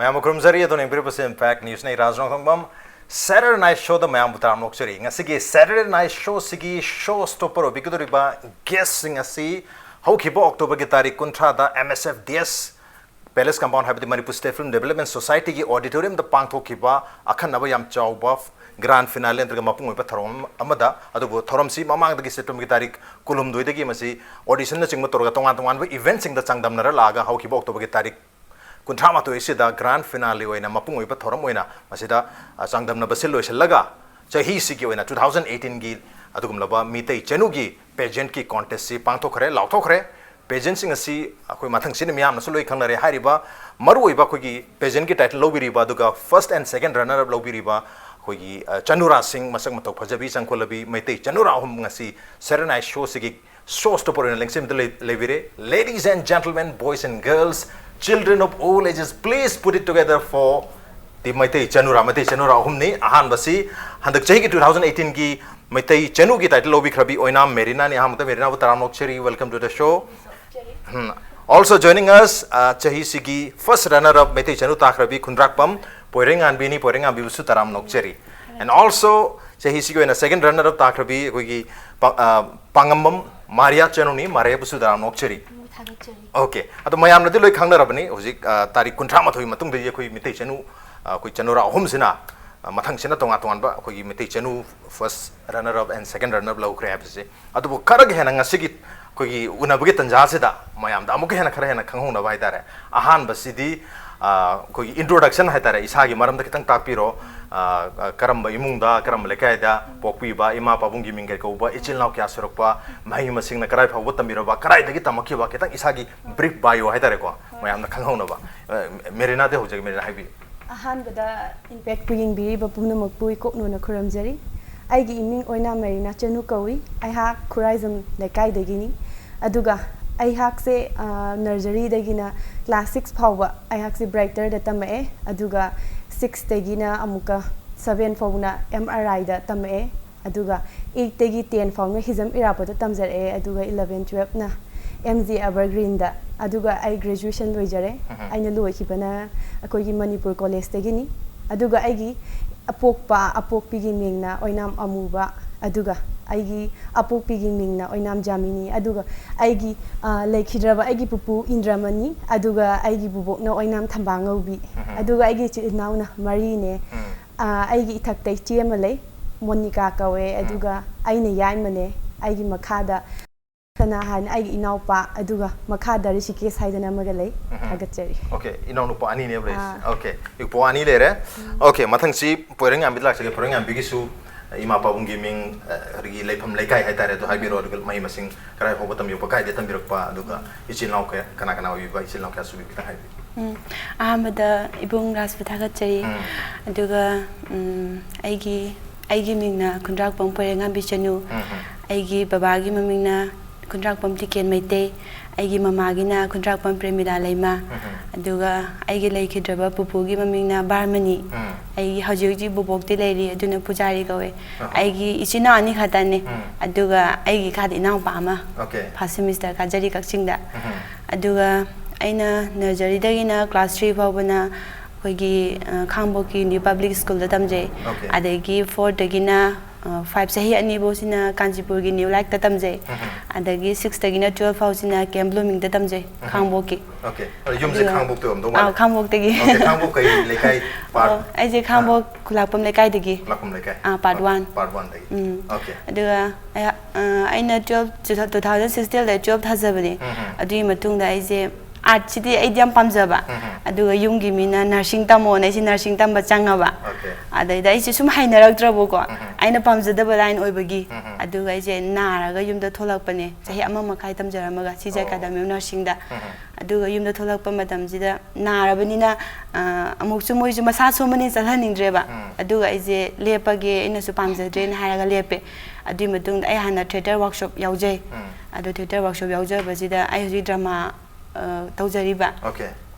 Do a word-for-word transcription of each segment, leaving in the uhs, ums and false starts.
ꯃꯌꯥꯝꯕꯨ ꯈꯨꯔꯨꯝꯖꯔꯤ꯫ ꯑꯗꯣꯝꯅ ꯌꯦꯡꯕꯤꯔꯤꯕꯁꯤ Impact News꯫ ꯑꯩ ꯔꯥꯖ ꯅꯣꯡꯊꯣꯡꯕꯝ꯫ Saturday Night Show ꯗ ꯃꯌꯥꯝꯕꯨ ꯇꯔꯥꯝꯅ ꯑꯣꯛꯆꯔꯤ꯫ ꯉꯁꯤꯒꯤ Saturday Night Show ꯁꯤꯒꯤ show stopper ꯑꯣꯏꯕꯤꯒꯗꯧꯔꯤꯕ guest ꯁꯤꯡ ꯑꯁꯤ ꯍꯧꯈꯤꯕ October ꯒꯤ ꯇꯥꯔꯤꯛ ꯀꯨꯟꯊ꯭ꯔꯥꯗ M S F D S Palace Compound, ꯍꯥꯏꯕꯗꯤ Manipur State Film Development Society ꯒꯤ auditorium ꯗ ꯄꯥꯡꯊꯣꯛꯈꯤꯕ ꯑꯈꯟꯅꯕ ꯌꯥꯝ ꯆꯥꯎꯕ grand finale ꯅꯠꯇ꯭ꯔꯒ ꯃꯄꯨꯡ ꯑꯣꯏꯕ ꯊꯧꯔꯝ ꯑꯃꯗ, ꯑꯗꯨꯕꯨ ꯊꯧꯔꯝꯁꯤ ꯃꯃꯥꯡꯗꯒꯤ September ꯒꯤ ꯇꯥꯔꯤꯛ ꯀꯨꯟꯍꯨꯝꯗꯣꯏꯗꯒꯤ ꯃꯁꯤ audition ꯅꯆꯤꯡꯕ ꯇꯧꯔꯒ ꯇꯣꯉꯥꯟ ꯇꯣꯉꯥꯟꯕ event ꯁꯤꯡꯗ ꯆꯥꯡꯗꯝꯅꯔ ꯂꯥꯛꯑꯒ ꯍꯧꯈꯤꯕ October ꯒꯤ ꯇꯥꯔꯤꯛ ꯀꯨꯟꯊ꯭ꯔꯥ ꯃꯥꯊꯣꯏ ꯑꯁꯤꯗ grand finale ꯑꯣꯏꯅ ꯃꯄꯨꯡ ꯑꯣꯏꯕ ꯊꯧꯔꯝ ꯑꯣꯏꯅ ꯃꯁꯤꯗ, ꯑ, ꯆꯥꯡꯗꯝꯅꯕꯁꯤ ꯂꯣꯏꯁꯤꯜꯂꯒ ꯆꯍꯤꯁꯤꯒꯤ ꯑꯣꯏꯅ two thousand eighteen ꯒꯤ ꯑꯗꯨꯒꯨꯝꯂꯕ ꯃꯤꯇꯩ ꯆꯅꯨꯒꯤ pageant ꯀꯤ contest ꯁꯤ ꯄꯥꯡꯊꯣꯛꯈ꯭ꯔꯦ, ꯂꯥꯎꯊꯣꯛꯈ꯭ꯔꯦ꯫ Pageant ꯁꯤꯡ ꯑꯁꯤ ꯑꯩꯈꯣꯏ ꯃꯊꯪꯁꯤꯅ ꯃꯤꯌꯥꯝꯅꯁꯨ ꯂꯣꯏ ꯈꯪꯅꯔꯦ꯫ ꯍꯥꯏꯔꯤꯕ ꯃꯔꯨꯑꯣꯏꯕ ꯑꯩꯈꯣꯏꯒꯤ pageant ꯀꯤ title ꯂꯧꯕꯤꯔꯤꯕ ꯑꯗꯨꯒ first and second runner up ꯂꯧꯕꯤꯔꯤꯕ ꯑꯩꯈꯣꯏꯒꯤ, ꯑ, ꯆꯅꯨꯔꯥꯁꯤꯡ ꯃꯁꯛ ꯃꯇꯧ ꯐꯖꯕꯤ ꯆꯪꯈꯣꯜꯂꯕꯤ ꯃꯩꯇꯩ ꯆꯅꯨꯔꯥ ꯑꯍꯨꯝ ꯉꯁꯤ Saturday Night Show ꯁꯤꯒꯤ show stopper ꯑꯣꯏꯅ ꯂꯦꯡꯁꯤꯟꯕꯗ ꯂꯩ-, ꯂꯩꯕꯤꯔꯦ꯫ Ladies and gentlemen, boys and girls, children of all ages, please put it together for the Meitei ꯆꯅꯨꯔꯥ, Meitei ꯆꯅꯨꯔꯥ ꯑꯍꯨꯝꯅꯤ꯫ ꯑꯍꯥꯟꯕꯁꯤ ꯍꯟꯗꯛ ꯆꯍꯤꯒꯤ two thousand eighteen ꯒꯤ ꯃꯩꯇꯩ ꯆꯅꯨꯒꯤ title ꯂꯧꯕꯤꯈ꯭ꯔꯕꯤ ꯑꯣꯏꯅꯥꯝ ꯃꯦꯔꯤꯅꯥꯅꯤ꯫ ꯑꯍꯥꯟꯕꯗ ꯃꯦꯔꯤꯅꯥꯕꯨ ꯇꯔꯥꯝꯅ ꯑꯣꯛꯆꯔꯤ, welcome to the show꯫ Um. Also joining us, ꯑ, ꯆꯍꯤꯁꯤꯒꯤ first runner up ꯃꯩꯇꯩ ꯆꯅꯨ ꯇꯥꯈ꯭ꯔꯕꯤ ꯈꯨꯟꯗ꯭ꯔꯥꯛꯄꯝ ꯄꯣꯏꯔꯩꯉꯥꯟꯕꯤꯅꯤ, ꯄꯣꯏꯔꯩꯉꯥꯟꯕꯤꯕꯨꯁꯨ ꯇꯔꯥꯝꯅ ꯑꯣꯛꯆꯔꯤ꯫ And also ꯆꯍꯤꯁꯤꯒꯤ ꯑꯣꯏꯅ second runner up ꯇꯥꯈ꯭ꯔꯕꯤ ꯑꯩꯈꯣꯏꯒꯤ ꯄꯥ-, ꯑ, ꯄꯥꯉꯝꯕꯝ ꯃꯥꯔꯤꯌꯥ ꯆꯅꯨꯅꯤ, ꯃꯥꯔꯤꯌꯥꯕꯨꯁꯨ ꯇꯔꯥꯝꯅ ꯑꯣꯛꯆꯔꯤ꯫ ꯊꯥꯒꯠꯆꯔꯤ꯫ Okay, ꯑꯗꯣ ꯃꯌꯥꯝꯅꯗꯤ ꯂꯣꯏ ꯈꯪꯅꯔꯕꯅꯤ ꯍꯧꯖꯤꯛ, ꯑ, ꯇꯥꯔꯤꯛ ꯀꯨꯟꯊ꯭ꯔꯥ ꯃꯥꯊꯣꯏ ꯃꯇꯨꯡꯗꯒꯤ ꯑꯩꯈꯣꯏ ꯃꯩꯇꯩ ꯆꯅꯨ, ꯑ, ꯑꯩꯈꯣꯏ ꯆꯅꯨꯔꯥ ꯑꯍꯨꯝꯁꯤꯅ, ꯑ, ꯃꯊꯪꯁꯤꯅ ꯇꯣꯉꯥꯟ ꯇꯣꯉꯥꯟꯕ ꯑꯩꯈꯣꯏꯒꯤ ꯃꯩꯇꯩ ꯆꯅꯨ first runner up and second runner up ꯂꯧꯈ꯭ꯔꯦ ꯍꯥꯏꯕꯁꯦ꯫ ꯑꯗꯨꯕꯨ ꯈꯔꯒ ꯍꯦꯟꯅ ꯉꯁꯤꯒꯤ ꯑꯩꯈꯣꯏꯒꯤ ꯎꯅꯕꯒꯤ ꯇꯟꯖꯥꯁꯤꯗ ꯃꯌꯥꯝꯗ ꯑꯃꯨꯛꯀ ꯍꯦꯟꯅ, ꯈꯔ ꯍꯦꯟꯅ ꯈꯪꯍꯧꯅꯕ ꯍꯥꯏꯇꯥꯔꯦ, ꯑꯍꯥꯟꯕꯁꯤꯗꯤ, ꯑ, ꯑꯩꯈꯣꯏꯒꯤ introduction ꯍꯥꯏꯇꯥꯔꯦ, ꯏꯁꯥꯒꯤ ꯃꯔꯝꯗ ꯈꯤꯇꯪ ꯇꯥꯛꯄꯤꯔꯣ꯫ ꯑ, ꯑ, ꯀꯔꯝꯕ ꯏꯃꯨꯡꯗ, ꯀꯔꯝꯕ ꯂꯩꯀꯥꯏꯗ ꯄꯣꯛꯄꯤꯕ, ꯏꯃꯥ ꯄꯥꯕꯨꯡꯒꯤ ꯃꯤꯡ ꯀꯩ ꯀꯧꯕ, ꯏꯆꯤꯜ ꯏꯅꯥꯎ ꯀꯌꯥ ꯁꯨꯔꯛꯄ, ꯃꯍꯩ ꯃꯁꯤꯡꯅ ꯀꯗꯥꯏ ꯐꯥꯎꯕ ꯇꯝꯕꯤꯔꯕ, ꯀꯗꯥꯏꯗꯒꯤ ꯇꯝꯃꯛꯈꯤꯕ, ꯈꯤꯇꯪ ꯏꯁꯥꯒꯤ brief bio ꯍꯥꯏꯇꯥꯔꯦꯀꯣ, ꯃꯌꯥꯝꯅ ꯈꯪꯍꯧꯅꯕ꯫ ꯑ, ꯃꯦꯔꯤꯅꯥꯗꯤ ꯍꯧꯖꯒꯦ, ꯃꯦꯔꯤꯅꯥ ꯍꯥꯏꯕꯤꯌꯨ꯫ ꯑꯍꯥꯟꯕꯗ Impact ꯄꯨ ꯌꯦꯡꯕꯤꯔꯤꯕ ꯄꯨꯝꯅꯃꯛꯄꯨ ꯏꯀꯣꯛꯅꯣꯅ ꯈꯨꯔꯨꯝꯖꯔꯤ꯫ ꯑꯩꯒꯤ ꯏꯃꯤꯡ ꯑꯣꯏꯅꯥꯝ ꯃꯦꯔꯤꯅꯥ ꯆꯅꯨ ꯀꯧꯏ꯫ ꯑꯩꯍꯥꯛ ꯈꯨꯔꯥꯏꯖꯝ ꯂꯩꯀꯥꯏꯗꯒꯤꯅꯤ꯫ ꯑꯗꯨꯒ ꯑꯩꯍꯥꯛꯁꯦ, ꯑ, nursery ꯗꯒꯤꯅ class six ꯐꯥꯎꯕ ꯑꯩꯍꯥꯛꯁꯦ ꯕ꯭ꯔꯥꯏꯇꯔꯗ ꯇꯝꯃꯛꯑꯦ꯫ ꯑꯗꯨꯒ six ꯇꯒꯤꯅ ꯑꯃꯨꯛꯀ seven ꯐꯥꯎꯕꯅ M R I ꯗ ꯇꯝꯃꯛꯑꯦ꯫ ꯑꯗꯨꯒ eight ꯇꯒꯤ ten ꯐꯥꯎꯅ ꯍꯤꯖꯝ ꯏꯔꯥꯕꯣꯠꯇ ꯇꯝꯖꯔꯛꯑꯦ꯫ ꯑꯗꯨꯒ eleven twelve ꯅ M G Evergreen ꯗ ꯑꯗꯨꯒ ꯑꯩ ꯒ꯭ꯔꯦꯖꯨꯑꯦꯁꯟ ꯂꯣꯏꯖꯔꯦ꯫ ꯎꯝ꯫ ꯑꯩꯅ ꯂꯣꯏꯈꯤꯕꯅ ꯑꯩꯈꯣꯏꯒꯤ ꯃꯅꯤꯄꯨꯔ ꯀꯣꯂꯦꯖꯇꯒꯤꯅꯤ꯫ ꯑꯗꯨꯒ ꯑꯩꯒꯤ ꯑꯄꯣꯛꯄ ꯑꯄꯣꯛꯄꯤꯒꯤ ꯃꯤꯡꯅ ꯑꯣꯏꯅꯥꯝ ꯑꯃꯨꯕ, ꯑꯗꯨꯒ ꯑꯩꯒꯤ ꯑꯄꯣꯛꯄꯤꯒꯤ ꯃꯤꯡꯅ ꯑꯣꯏꯅꯥꯝ ꯖꯥꯃꯤꯅꯤ꯫ ꯑꯗꯨꯒ ꯑꯩꯒꯤ ꯑ, ꯂꯩꯈꯤꯗ꯭ꯔꯕ ꯑꯩꯒꯤ ꯄꯨꯄꯨ ꯏꯟꯗ꯭ꯔꯃꯅꯤ, ꯑꯗꯨꯒ ꯑꯩꯒꯤ ꯕꯨꯕꯣꯛꯅ ꯑꯣꯏꯅꯥꯝ ꯊꯝꯕꯥꯜꯉꯧꯕꯤ꯫ ꯎꯝ꯫ ꯑꯗꯨꯒ ꯑꯩꯒꯤ ꯏꯆꯤꯜ ꯏꯅꯥꯎꯅ ꯃꯔꯤꯅꯦ꯫ ꯎꯝ꯫ ꯑ, ꯑꯩꯒꯤ ꯏꯊꯛꯇ ꯏꯆꯦ ꯑꯃ ꯂꯩ, ꯃꯣꯅꯤꯀꯥ ꯀꯧꯋꯦ꯫ ꯑꯗꯨꯒ ꯑꯩꯅ ꯌꯥꯏꯃꯅꯦ꯫ ꯑꯩꯒꯤ ꯃꯈꯥꯗ ꯁꯅꯥꯍꯟ, ꯑꯩꯒꯤ ꯏꯅꯥꯎꯄꯥ, ꯑꯗꯨꯒ ꯃꯈꯥꯗ ꯔꯤꯁꯤꯀꯦꯁ ꯍꯥꯏꯗꯅ ꯑꯃꯒ ꯂꯩ꯫ ꯎꯝ꯫ ꯊꯥꯒꯠꯆꯔꯤ꯫ Okay, ꯏꯅꯥꯎꯅꯨꯄꯥ ꯑꯅꯤꯅꯦꯕ ꯂꯩꯔꯤꯁꯦ꯫ ꯑꯥ꯫ Okay, ꯏꯄ꯭ꯋꯥ ꯑꯅꯤ ꯂꯩꯔꯦ꯫ Okay, ꯃꯊꯪꯁꯤ ꯄꯣꯏꯔꯩꯉꯥꯟꯕꯤꯗ ꯂꯥꯛꯆꯒꯦ꯫ ꯄꯣꯏꯔꯩꯉꯥꯟꯕꯤꯒꯤꯁꯨ ꯏꯃꯥ ꯄꯥꯕꯨꯡꯒꯤ ꯃꯤꯡ, ꯑ, ꯑꯗꯒꯤ ꯂꯩꯐꯝ ꯂꯩꯀꯥꯏ ꯍꯥꯏꯇꯥꯔꯦ, ꯑꯗꯨ ꯍꯥꯏꯕꯤꯔꯣ꯫ ꯑꯗꯨꯒ ꯃꯍꯩ ꯃꯁꯤꯡ ꯀꯗꯥꯏ ꯐꯥꯎꯕ ꯇꯝꯕꯤꯔꯛꯄ, ꯀꯥꯏꯗ ꯇꯝꯕꯤꯔꯛꯄ, ꯑꯗꯨꯒ ꯏꯆꯤꯜ ꯏꯅꯥꯎ ꯀꯌꯥ, ꯀꯅꯥ ꯀꯅꯥ ꯑꯣꯏꯕꯤꯕ, ꯏꯆꯤꯜ ꯏꯅꯥꯎ ꯀꯌꯥ ꯁꯨꯕꯤꯕ, ꯈꯤꯇꯪ ꯍꯥꯏꯕꯤꯌꯨ꯫ ꯎꯝ, ꯑꯍꯥꯟꯕꯗ ꯏꯕꯨꯡ ꯔꯥꯖꯄꯨ ꯊꯥꯒꯠꯆꯔꯤ꯫ ꯎꯝ꯫ ꯑꯗꯨꯒ, ꯎꯝ, ꯑꯩꯒꯤ ꯑꯩꯒꯤ ꯃꯤꯡꯅ ꯈꯨꯟꯗ꯭ꯔꯥꯛꯄꯝ ꯄꯣꯏꯔꯩꯉꯥꯟꯕꯤ ꯆꯅꯨ꯫ ꯎꯝ, ꯎꯝ꯫ ꯑꯩꯒꯤ ꯕꯕꯥꯒꯤ ꯃꯃꯤꯡꯅ ꯈꯨꯟꯗ꯭ꯔꯥꯛꯄꯝ ꯇꯤꯀꯦꯟ ꯃꯩꯇꯩ꯫ ꯑꯩꯒꯤ ꯃꯃꯥꯒꯤꯅ ꯈꯨꯟꯗ꯭ꯔꯥꯛꯄꯝ ꯄ꯭ꯔꯦꯃꯤꯂꯥ ꯂꯩꯃ꯫ ꯎꯝ, ꯎꯝ꯫ ꯑꯗꯨꯒ ꯑꯩꯒꯤ ꯂꯩꯈꯤꯗ꯭ꯔꯕ ꯄꯨꯄꯨꯒꯤ ꯃꯃꯤꯡꯅ ꯕꯥꯔꯃꯅꯤ꯫ ꯎꯝ꯫ ꯑꯩꯒꯤ ꯍꯧꯖꯤꯛ ꯍꯧꯖꯤꯛ ꯕꯣꯕꯣꯛꯇꯤ ꯂꯩꯔꯤ, ꯑꯗꯨꯅ ꯄꯨꯖꯥꯔꯤ ꯀꯧꯋꯦ꯫ ꯑꯍꯣ꯫ ꯑꯩꯒꯤ ꯏꯆꯤꯟ ꯏꯅꯥꯎ ꯑꯅꯤ ꯈꯛꯇꯅꯤ꯫ ꯎꯝ꯫ ꯑꯗꯨꯒ ꯑꯩꯒꯤ ꯏꯈꯥꯗ ꯏꯅꯥꯎꯄꯥ ꯑꯃ Okay꯫ first semester ꯀꯥꯖꯔꯤ ꯀꯛꯆꯤꯡꯗ꯫ ꯎꯝ꯫ ꯑꯗꯨꯒ ꯑꯩꯅ ꯅꯔꯖꯔꯤꯗꯒꯤꯅ class three ꯐꯥꯎꯕꯅ ꯑꯩꯈꯣꯏꯒꯤ, ꯑ, ꯈꯥꯡꯕꯣꯛꯀꯤ ꯅ꯭ꯌꯨ ꯄꯕ꯭ꯂꯤꯛ ꯁ꯭ꯀꯨꯜꯗ ꯇꯝꯖꯩ꯫ Okay꯫ ꯑꯗꯒꯤ fourꯗꯒꯤꯅ, ꯑ, five ꯆꯍꯤ ꯑꯅꯤ ꯐꯥꯎꯁꯤꯅ ꯀꯥꯟꯆꯤꯄꯨꯔꯒꯤ ꯅ꯭ꯌꯨ ꯂꯥꯏꯠꯇ ꯇꯝꯖꯩ꯫ ꯎꯝ꯫ ꯑꯗꯒꯤ sixꯇꯒꯤꯅ twelve ꯐꯥꯎꯁꯤꯅ ꯀꯦꯝ ꯕ꯭ꯂꯨꯃꯤꯡꯗ ꯇꯝꯖꯩ, ꯎꯝ꯫ ꯈꯥꯡꯕꯣꯛꯀꯤ꯫ Okay꯫ ꯑꯗꯣ ꯌꯨꯝꯁꯦ ꯑꯗꯨꯒ ꯈꯥꯡꯕꯣꯛꯇ ꯑꯣꯏꯔꯝꯗꯧ ꯑꯥ, ꯃꯥꯜꯂꯦ꯫ ꯈꯥꯡꯕꯣꯛꯇꯒꯤ꯫ Okay, ꯈꯥꯡꯕꯣꯛ ꯀꯩ ꯂꯩꯀꯥꯏ part? ꯑꯣ, ꯑꯩꯁꯦ ꯈꯥꯡꯕꯣꯛ ꯈꯨꯂꯥꯛꯄꯝ ꯂꯩꯀꯥꯏꯗꯒꯤ꯫ ꯈꯨꯂꯥꯛꯄꯝ ꯂꯩꯀꯥꯏ? ꯑꯥ, part one꯫ Part oneꯗꯒꯤ꯫ ꯎꯝ꯫ Okay꯫ ꯑꯗꯨꯒ ꯑꯩ, ꯑ, ꯑꯩꯅ twelve, two thousand sixꯇꯦꯟꯗ twelve ꯊꯥꯖꯕꯅꯦ꯫ ꯎꯝ, ꯎꯝ꯫ ꯑꯗꯨꯒꯤ ꯃꯇꯨꯡꯗ ꯑꯩꯁꯦ artsꯁꯤꯗꯤ ꯑꯩꯗꯤ ꯌꯥꯝ ꯄꯥꯝꯖꯕ꯫ ꯎꯝ, ꯎꯝ꯫ ꯑꯗꯨꯒ ꯌꯨꯝꯒꯤ ꯃꯤꯅ nursing ꯇꯝꯃꯣꯅ ꯑꯩꯁꯦ nursing ꯇꯝꯕ ꯆꯪꯉꯕ꯫ Okay꯫ ꯑꯗꯩꯗ ꯑꯩꯁꯦ ꯁꯨꯝ ꯍꯩꯅꯔꯛꯇ꯭ꯔꯕꯀꯣ, ꯎꯝ, ꯎꯝ꯫ ꯑꯩꯅ ꯄꯥꯝꯖꯗꯕ line ꯑꯣꯏꯕꯒꯤ꯫ ꯎꯝ, ꯎꯝ꯫ ꯑꯗꯨꯒ ꯑꯩꯁꯦ ꯅꯥꯔꯒ ꯌꯨꯝꯗ ꯊꯣꯛꯂꯛꯄꯅꯦ, ꯆꯍꯤ ꯑꯃ ꯃꯈꯥꯏ ꯇꯝꯖꯔꯝꯃꯒ, CJ ꯑꯣ꯫ Academy of Nursingꯗ꯫ ꯎꯝ, ꯎꯝ꯫ ꯑꯗꯨꯒ ꯌꯨꯝꯗ ꯊꯣꯛꯂꯛꯄ ꯃꯇꯝꯁꯤꯗ ꯅꯥꯔꯕꯅꯤꯅ, ꯑ, ꯑꯃꯨꯛꯁꯨ ꯃꯣꯏꯁꯨ ꯃꯁꯥ ꯁꯣꯟꯕꯅꯤꯅ ꯆꯠꯍꯟꯅꯤꯡꯗ꯭ꯔꯦꯕ꯫ ꯎꯝ꯫ ꯑꯗꯨꯒ ꯑꯩꯁꯦ ꯂꯦꯞꯄꯒꯦ, ꯑꯩꯅꯁꯨ ꯄꯥꯝꯖꯗ꯭ꯔꯦꯅ ꯍꯥꯏꯔꯒ ꯂꯦꯞꯄꯦ꯫ ꯑꯗꯨꯒꯤ ꯃꯇꯨꯡꯗ ꯑꯩ ꯍꯥꯟꯅ theatre workshop ꯌꯥꯎꯖꯩ꯫ ꯎꯝ꯫ ꯑꯗꯣ theatre workshop ꯌꯥꯎꯖꯕꯁꯤꯗ ꯑꯩ ꯍꯧꯖꯤꯛ drama, ꯑ, ꯇꯧꯖꯔꯤꯕ꯫ Okay꯫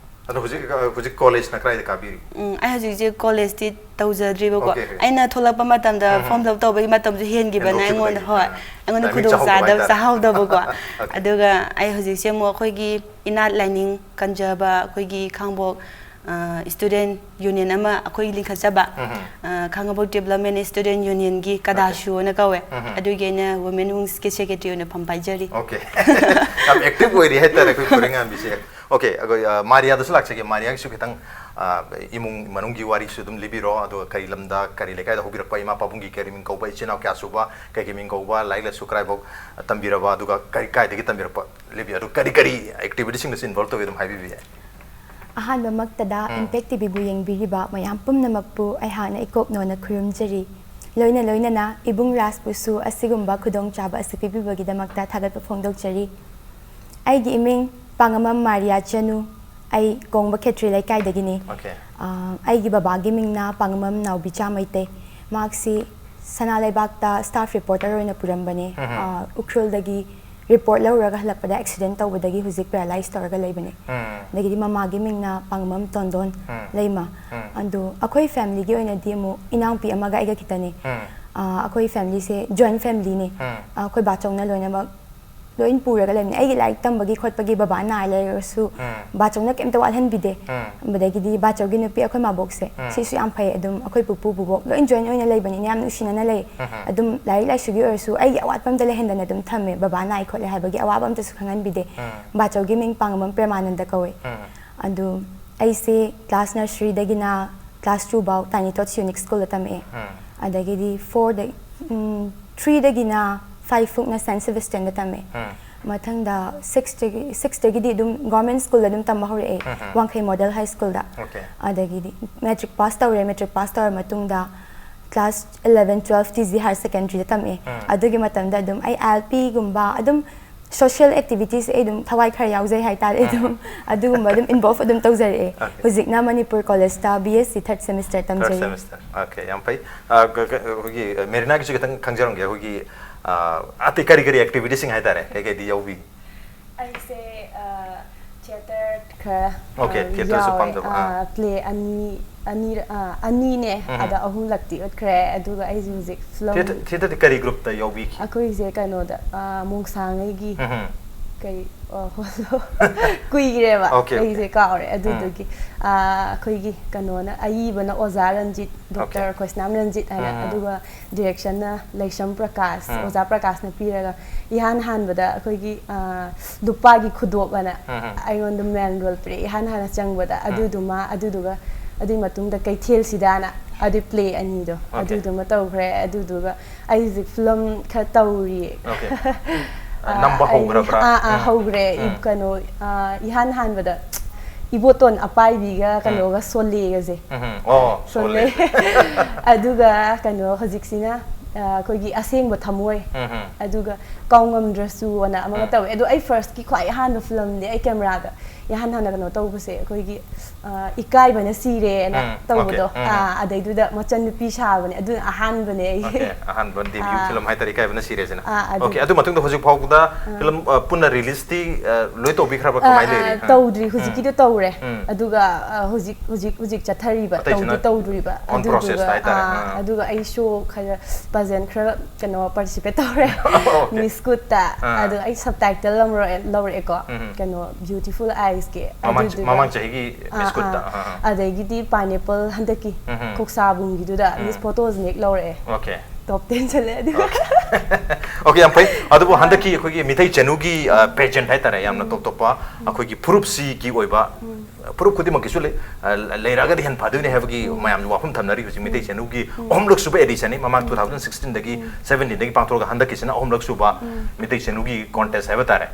ꯑꯗꯣ ꯍꯧꯖꯤꯛ ꯍꯧꯖꯤꯛ ꯀꯣꯂꯦꯖꯅ ꯀꯗꯥꯏꯗ ꯀꯥꯕꯤꯔꯤ? ꯎꯝ, ꯑꯩ ꯍꯧꯖꯤꯛꯁꯦ ꯀꯣꯂꯦꯖꯇꯤ ꯇꯧꯖꯗ꯭ꯔꯤꯕꯀꯣ꯫ Okay, okay. ꯑꯩꯅ ꯊꯣꯛꯂꯛꯄ ꯃꯇꯝꯗ ꯎꯝ. ꯐꯣꯔꯝ ꯐꯤꯜ ꯑꯞ ꯇꯧꯕꯒꯤ ꯃꯇꯝꯁꯨ ꯍꯦꯟꯈꯤꯕꯅ ꯍꯦꯟꯗꯣꯛꯈꯤꯕꯗꯒꯤ, ꯑꯩꯉꯣꯟꯗ, ꯍꯣꯏ, ꯑꯥ. ꯑꯩꯉꯣꯟꯗ Timing ꯆꯥꯍꯧꯗꯕ ꯆꯥꯍꯧꯗꯕ, ꯍꯥꯏꯇꯥꯔꯦ. ꯆꯥꯍꯧꯗꯕꯀꯣ꯫ Okay. ꯑꯗꯨꯒ ꯑꯩ ꯍꯧꯖꯤꯛꯁꯦ ꯑꯃꯨꯛ ꯑꯩꯈꯣꯏꯒꯤ ꯏꯅꯥꯠ ꯂꯥꯏꯅꯤꯡ ꯀꯟꯖꯕ ꯑꯩꯈꯣꯏꯒꯤ ꯈꯥꯡꯕꯣꯛ ꯁ꯭ꯇꯨꯗꯦꯟ ꯌꯨꯅꯤꯌꯟ ꯑꯃ ꯑꯩꯈꯣꯏ ꯂꯤꯡꯈꯠꯆꯕ, ꯎꯝ. ꯑ, ꯈꯥꯡꯉꯕꯣꯛ ꯗꯤꯕꯂꯞꯃꯦꯟ ꯁ꯭ꯇꯨꯗꯦꯟ ꯌꯨꯅꯤꯌꯟꯒꯤ ꯀꯗꯥꯁꯨ ꯑꯅ ꯀꯧꯋꯦ꯫ ꯎꯝ. ꯑꯗꯨꯒꯤ ꯑꯩꯅ ꯋꯨꯃꯦꯟ ꯋꯤꯡꯁꯀꯤ ꯁꯦꯀ꯭ꯔꯦꯇꯔꯤ ꯑꯣꯏꯅ ꯐꯝ ꯄꯥꯏꯖꯔꯤ꯫ Okay. ꯌꯥꯝ ꯑꯦꯛꯇꯤꯚ ꯑꯣꯏꯔꯤ ꯍꯥꯏꯇꯥꯔꯦ ꯑꯩꯈꯣꯏ ꯄꯣꯏꯔꯩꯉꯥꯟꯕꯤꯁꯦ꯫ Okay, ꯑꯩꯈꯣꯏ, ꯑ, ꯃꯥꯔꯤꯌꯥꯗꯁꯨ ꯂꯥꯛꯆꯒꯦ꯫ ꯃꯥꯔꯤꯌꯥꯒꯤꯁꯨ ꯈꯤꯇꯪ, ꯑ, ꯏꯃꯨꯡ ꯃꯅꯨꯡꯒꯤ ꯋꯥꯔꯤꯁꯨ ꯑꯗꯨꯝ ꯂꯤꯕꯤꯔꯣ, ꯑꯗꯨꯒ ꯀꯔꯤ ꯂꯝꯗ, ꯀꯔꯤ ꯂꯩꯀꯥꯏꯗ ꯍꯧꯕꯤꯔꯛꯄ, ꯏꯃꯥ ꯄꯥꯕꯨꯡꯒꯤ ꯀꯔꯤ ꯃꯤꯡ ꯀꯧꯕ, ꯏꯆꯤꯟ ꯏꯅꯥꯎ ꯀꯌꯥ ꯁꯨꯕ, ꯀꯩ ꯀꯩ ꯃꯤꯡ ꯀꯧꯕ, ꯂꯥꯏꯔꯤꯛ ꯂꯥꯏꯁꯨ ꯀꯗꯥꯏꯐꯥꯎ ꯇꯝꯕꯤꯔꯕ, ꯑꯗꯨꯒ ꯀꯔꯤ, ꯀꯥꯏꯗꯒꯤ ꯇꯝꯕꯤꯔꯛꯄ ꯂꯤꯕꯤꯌꯨ꯫ ꯑꯗꯨ ꯀꯔꯤ ꯀꯔꯤ ꯑꯦꯛꯇꯤꯚꯤꯇꯤꯁꯤꯡꯗꯁꯨ ꯏꯟꯚꯣꯜꯕ ꯇꯧꯏ ꯑꯗꯨꯝ ꯍꯥꯏꯕꯤꯕ ꯌꯥꯏ꯫ ꯑꯍꯥꯟꯕꯃꯛꯇꯗ ꯎꯝ. ꯏꯝꯄꯦꯛ ꯇꯤꯚꯤꯕꯨ ꯌꯦꯡꯕꯤꯔꯤꯕ ꯃꯌꯥꯝ ꯄꯨꯝꯅꯃꯛꯄꯨ ꯑꯩꯍꯥꯛꯅ ꯏꯀꯣꯛꯅꯣꯅ ꯈꯨꯔꯨꯝꯖꯔꯤ꯫ ꯂꯣꯏꯅ ꯂꯣꯏꯅꯅ ꯏꯕꯨꯡ ꯔꯥꯖꯄꯨꯁꯨ ꯑꯁꯤꯒꯨꯝꯕ ꯈꯨꯗꯣꯡꯆꯥꯕ ꯑꯁꯤ ꯄꯤꯕꯤꯕꯒꯤꯗꯃꯛꯇ ꯊꯥꯒꯠꯄ ꯐꯣꯡꯗꯣꯛꯆꯔꯤ꯫ ꯑꯩꯒꯤ ꯏꯃꯤꯡ ꯄꯥꯉꯝꯃꯝ ꯃꯥꯔꯤꯌꯥ ꯆꯅꯨ꯫ ꯑꯩ ꯀꯣꯡꯕ ꯈꯦꯇ꯭ꯔꯤ ꯂꯩꯀꯥꯏꯗꯒꯤꯅꯤ꯫ Okay. ꯑ, ꯑꯩꯒꯤ ꯕꯕꯥꯒꯤ ꯃꯤꯡꯅ ꯄꯥꯉꯝꯃꯝ ꯅꯥꯎꯕꯤꯆꯥ ꯃꯩꯇꯩ꯫ ꯃꯍꯥꯛꯁꯤ ꯁꯅꯥ ꯂꯩꯕꯥꯛꯇ ꯁ꯭ꯇꯥꯐ ꯔꯤꯄꯣꯔꯇꯔ ꯑꯣꯏꯅ ꯄꯨꯔꯝꯕꯅꯦ꯫ ꯎꯝꯍꯨꯝ. ꯑ, ꯎꯈ꯭ꯔꯨꯜꯗꯒꯤ ꯔꯤꯄꯣꯔꯠ ꯂꯧꯔꯒ ꯍꯜꯂꯛꯄꯗ ꯑꯦꯛꯁꯤꯗꯦꯟ ꯇꯧꯕꯗꯒꯤ ꯍꯧꯖꯤꯛ ꯄꯦꯔꯥꯂꯥꯏꯁ ꯇꯧꯔꯒ ꯂꯩꯕꯅꯦ꯫ ꯎꯝ. ꯑꯗꯒꯤꯗꯤ ꯃꯃꯥꯒꯤ ꯃꯤꯡꯅ ꯄꯥꯉꯝꯃꯝ ꯇꯣꯟꯗꯣꯟ ꯎꯝ. ꯂꯩꯃ꯫ ꯎꯝ. ꯑꯗꯣ ꯑꯩꯈꯣꯏ ꯐꯦꯃꯤꯂꯤꯒꯤ ꯑꯣꯏꯅꯗꯤ ꯑꯃꯨꯛ ꯏꯅꯥꯎꯄꯤ ꯑꯃꯒ ꯑꯩꯒ ꯈꯤꯇꯅꯦ꯫ ꯎꯝ. ꯑ, ꯑꯩꯈꯣꯏ ꯐꯦꯃꯤꯂꯤꯁꯦ ꯖꯣꯏꯟ ꯐꯦꯃꯤꯂꯤꯅꯦ꯫ ꯎꯝ. ꯑꯩꯈꯣꯏ ꯕꯥꯆꯧꯅ ꯂꯣꯏꯅꯃꯛ ꯂꯣꯏ ꯄꯨꯔꯒ ꯂꯩꯕꯅꯦ꯫ ꯑꯩꯒꯤ ꯂꯥꯏꯔꯤꯛ ꯇꯝꯕꯒꯤ ꯈꯣꯠꯄꯒꯤ ꯕꯕꯥ ꯅꯥꯔ ꯂꯩꯔꯁꯨ ꯎꯝ. ꯕꯥꯆꯧꯅ ꯀꯩꯝꯇ ꯋꯥꯠꯍꯟꯕꯤꯗꯦ꯫ ꯎꯝ. ꯑꯗꯒꯤꯗꯤ ꯕꯥꯆꯧꯒꯤ ꯅꯨꯄꯤ ꯑꯩꯈꯣꯏ ꯃꯥꯕꯣꯛꯁꯦ, ꯎꯝ. ꯁꯤꯁꯨ ꯌꯥꯝ ꯐꯩ꯫ ꯑꯗꯨꯝ ꯑꯩꯈꯣꯏ ꯄꯨꯄꯨ ꯕꯨꯕꯣꯛ ꯂꯣꯏ ꯖꯣꯏꯟ ꯑꯣꯏꯅ ꯂꯩꯕꯅꯤꯅ ꯌꯥꯝ ꯅꯨꯡꯁꯤꯅꯅ ꯂꯩ꯫ ꯎꯝꯍꯨꯝ. ꯑꯗꯨꯝ ꯂꯥꯏꯔꯤꯛ ꯂꯥꯏꯁꯨꯒꯤ ꯑꯣꯏꯔꯁꯨ ꯑꯩꯒꯤ ꯑꯋꯥꯠꯄ ꯑꯝꯇ ꯂꯩꯍꯟꯗꯅ ꯑꯗꯨꯝ ꯊꯝꯃꯦ꯫ ꯕꯕꯥ ꯅꯥꯏ ꯈꯣꯠꯂꯦ ꯍꯥꯏꯕꯒꯤ ꯑꯋꯥꯕ ꯑꯝꯇꯁꯨ ꯈꯪꯍꯟꯕꯤꯗꯦ꯫ ꯎꯝ. ꯕꯥꯆꯧꯒꯤ ꯃꯤꯡ ꯄꯥꯉꯝꯕꯝ ꯄ꯭ꯔꯦꯃꯥꯅꯟꯗ ꯀꯧꯋꯦ꯫ ꯎꯝ. ꯑꯗꯨ ꯑꯩꯁꯦ ꯀ꯭ꯂꯥꯁ ꯅꯔꯁꯔꯤꯗꯒꯤꯅ ꯀ꯭ꯂꯥꯁ ꯇꯨ ꯐꯥꯎ ꯇꯥꯏꯅꯤ ꯇꯣꯠꯁ ꯌꯨꯅꯤꯛ ꯁ꯭ꯀꯨꯜꯗ ꯇꯝꯃꯛꯑꯦ꯫ ꯎꯝ. ꯑꯗꯒꯤꯗꯤ ꯐꯣꯔꯗ ꯊ꯭ꯔꯤꯗꯒꯤꯅ ꯐꯥꯏꯚ ꯐꯥꯎꯅ ꯁꯦꯟ ꯁꯦꯕꯦꯁꯇꯤꯌꯟꯗ ꯇꯝꯃꯛꯑꯦ꯫ ꯎꯝ. ꯃꯊꯪꯗ ꯁꯤꯛꯁꯇꯒꯤ ꯁꯤꯛꯁꯇꯒꯤꯗꯤ ꯑꯗꯨꯝ ꯒꯣꯔꯃꯦꯟ ꯁ꯭ꯀꯨꯜꯗ ꯑꯗꯨꯝ ꯇꯝꯕ ꯍꯧꯔꯛꯑꯦ꯫ ꯎꯝꯍꯨꯝ. ꯋꯥꯡꯈꯩ ꯃꯣꯗꯦꯜ ꯍꯥꯏ ꯁ꯭ꯀꯨꯜꯗ꯫ Okay. ꯑꯗꯒꯤꯗꯤ ꯃꯦꯇ꯭ꯔꯤꯛ ꯄꯥꯁ ꯇꯧꯔꯦ꯫ ꯃꯦꯇ꯭ꯔꯤꯛ ꯄꯥꯁ ꯇꯧꯔ ꯃꯇꯨꯡꯗ class eleven twelve T G higher ꯁꯦꯀꯦꯟꯗꯔꯤꯗ ꯇꯝꯃꯛꯑꯦ꯫ ꯎꯝ. ꯑꯗꯨꯒꯤ ꯃꯇꯝꯗ ꯑꯗꯨꯝ ꯑꯩ ꯑꯥꯏ ꯑꯦꯜ ꯄꯤꯒꯨꯝꯕ ꯑꯗꯨꯝ ꯁꯣꯁꯤꯌꯦꯜ ꯑꯦꯛꯇꯤꯚꯤꯇꯤꯁ ꯑꯩ ꯑꯗꯨꯝ ꯊꯋꯥꯏ ꯈꯔ ꯌꯥꯎꯖꯩ ꯍꯥꯏꯇꯥꯔꯦ꯫ ꯎꯝ. ꯑꯗꯨꯝ ꯑꯗꯨꯒꯨꯝꯕ ꯑꯗꯨꯝ ꯏꯟꯚꯣꯜꯚ ꯑꯗꯨꯝ ꯇꯧꯖꯔꯛꯑꯦ꯫ Okay. ꯍꯧꯖꯤꯛꯅ ꯃꯅꯤꯄꯨꯔ ꯀꯣꯂꯦꯖꯇ B S C third semester third ꯇꯝꯖꯔꯤ꯫ ꯁꯦꯃꯤꯁꯇꯔ꯫ Okay, ꯌꯥꯝ ꯐꯩ꯫ ꯑ, ꯀ-, ꯀ-, ꯑꯩꯈꯣꯏꯒꯤ, ꯑ, ꯃꯦꯔꯤꯅꯥꯒꯤꯁꯨ ꯈꯤꯇꯪ ꯈꯪꯖꯔꯝꯒꯦ꯫ ꯑꯩꯈꯣꯏꯒꯤ, ꯑ, ꯑꯇꯩ ꯀꯔꯤ ꯀꯔꯤ ꯑꯦꯛꯇꯤꯚꯤꯇꯤꯁꯤꯡ ꯍꯥꯏꯇꯥꯔꯦ, ꯀꯩ ꯀꯩꯗꯤ ꯌꯥꯎꯕꯤ? ꯑꯩꯁꯦ ꯑ, Theater ꯈꯔ Okay, ꯑ, theaterꯁꯨ ꯌꯥꯎꯋꯦ꯫ ꯄꯥꯝꯖꯕ, ꯑꯥ꯫ ꯑ, play ꯑꯅꯤ ꯑꯅꯤ ꯑ, ꯑꯅꯤꯅꯦ꯫ ꯑꯗ ꯑꯍꯨꯝꯂꯛꯇꯤ ꯎꯠꯈ꯭ꯔꯦ꯫ ꯑꯗꯨꯒ ꯑꯩꯁꯦ ꯍꯧꯖꯤꯛ film ꯊꯤꯌꯦꯇꯔ ꯊꯤꯌꯦꯇꯔꯗꯤ ꯀꯔꯤ ꯒ꯭ꯔꯨꯞꯇ ꯌꯥꯎꯕꯤꯈꯤ? ꯑꯩꯈꯣꯏꯁꯦ ꯀꯩꯅꯣꯗ ꯑ, ꯃꯣꯡꯁꯥꯡꯉꯩꯒꯤ ꯎꯝ. ꯀꯩ ꯑ, ꯍꯣꯜꯂꯣ ꯀꯨꯏꯔꯦꯕ꯫ Okay, okay. ꯑꯩꯁꯦ ꯀꯥꯎꯔꯦ꯫ ꯑꯗꯨꯗꯨꯒꯤ ꯑ, ꯑꯩꯈꯣꯏꯒꯤ ꯀꯩꯅꯣꯅ ꯑꯏꯕꯅ ꯑꯣꯖꯥ ꯔꯟꯖꯤꯠ, Doctor Okay. ꯈꯣꯏꯁꯅꯥꯝ ꯔꯟꯖꯤꯠ ꯍꯥꯏꯅ꯫ ꯎꯝ. ꯑꯗꯨꯒ directionꯅ ꯂꯩꯁ꯭ꯔꯝ ꯄ꯭ꯔꯀꯥꯁ, ꯎꯝ. ꯑꯣꯖꯥ ꯄ꯭ꯔꯀꯥꯁꯅ ꯄꯤꯔꯒ ꯏꯍꯥꯟ ꯍꯥꯟꯕꯗ ꯑꯩꯈꯣꯏꯒꯤ ꯑ, ꯂꯨꯄꯥꯒꯤ ꯈꯨꯗꯣꯞ ꯑꯅ ꯎꯝ. ꯑꯩꯉꯣꯟꯗ main role ꯄꯤꯔꯛꯑꯦ ꯏꯍꯥꯟ ꯍꯥꯟꯅ ꯆꯪꯕꯗ꯫ ꯑꯗꯨꯗꯨꯃ ꯑꯗꯨꯗꯨꯒ ꯑꯗꯨꯒꯤ ꯃꯇꯨꯡꯗ ꯀꯩꯊꯦꯜꯁꯤꯗꯅ ꯑꯗꯨ play ꯑꯅꯤꯗꯣ Okay. ꯑꯗꯨꯗꯨꯃ ꯇꯧꯈ꯭ꯔꯦ꯫ ꯑꯗꯨꯗꯨꯒ ꯑꯩ ꯍꯧꯖꯤꯛ film ꯈꯔ ꯇꯧꯔꯤꯌꯦ꯫ Okay. ꯅꯝꯕ ꯍꯧꯈ꯭ꯔꯕ꯭ꯔꯥ? ꯑꯥ ꯑꯥ ꯎꯝ. ꯍꯧꯈ꯭ꯔꯦ꯫ ꯎꯝ. ꯀꯩꯅꯣ ꯑ, ꯏꯍꯥꯟ ꯍꯥꯟꯕꯗ ꯏꯕꯣꯇꯣꯟ ꯑꯄꯥꯏꯕꯤꯒ ꯀꯩꯅꯣꯒ ꯁꯣꯜꯂꯦꯒꯁꯦ꯫ ꯎꯝ. ꯑꯣ, ꯁꯣꯜꯂꯦ꯫ ꯁꯣꯜꯂꯦ꯫ ꯑꯗꯨꯒ ꯀꯩꯅꯣ ꯍꯧꯖꯤꯛꯁꯤꯅ ꯑ, ꯑꯩꯈꯣꯏꯒꯤ ꯑꯁꯦꯡꯕ ꯊꯃꯣꯏ꯫ ꯎꯝ. ꯑꯗꯨꯒ ꯀꯥꯎꯉꯝꯗ꯭ꯔꯁꯨ ꯑꯅ ꯑꯃꯒ ꯎꯝ. ꯇꯧꯋꯦ꯫ ꯑꯗꯣ ꯑꯩ firstꯀꯤ ꯈ꯭ꯋꯥꯏ ꯑꯍꯥꯟꯕ filmꯗꯤ ꯑꯩ cameraꯗ ꯏꯍꯥꯟ ꯍꯥꯟꯅ ꯀꯩꯅꯣ ꯇꯧꯕꯁꯦ ꯑꯩꯈꯣꯏꯒꯤ ꯑ, ꯏꯀꯥꯏꯕꯅ ꯁꯤꯔꯦꯅ ꯎꯝ, ꯇꯧꯕꯗꯣ꯫ okay. ꯎꯝ. ꯑꯥ, ꯑꯗꯩꯗꯨꯗ ꯃꯆꯟꯅꯨꯄꯤ ꯁꯥꯕꯅꯦ꯫ ꯑꯗꯨꯅ ꯑꯍꯥꯟꯕꯅꯦ ꯑꯩ꯫ Okay, ꯑꯍꯥꯟꯕ debut ꯑꯥ. film ꯍꯥꯏꯇꯥꯔꯦ, ꯏꯀꯥꯏꯕꯅ ꯁꯤꯔꯦꯁꯤꯅ꯫ ꯑꯥ, ꯑꯗꯨ- Okay, ꯑꯗꯨ ꯃꯇꯨꯡꯗ ꯍꯧꯖꯤꯛ ꯐꯥꯎꯕꯗ film ꯑ, ꯄꯨꯟꯅ releaseꯇꯤ ꯑ, ꯂꯣꯏ ꯇꯧꯕꯤꯈ꯭ꯔꯕ? ꯑꯥ, ꯀꯃꯥꯏꯅ ꯑꯥ, ꯂꯩꯔꯤ? ꯇꯧꯗ꯭ꯔꯤ꯫ ꯍꯧꯖꯤꯛꯀꯤꯗꯤ ꯇꯧꯔꯦ꯫ ꯎꯝ. ꯑꯗꯨꯒ ꯑ, ꯍꯧꯖꯤꯛ ꯍꯧꯖꯤꯛ ꯍꯧꯖꯤꯛ ꯆꯠꯊꯔꯤꯕ ꯑꯇꯩꯁꯤꯅ ꯇꯧꯗꯤ ꯇꯧꯗ꯭ꯔꯤꯕ꯫ On process ꯑꯗꯨꯗꯨꯒ, ꯍꯥꯏꯇꯥꯔꯦ꯫ ꯑꯥ, ꯑꯥ. ꯑꯗꯨꯒ ꯑꯩ show ꯈꯔ pageant ꯈꯔ ꯀꯩꯅꯣ participate ꯇꯧꯔꯦ꯫ Okay. Miss Good ꯇ꯫ ꯑꯥ. ꯑꯗꯣ ꯑꯩ subtitle ꯑꯃ ꯂꯧꯔꯛꯑꯦ- ꯂꯧꯔꯛꯑꯦꯀꯣ꯫ ꯎꯝ. ꯀꯩꯅꯣ Beautiful Eyes ꯀꯤ꯫ ꯃꯃꯥꯡ ꯑꯗꯨꯗꯨꯒ- ꯃꯃꯥꯡ ꯆꯍꯤꯒꯤ ꯑꯥ, Miss Good ꯇ꯫ ꯑꯥ. ꯑꯥ, ꯑꯥ. ꯑꯗꯒꯤꯗꯤ Pineapple ꯍꯟꯗꯛꯀꯤ ꯎꯝ. ꯈꯣꯛꯁꯥꯕꯨꯡꯒꯤꯗꯨꯗ ꯎꯝ. Miss Photogenic ꯂꯧꯔꯛꯑꯦ꯫ Okay. Top ten ꯆꯠꯂꯦ ꯑꯗꯨꯒ꯫ Okay, ꯌꯥꯝ ꯐꯩ꯫ ꯑꯗꯨꯕꯨ ꯍꯟꯗꯛꯀꯤ ꯑꯩꯈꯣꯏꯒꯤ ꯃꯤꯇꯩ ꯆꯅꯨꯒꯤ ꯑ, pageant ꯍꯥꯏꯇꯥꯔꯦ, ꯌꯥꯝꯅ top ꯇꯣꯞꯄ ꯑꯩꯈꯣꯏꯒꯤ ꯐꯨꯔꯨꯞꯁꯤꯒꯤ ꯑꯣꯏꯕ, ꯐꯨꯔꯨꯞ ꯈꯨꯗꯤꯡꯃꯛꯀꯤꯁꯨ ꯂꯩ-, ꯑ, ꯂꯩꯔꯛꯑꯒꯗꯤ ꯍꯦꯟꯅ ꯐꯗꯣꯏꯅꯦ ꯍꯥꯏꯕꯒꯤ ꯃꯌꯥꯝꯁꯨ ꯋꯥꯐꯝ ꯊꯝꯅꯔꯤ꯫ ꯍꯧꯖꯤꯛ ꯃꯤꯇꯩ ꯆꯅꯨꯒꯤ ꯑꯍꯨꯝꯂꯛ ꯁꯨꯕ edition ꯅꯤ꯫ ꯃꯃꯥꯡ two thousand sixteen ꯗꯒꯤ seventeen ꯗꯒꯤ ꯄꯥꯡꯊꯣꯛꯑꯒ ꯍꯟꯗꯛꯀꯤꯁꯤꯅ ꯑꯍꯨꯝꯂꯛ ꯁꯨꯕ ꯃꯤꯇꯩ ꯆꯅꯨꯒꯤ contest ꯍꯥꯏꯕ ꯇꯥꯔꯦ꯫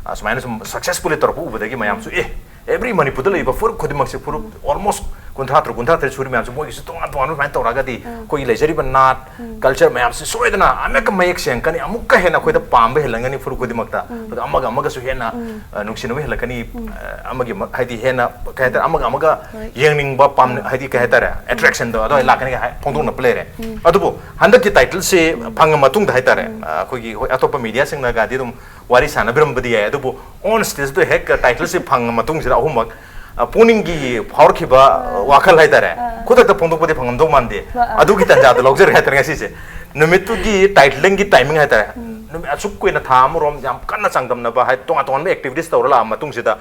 ꯑ, ꯁꯨꯃꯥꯏꯅ ꯁꯨꯝ successfully ꯇꯧꯔꯛꯄ ꯎꯕꯗꯒꯤ ꯃꯌꯥꯝꯁꯨ, ꯑꯦ, every ꯃꯅꯤꯄꯨꯔꯗ ꯂꯩꯔꯤꯕ ꯐꯨꯔꯨꯞ ꯈꯨꯗꯤꯡꯃꯛꯁꯦ, ꯐꯨꯔꯨꯞ almost ꯀꯨꯟꯊ꯭ꯔꯥ ꯇꯔꯨꯛ, ꯀꯨꯟꯊ꯭ꯔꯥ ꯇꯔꯦꯠ ꯁꯨꯔꯤ ꯃꯌꯥꯝꯁꯦ, ꯃꯣꯏꯒꯤꯁꯨ ꯇꯣꯉꯥꯟ ꯇꯣꯉꯥꯟꯕ ꯁꯨꯃꯥꯏꯅ ꯇꯧꯔꯛꯑꯒꯗꯤ ꯑꯩꯈꯣꯏꯒꯤ ꯂꯩꯖꯔꯤꯕ ꯅꯥꯠ, culture ꯃꯌꯥꯝꯁꯦ ꯁꯣꯏꯗꯅ ꯑꯃꯨꯛꯀ ꯃꯌꯦꯛ ꯁꯦꯡꯉꯛꯀꯅꯤ, ꯑꯃꯨꯛꯀ ꯍꯦꯟꯅ ꯑꯩꯈꯣꯏꯗ ꯄꯥꯝꯕ ꯍꯦꯜꯂꯛꯀꯅꯤ ꯐꯨꯔꯨꯞ ꯈꯨꯗꯤꯡꯃꯛꯇ꯫ ꯑꯗꯨꯒ ꯑꯃꯒ ꯑꯃꯒꯁꯨ ꯍꯦꯟꯅ, ꯑ, ꯅꯨꯡꯁꯤꯅꯕ ꯍꯦꯜꯂꯛꯀꯅꯤ꯫ ꯑ, ꯑꯃꯒꯤ ꯃ-, ꯍꯥꯏꯗꯤ ꯍꯦꯟꯅ, ꯀꯩ ꯍꯥꯏꯇꯥꯔꯦ, ꯑꯃꯒ ꯑꯃꯒ ꯌꯦꯡꯅꯤꯡꯕ, ꯄꯥꯝ-, ꯍꯥꯏꯗꯤ, ꯀꯩ ꯍꯥꯏꯇꯥꯔꯦ, attraction ꯗꯣ ꯑꯗꯨꯋꯥꯏ ꯂꯥꯛꯀꯅꯤ ꯍꯥꯏ ꯐꯣꯡꯗꯣꯛꯅꯕ ꯂꯩꯔꯦ꯫ ꯑꯗꯨꯕꯨ ꯍꯟꯗꯛꯀꯤ title ꯁꯦ ꯐꯪꯉ ꯃꯇꯨꯡꯗ ꯍꯥꯏꯇꯥꯔꯦ, ꯑ, ꯑꯩꯈꯣꯏꯒꯤ, ꯍꯣꯏ, ꯑꯇꯣꯞꯄ media ꯁꯤꯡꯅꯒꯗꯤ ꯑꯗꯨꯝ ꯋꯥꯔꯤ ꯁꯥꯟꯅꯕꯤꯔꯝꯕꯗꯤ ꯌꯥꯏ, ꯑꯗꯨꯕꯨ on stageꯇ ꯍꯦꯛ titleꯁꯤ ꯐꯪꯉ ꯃꯇꯨꯡꯁꯤꯗ ꯑꯍꯨꯝꯃꯛ, ꯑ, ꯄꯨꯛꯅꯤꯡꯒꯤ ꯐꯥꯎꯔꯛꯈꯤꯕ, ꯑ, ꯋꯥꯈꯜ ꯍꯥꯏꯇꯥꯔꯦ, ꯑ꯫ ꯈꯨꯗꯛꯇ ꯐꯣꯡꯗꯣꯛꯄꯗꯤ ꯐꯪꯉꯝꯗꯧ ꯃꯥꯟꯗꯦ꯫ ꯑ, ꯑ꯫ ꯑꯗꯨꯒꯤ ꯇꯥꯟꯖꯥꯗꯣ ꯂꯧꯖꯔꯦ ꯍꯥꯏꯇꯥꯔꯦ ꯉꯁꯤꯁꯦ꯫ ꯅꯨꯃꯤꯠꯇꯨꯒꯤ titleingꯒꯤ timing ꯍꯥꯏꯇꯥꯔꯦ, ꯎꯝ꯫ ꯅꯨꯃꯤꯠ ꯑꯁꯨꯛ ꯀꯨꯏꯅ, ꯊꯥ ꯑꯃꯔꯣꯝ ꯌꯥꯝ ꯀꯟꯅ ꯆꯥꯡꯗꯝꯅꯕ ꯍꯥꯏ, ꯇꯣꯉꯥꯟ ꯇꯣꯉꯥꯟꯕ activities ꯇꯧꯔ ꯂꯥꯛꯑ ꯃꯇꯨꯡꯁꯤꯗ,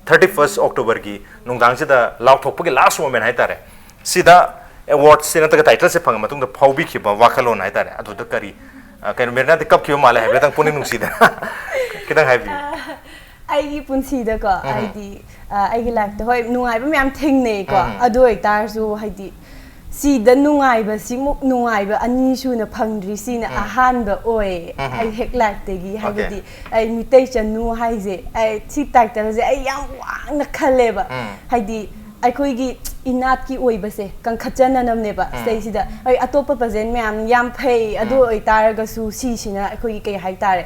thirty first Octoberꯒꯤ ꯅꯨꯡꯗꯥꯡꯁꯤꯗ ꯂꯥꯎꯊꯣꯛꯄꯒꯤ last moment ꯍꯥꯏꯇꯥꯔꯦ, ꯁꯤꯗ awardꯁꯦ ꯅꯠꯇ꯭ꯔꯒ titleꯁꯦ ꯐꯪꯉ ꯃꯇꯨꯡꯗ ꯐꯥꯎꯕꯤꯈꯤꯕ ꯋꯥꯈꯜꯂꯣꯟ ꯍꯥꯏꯇꯥꯔꯦ, ꯑꯗꯨꯗ ꯀꯔꯤ, ꯑ, ꯀꯩꯅꯣ, ꯃꯦꯔꯤꯅꯥꯗꯤ ꯀꯞꯈꯤꯕ ꯃꯥꯜꯂꯦ ꯍꯥꯏꯐꯦꯠꯇꯪ ꯄꯨꯛꯅꯤꯡ ꯅꯨꯡꯁꯤꯗꯅ꯫ ꯈꯤꯇꯪ ꯍꯥꯏꯕꯤꯌꯨ꯫ ꯑꯩꯒꯤ ꯄꯨꯟꯁꯤꯗꯀꯣ, ꯎꯝ꯫ ꯍꯥꯏꯗꯤ, ꯑ, ꯑꯩꯒꯤ lifeꯇ, ꯍꯣꯏ, ꯅꯨꯡꯉꯥꯏꯕ ꯃꯌꯥꯝ ꯊꯦꯡꯅꯩꯀꯣ, ꯎꯝ꯫ ꯑꯗꯨ ꯑꯣꯏꯇꯥꯔꯁꯨ, ꯍꯥꯏꯗꯤ, ꯁꯤꯗ ꯅꯨꯡꯉꯥꯏꯕꯁꯤꯃꯨꯛ ꯅꯨꯡꯉꯥꯏꯕ ꯑꯅꯤ ꯁꯨꯅ ꯐꯪꯗ꯭ꯔꯤꯁꯤꯅ ꯎꯝ꯫ ꯑꯍꯥꯟꯕ ꯑꯣꯏ, ꯎꯝ꯫ ꯑꯩ ꯍꯦꯛ lifeꯇꯒꯤ, OK꯫ ꯍꯥꯏꯕꯗꯤ, ꯑꯩ ꯃꯤꯇꯩ ꯆꯅꯨ ꯍꯥꯏꯁꯦ, ꯑꯩ ꯁꯤ titleꯁꯦ ꯑꯩ ꯌꯥꯝ ꯋꯥꯡꯅ ꯈꯜꯂꯦꯕ꯫ ꯎꯝ꯫ ꯍꯥꯏꯗꯤ, ꯑꯩꯈꯣꯏꯒꯤ ꯏꯅꯥꯠꯀꯤ ꯑꯣꯏꯕꯁꯦ ꯀꯟꯈꯠꯆꯅꯅꯕꯅꯦꯕ ꯎꯝ꯫ ꯁꯤꯗꯩꯁꯤꯗ꯫ ꯍꯣꯏ, ꯑꯇꯣꯞꯄ pageant ꯃꯌꯥꯝ ꯌꯥꯝ ꯐꯩ, ꯑꯗꯨ ꯎꯝ꯫ ꯑꯣꯏꯇꯥꯔꯒꯁꯨ ꯁꯤꯁꯤꯅ ꯑꯩꯈꯣꯏꯒꯤ, ꯀꯩ ꯍꯥꯏꯇꯥꯔꯦ,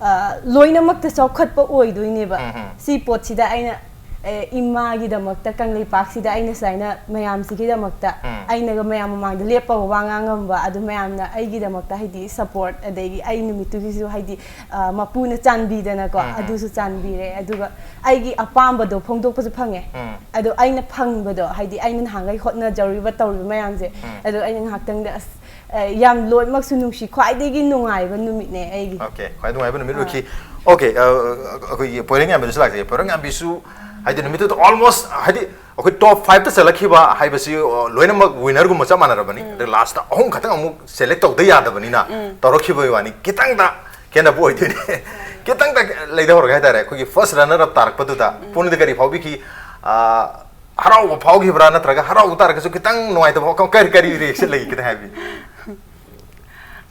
ꯑ, ꯂꯣꯏꯅꯃꯛꯇ ꯆꯥꯎꯈꯠꯄ ꯑꯣꯏꯗꯣꯏꯅꯦꯕ꯫ ꯎꯝ ꯍꯝ꯫ ꯁꯤ ꯄꯣꯠꯁꯤꯗ ꯑꯩꯅ, ꯑꯦ, ꯏꯃꯥꯒꯤꯗꯃꯛꯇ, ꯀꯪꯂꯩꯄꯥꯛꯁꯤꯗ ꯑꯩꯅ ꯁꯨꯃꯥꯏꯅ ꯃꯌꯥꯝꯁꯤꯒꯤꯗꯃꯛꯇ ꯎꯝ꯫ ꯑꯩꯅꯒ ꯃꯌꯥꯝ ꯃꯃꯥꯡꯗ ꯂꯦꯞꯄꯒ ꯋꯥ ꯉꯥꯡ ꯉꯝꯕ, ꯑꯗꯨ ꯃꯌꯥꯝꯅ ꯑꯩꯒꯤꯗꯃꯛꯇ, ꯍꯥꯏꯗꯤ, support, ꯑꯗꯒꯤ ꯑꯩ ꯅꯨꯃꯤꯠꯇꯨꯒꯤꯁꯨ, ꯍꯥꯏꯗꯤ, ꯑ, ꯃꯄꯨꯅ ꯆꯥꯟꯕꯤꯗꯅꯀꯣ, ꯎꯝ ꯎꯝ꯫ ꯑꯗꯨꯁꯨ ꯆꯥꯟꯕꯤꯔꯦ꯫ ꯑꯗꯨꯒ ꯑꯩꯒꯤ ꯑꯄꯥꯝꯕꯗꯣ ꯐꯣꯡꯗꯣꯛꯄꯁꯨ ꯐꯪꯉꯦ꯫ ꯎꯝ꯫ ꯑꯗꯣ ꯑꯩꯅ ꯐꯪꯕꯗꯣ, ꯍꯥꯏꯗꯤ, ꯑꯩꯅ ꯅꯍꯥꯟꯈꯩ ꯍꯣꯠꯅꯖꯔꯨꯔꯤꯕ, ꯇꯧꯔꯤꯕ ꯃꯌꯥꯝꯁꯦ, ꯎꯝ꯫ ꯑꯗꯣ ꯑꯩꯅ ꯉꯥꯏꯍꯥꯛꯇꯪꯗ, ꯑꯁ, ꯑ, ꯌꯥꯝ ꯂꯣꯏꯅꯃꯛꯁꯨ ꯅꯨꯡꯁꯤ, ꯈ꯭ꯋꯥꯏꯗꯒꯤ ꯅꯨꯡꯉꯥꯏꯕ ꯅꯨꯃꯤꯠꯅꯦ ꯑꯩꯒꯤ꯫ OK, ꯈ꯭ꯋꯥꯏ ꯅꯨꯡꯉꯥꯏꯕ ꯅꯨꯃꯤꯠ ꯑꯥ꯫ ꯑꯣꯏꯈꯤ꯫ OK, ꯑ, ꯑꯩꯈꯣꯏꯒꯤ ꯄꯣꯏꯔꯦꯡ ꯌꯥꯝꯕꯤꯗꯁꯨ ꯂꯥꯛꯆꯒꯦ꯫ ꯄꯣꯏꯔꯦꯡ ꯌꯥꯝꯕꯤꯁꯨ, ꯍꯥꯏꯗꯤ, ꯅꯨꯃꯤꯠꯇꯨꯗ almost, ꯍꯥꯏꯗꯤ, ꯑꯩꯈꯣꯏ top fiveꯇ ꯆꯠꯂꯛꯈꯤꯕ ꯍꯥꯏꯕꯁꯤ, ꯑ, ꯂꯣꯏꯅꯃꯛ winnerꯒꯨꯝꯕ ꯆꯞ ꯃꯥꯟꯅꯔꯕꯅꯤ꯫ ꯎꯝ꯫ ꯑꯗꯩ lastꯇ ꯑꯍꯨꯝ ꯈꯛꯇꯪ ꯑꯃꯨꯛ select ꯇꯧꯗ ꯌꯥꯗꯕꯅꯤꯅ ꯎꯝ꯫ ꯇꯧꯔꯛꯈꯤꯕꯒꯤ ꯋꯥꯅꯤ꯫ ꯈꯤꯇꯪꯗ ꯈꯦꯠꯅꯕ ꯑꯣꯏꯗꯣꯏꯅꯦ꯫ ꯈꯤꯇꯪꯗ ꯂꯩꯗꯍꯧꯔꯒꯦ ꯍꯥꯏꯇꯥꯔꯦ꯫ ꯑꯩꯈꯣꯏꯒꯤ first runner up ꯇꯥꯔꯛꯄꯗꯨꯗ ꯎꯝ꯫ ꯄꯨꯛꯅꯤꯡꯗ ꯀꯔꯤ ꯐꯥꯎꯕꯤꯈꯤ? ꯑ, ꯍꯔꯥꯎꯕ ꯐꯥꯎꯈꯤꯕ꯭ꯔꯥ, ꯅꯠꯇ꯭ꯔꯒ ꯍꯔꯥꯎꯕ ꯇꯥꯔꯒꯁꯨ ꯈꯤꯇꯪ ꯅꯨꯡꯉꯥꯏꯇꯕ ꯐꯥꯎ-, ꯀꯔꯤ, ꯀꯔꯤ reaction ꯂꯩꯒꯦ? ꯈꯤꯇꯪ ꯍꯥꯏꯕꯤꯌꯨ꯫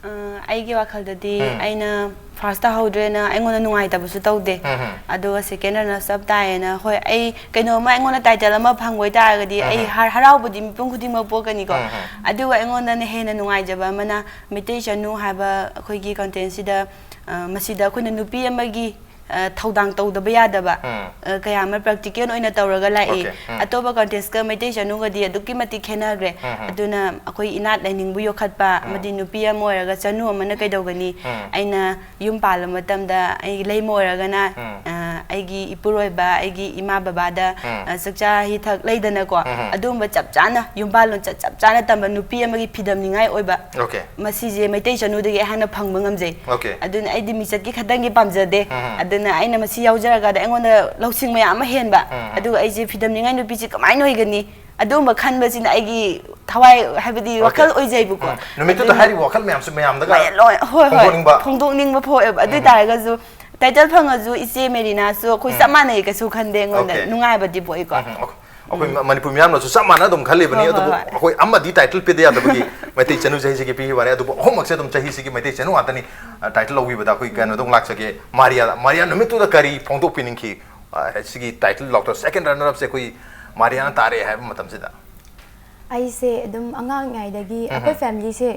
ꯑ, ꯑꯩꯒꯤ ꯋꯥꯈꯜꯗꯗꯤ ꯎꯝ꯫ ꯑꯩꯅ first ꯇꯥꯍꯧꯗ꯭ꯔꯦꯅ ꯑꯩꯉꯣꯟꯗ ꯅꯨꯡꯉꯥꯏꯇꯕꯁꯨ ꯇꯧꯗꯦ꯫ ꯎꯝ ꯍꯝ꯫ ꯑꯗꯨꯒ second runner up ꯇꯥꯏꯌꯦꯅ, ꯍꯣꯏ, ꯑꯩ ꯀꯩꯅꯣꯝꯃ ꯑꯩꯉꯣꯟꯗ title ꯑꯃ ꯐꯪꯕ ꯑꯣꯏꯇꯥꯔꯒꯗꯤ ꯎꯝ ꯑꯩ ꯍꯝ꯫ ꯍꯔ-, ꯍꯔꯥꯎꯕꯗꯤ ꯃꯤꯄꯨꯝ ꯈꯨꯗꯤꯡꯃꯛ ꯄꯣꯛꯀꯅꯤꯀꯣ꯫ ꯎꯝ ꯍꯝ꯫ ꯑꯗꯨꯒ ꯑꯩꯉꯣꯟꯗꯅ ꯍꯦꯟꯅ ꯅꯨꯡꯉꯥꯏꯖꯕ ꯑꯃꯅ ꯃꯩꯇꯩ ꯆꯅꯨ ꯍꯥꯏꯕ ꯑꯩꯈꯣꯏꯒꯤ contentꯁꯤꯗ, ꯑ, ꯃꯁꯤꯗ ꯑꯩꯈꯣꯏꯅ ꯅꯨꯄꯤ ꯑꯃꯒꯤ ꯑ, ꯊꯧꯗꯥꯡ ꯇꯧꯗꯕ ꯌꯥꯗꯕ ꯎꯝ꯫ ꯑ, ꯀꯌꯥ ꯑꯃ ꯄ꯭ꯔꯦꯛꯇꯤꯀꯦꯜ ꯑꯣꯏꯅ ꯇꯧꯔꯒ ꯂꯥꯛꯏ꯫ Okay. ꯎꯝ꯫ ꯑꯇꯣꯞꯄ ꯀꯟꯇꯦꯁꯀ ꯃꯩꯇꯩ ꯆꯅꯨꯒꯗꯤ ꯑꯗꯨꯛꯀꯤ ꯃꯇꯤꯛ ꯈꯦꯠꯅꯈ꯭ꯔꯦ꯫ ꯎꯝ, ꯎꯝ꯫ ꯑꯗꯨꯅ ꯑꯩꯈꯣꯏ ꯏꯅꯥꯠ ꯂꯥꯏꯅꯤꯡꯕꯨ ꯌꯣꯛꯈꯠꯄ ꯎꯝ꯫ ꯑꯃꯗꯤ ꯅꯨꯄꯤ ꯑꯃ ꯑꯣꯏꯔꯒ ꯆꯅꯨ ꯑꯃꯅ ꯀꯩꯗꯧꯒꯅꯤ? ꯎꯝ꯫ ꯑꯩꯅ ꯌꯨꯝ ꯄꯥꯜꯂꯕ ꯃꯇꯝꯗ ꯑꯩꯒꯤ ꯂꯩꯃ ꯑꯣꯏꯔꯒꯅ, ꯎꯝ꯫ ꯑ, ꯑꯩꯒꯤ ꯏꯄꯨꯔꯣꯏꯕ, ꯑꯩꯒꯤ ꯏꯃꯥ ꯕꯕꯥꯗ, ꯎꯝ꯫ ꯑ, ꯆꯥꯛꯆꯥ ꯍꯤꯊꯛ ꯂꯩꯗꯅꯀꯣ, ꯎꯝ, ꯎꯝ꯫ ꯑꯗꯨꯒꯨꯝꯕ ꯆꯞ ꯆꯥꯅ ꯌꯨꯝꯕꯥꯜꯂꯣꯟ ꯆꯠ ꯆꯞ ꯆꯥꯅ ꯇꯝꯕ ꯅꯨꯄꯤ ꯑꯃꯒꯤ ꯐꯤꯗꯝꯅꯤꯉꯥꯏ ꯑꯣꯏꯕ Okay. ꯃꯁꯤꯁꯦ ꯃꯩꯇꯩ ꯆꯅꯨꯗꯒꯤ ꯑꯩꯍꯥꯛꯅ ꯐꯪꯕ ꯉꯝꯖꯩ꯫ Okay. ꯑꯗꯨꯅ ꯑꯩꯗꯤ ꯃꯤꯡꯆꯠꯀꯤ ꯈꯛꯇꯪꯒꯤ ꯄꯥꯝꯖꯗꯦ꯫ ꯎꯝ꯫ ꯑꯗꯨꯅ ꯑꯩꯅ ꯃꯁꯤ ꯌꯥꯎꯖꯔꯒꯗ ꯑꯩꯉꯣꯟꯗ ꯂꯧꯁꯤꯡ ꯃꯌꯥꯝ ꯑꯃ ꯍꯦꯟꯕ, ꯎꯝ꯫ ꯑꯗꯨꯒ ꯑꯩꯁꯦ ꯐꯤꯗꯝꯅꯤꯉꯥꯏ ꯅꯨꯄꯤꯁꯦ ꯀꯃꯥꯏꯅ ꯑꯣꯏꯒꯅꯤ? ꯑꯗꯨꯒꯨꯝꯕ ꯈꯟꯕꯁꯤꯅ ꯑꯩꯒꯤ ꯊꯋꯥꯏ, ꯍꯥꯏꯕꯗꯤ Okay. ꯋꯥꯈꯜ ꯑꯣꯏꯖꯩꯕꯀꯣ꯫ ꯎꯝ꯫ ꯅꯨꯃꯤꯠꯇꯨꯗ ꯑꯗꯨꯅ ꯍꯥꯏꯔꯤꯕ ꯋꯥꯈꯜ ꯃꯌꯥꯝꯁꯦ ꯃꯌꯥꯝꯗꯒ ꯃꯌꯥꯝ ꯂꯣꯏ-, ꯍꯣꯏ, ꯍꯣꯏ, ꯐꯣꯡꯗꯣꯛꯅꯤꯡꯕ꯫ ꯐꯣꯡꯗꯣꯛꯅꯤꯡꯕ ꯐꯥꯎꯋꯦꯕ꯫ ꯑꯗꯨ ꯑꯣꯏ ꯇꯥꯔꯒꯁꯨ ꯇꯥꯏꯇꯜ ꯐꯪꯉꯁꯨ ꯏꯆꯦ ꯃꯦꯔꯤꯅꯥꯁꯨ ꯑꯩꯈꯣꯏ ꯆꯞ ꯃꯥꯟꯅꯩ ꯀꯩꯁꯨ ꯈꯟꯗꯦ ꯑꯩꯉꯣꯟꯗ꯫ Okay. ꯅꯨꯡꯉꯥꯏꯕꯗꯤ ꯄꯣꯛꯏꯀꯣ꯫ ꯎꯝ, ꯎꯝ꯫ ꯑꯩꯈꯣꯏ ꯃ-, ꯃꯅꯤꯄꯨꯔ ꯃꯤꯌꯥꯝꯅꯁꯨ ꯆꯞ ꯃꯥꯟꯅ ꯑꯗꯨꯝ ꯈꯜꯂꯤꯕꯅꯤ꯫ ꯍꯣꯏ, ꯍꯣꯏ, ꯑꯗꯨꯕꯨ ꯍꯣꯏ꯫ ꯑꯩꯈꯣꯏ ꯑꯃꯗꯤ ꯇꯥꯏꯇꯜ ꯄꯤꯗ ꯌꯥꯗꯕꯒꯤ ꯃꯩꯇꯩ ꯆꯅꯨꯁꯦ ꯍꯩꯁꯤꯒꯤ ꯄꯤꯈꯤꯕ ꯋꯥꯅꯤ꯫ ꯑꯗꯨꯕꯨ ꯑꯍꯨꯝꯃꯛꯁꯦ ꯑꯗꯨꯝ ꯆꯍꯤꯁꯤꯒꯤ ꯃꯩꯇꯩ ꯆꯅꯨ ꯉꯥꯛꯇꯅꯤ꯫ ꯑ, ꯇꯥꯏꯇꯜ ꯂꯧꯕꯤꯕꯗ ꯑꯩꯈꯣꯏ ꯀꯩꯅꯣꯗ ꯑꯃꯨꯛ ꯂꯥꯛꯆꯒꯦ, ꯃꯥꯔꯤꯌꯥꯗ꯫ ꯃꯥꯔꯤꯌꯥ, ꯅꯨꯃꯤꯠꯇꯨꯗ ꯀꯔꯤ ꯐꯣꯡꯗꯣꯛꯄꯤꯅꯤꯡꯈꯤ? ꯑ, ꯁꯤꯒꯤ ꯇꯥꯏꯇꯜ ꯂꯧꯊꯣꯛ, second runner up ꯁꯦ ꯑꯩꯈꯣꯏ ꯃꯥꯔꯤꯌꯥꯅ ꯇꯥꯔꯦ ꯍꯥꯏꯕ ꯃꯇꯝꯁꯤꯗ꯫ ꯑꯩꯁꯦ ꯑꯗꯨꯝ ꯑꯉꯥꯡ ꯑꯣꯏꯔꯤꯉꯩꯗꯒꯤ ꯎꯝ꯫ ꯑꯩꯈꯣꯏ ꯐꯦꯃꯤꯂꯤꯁꯦ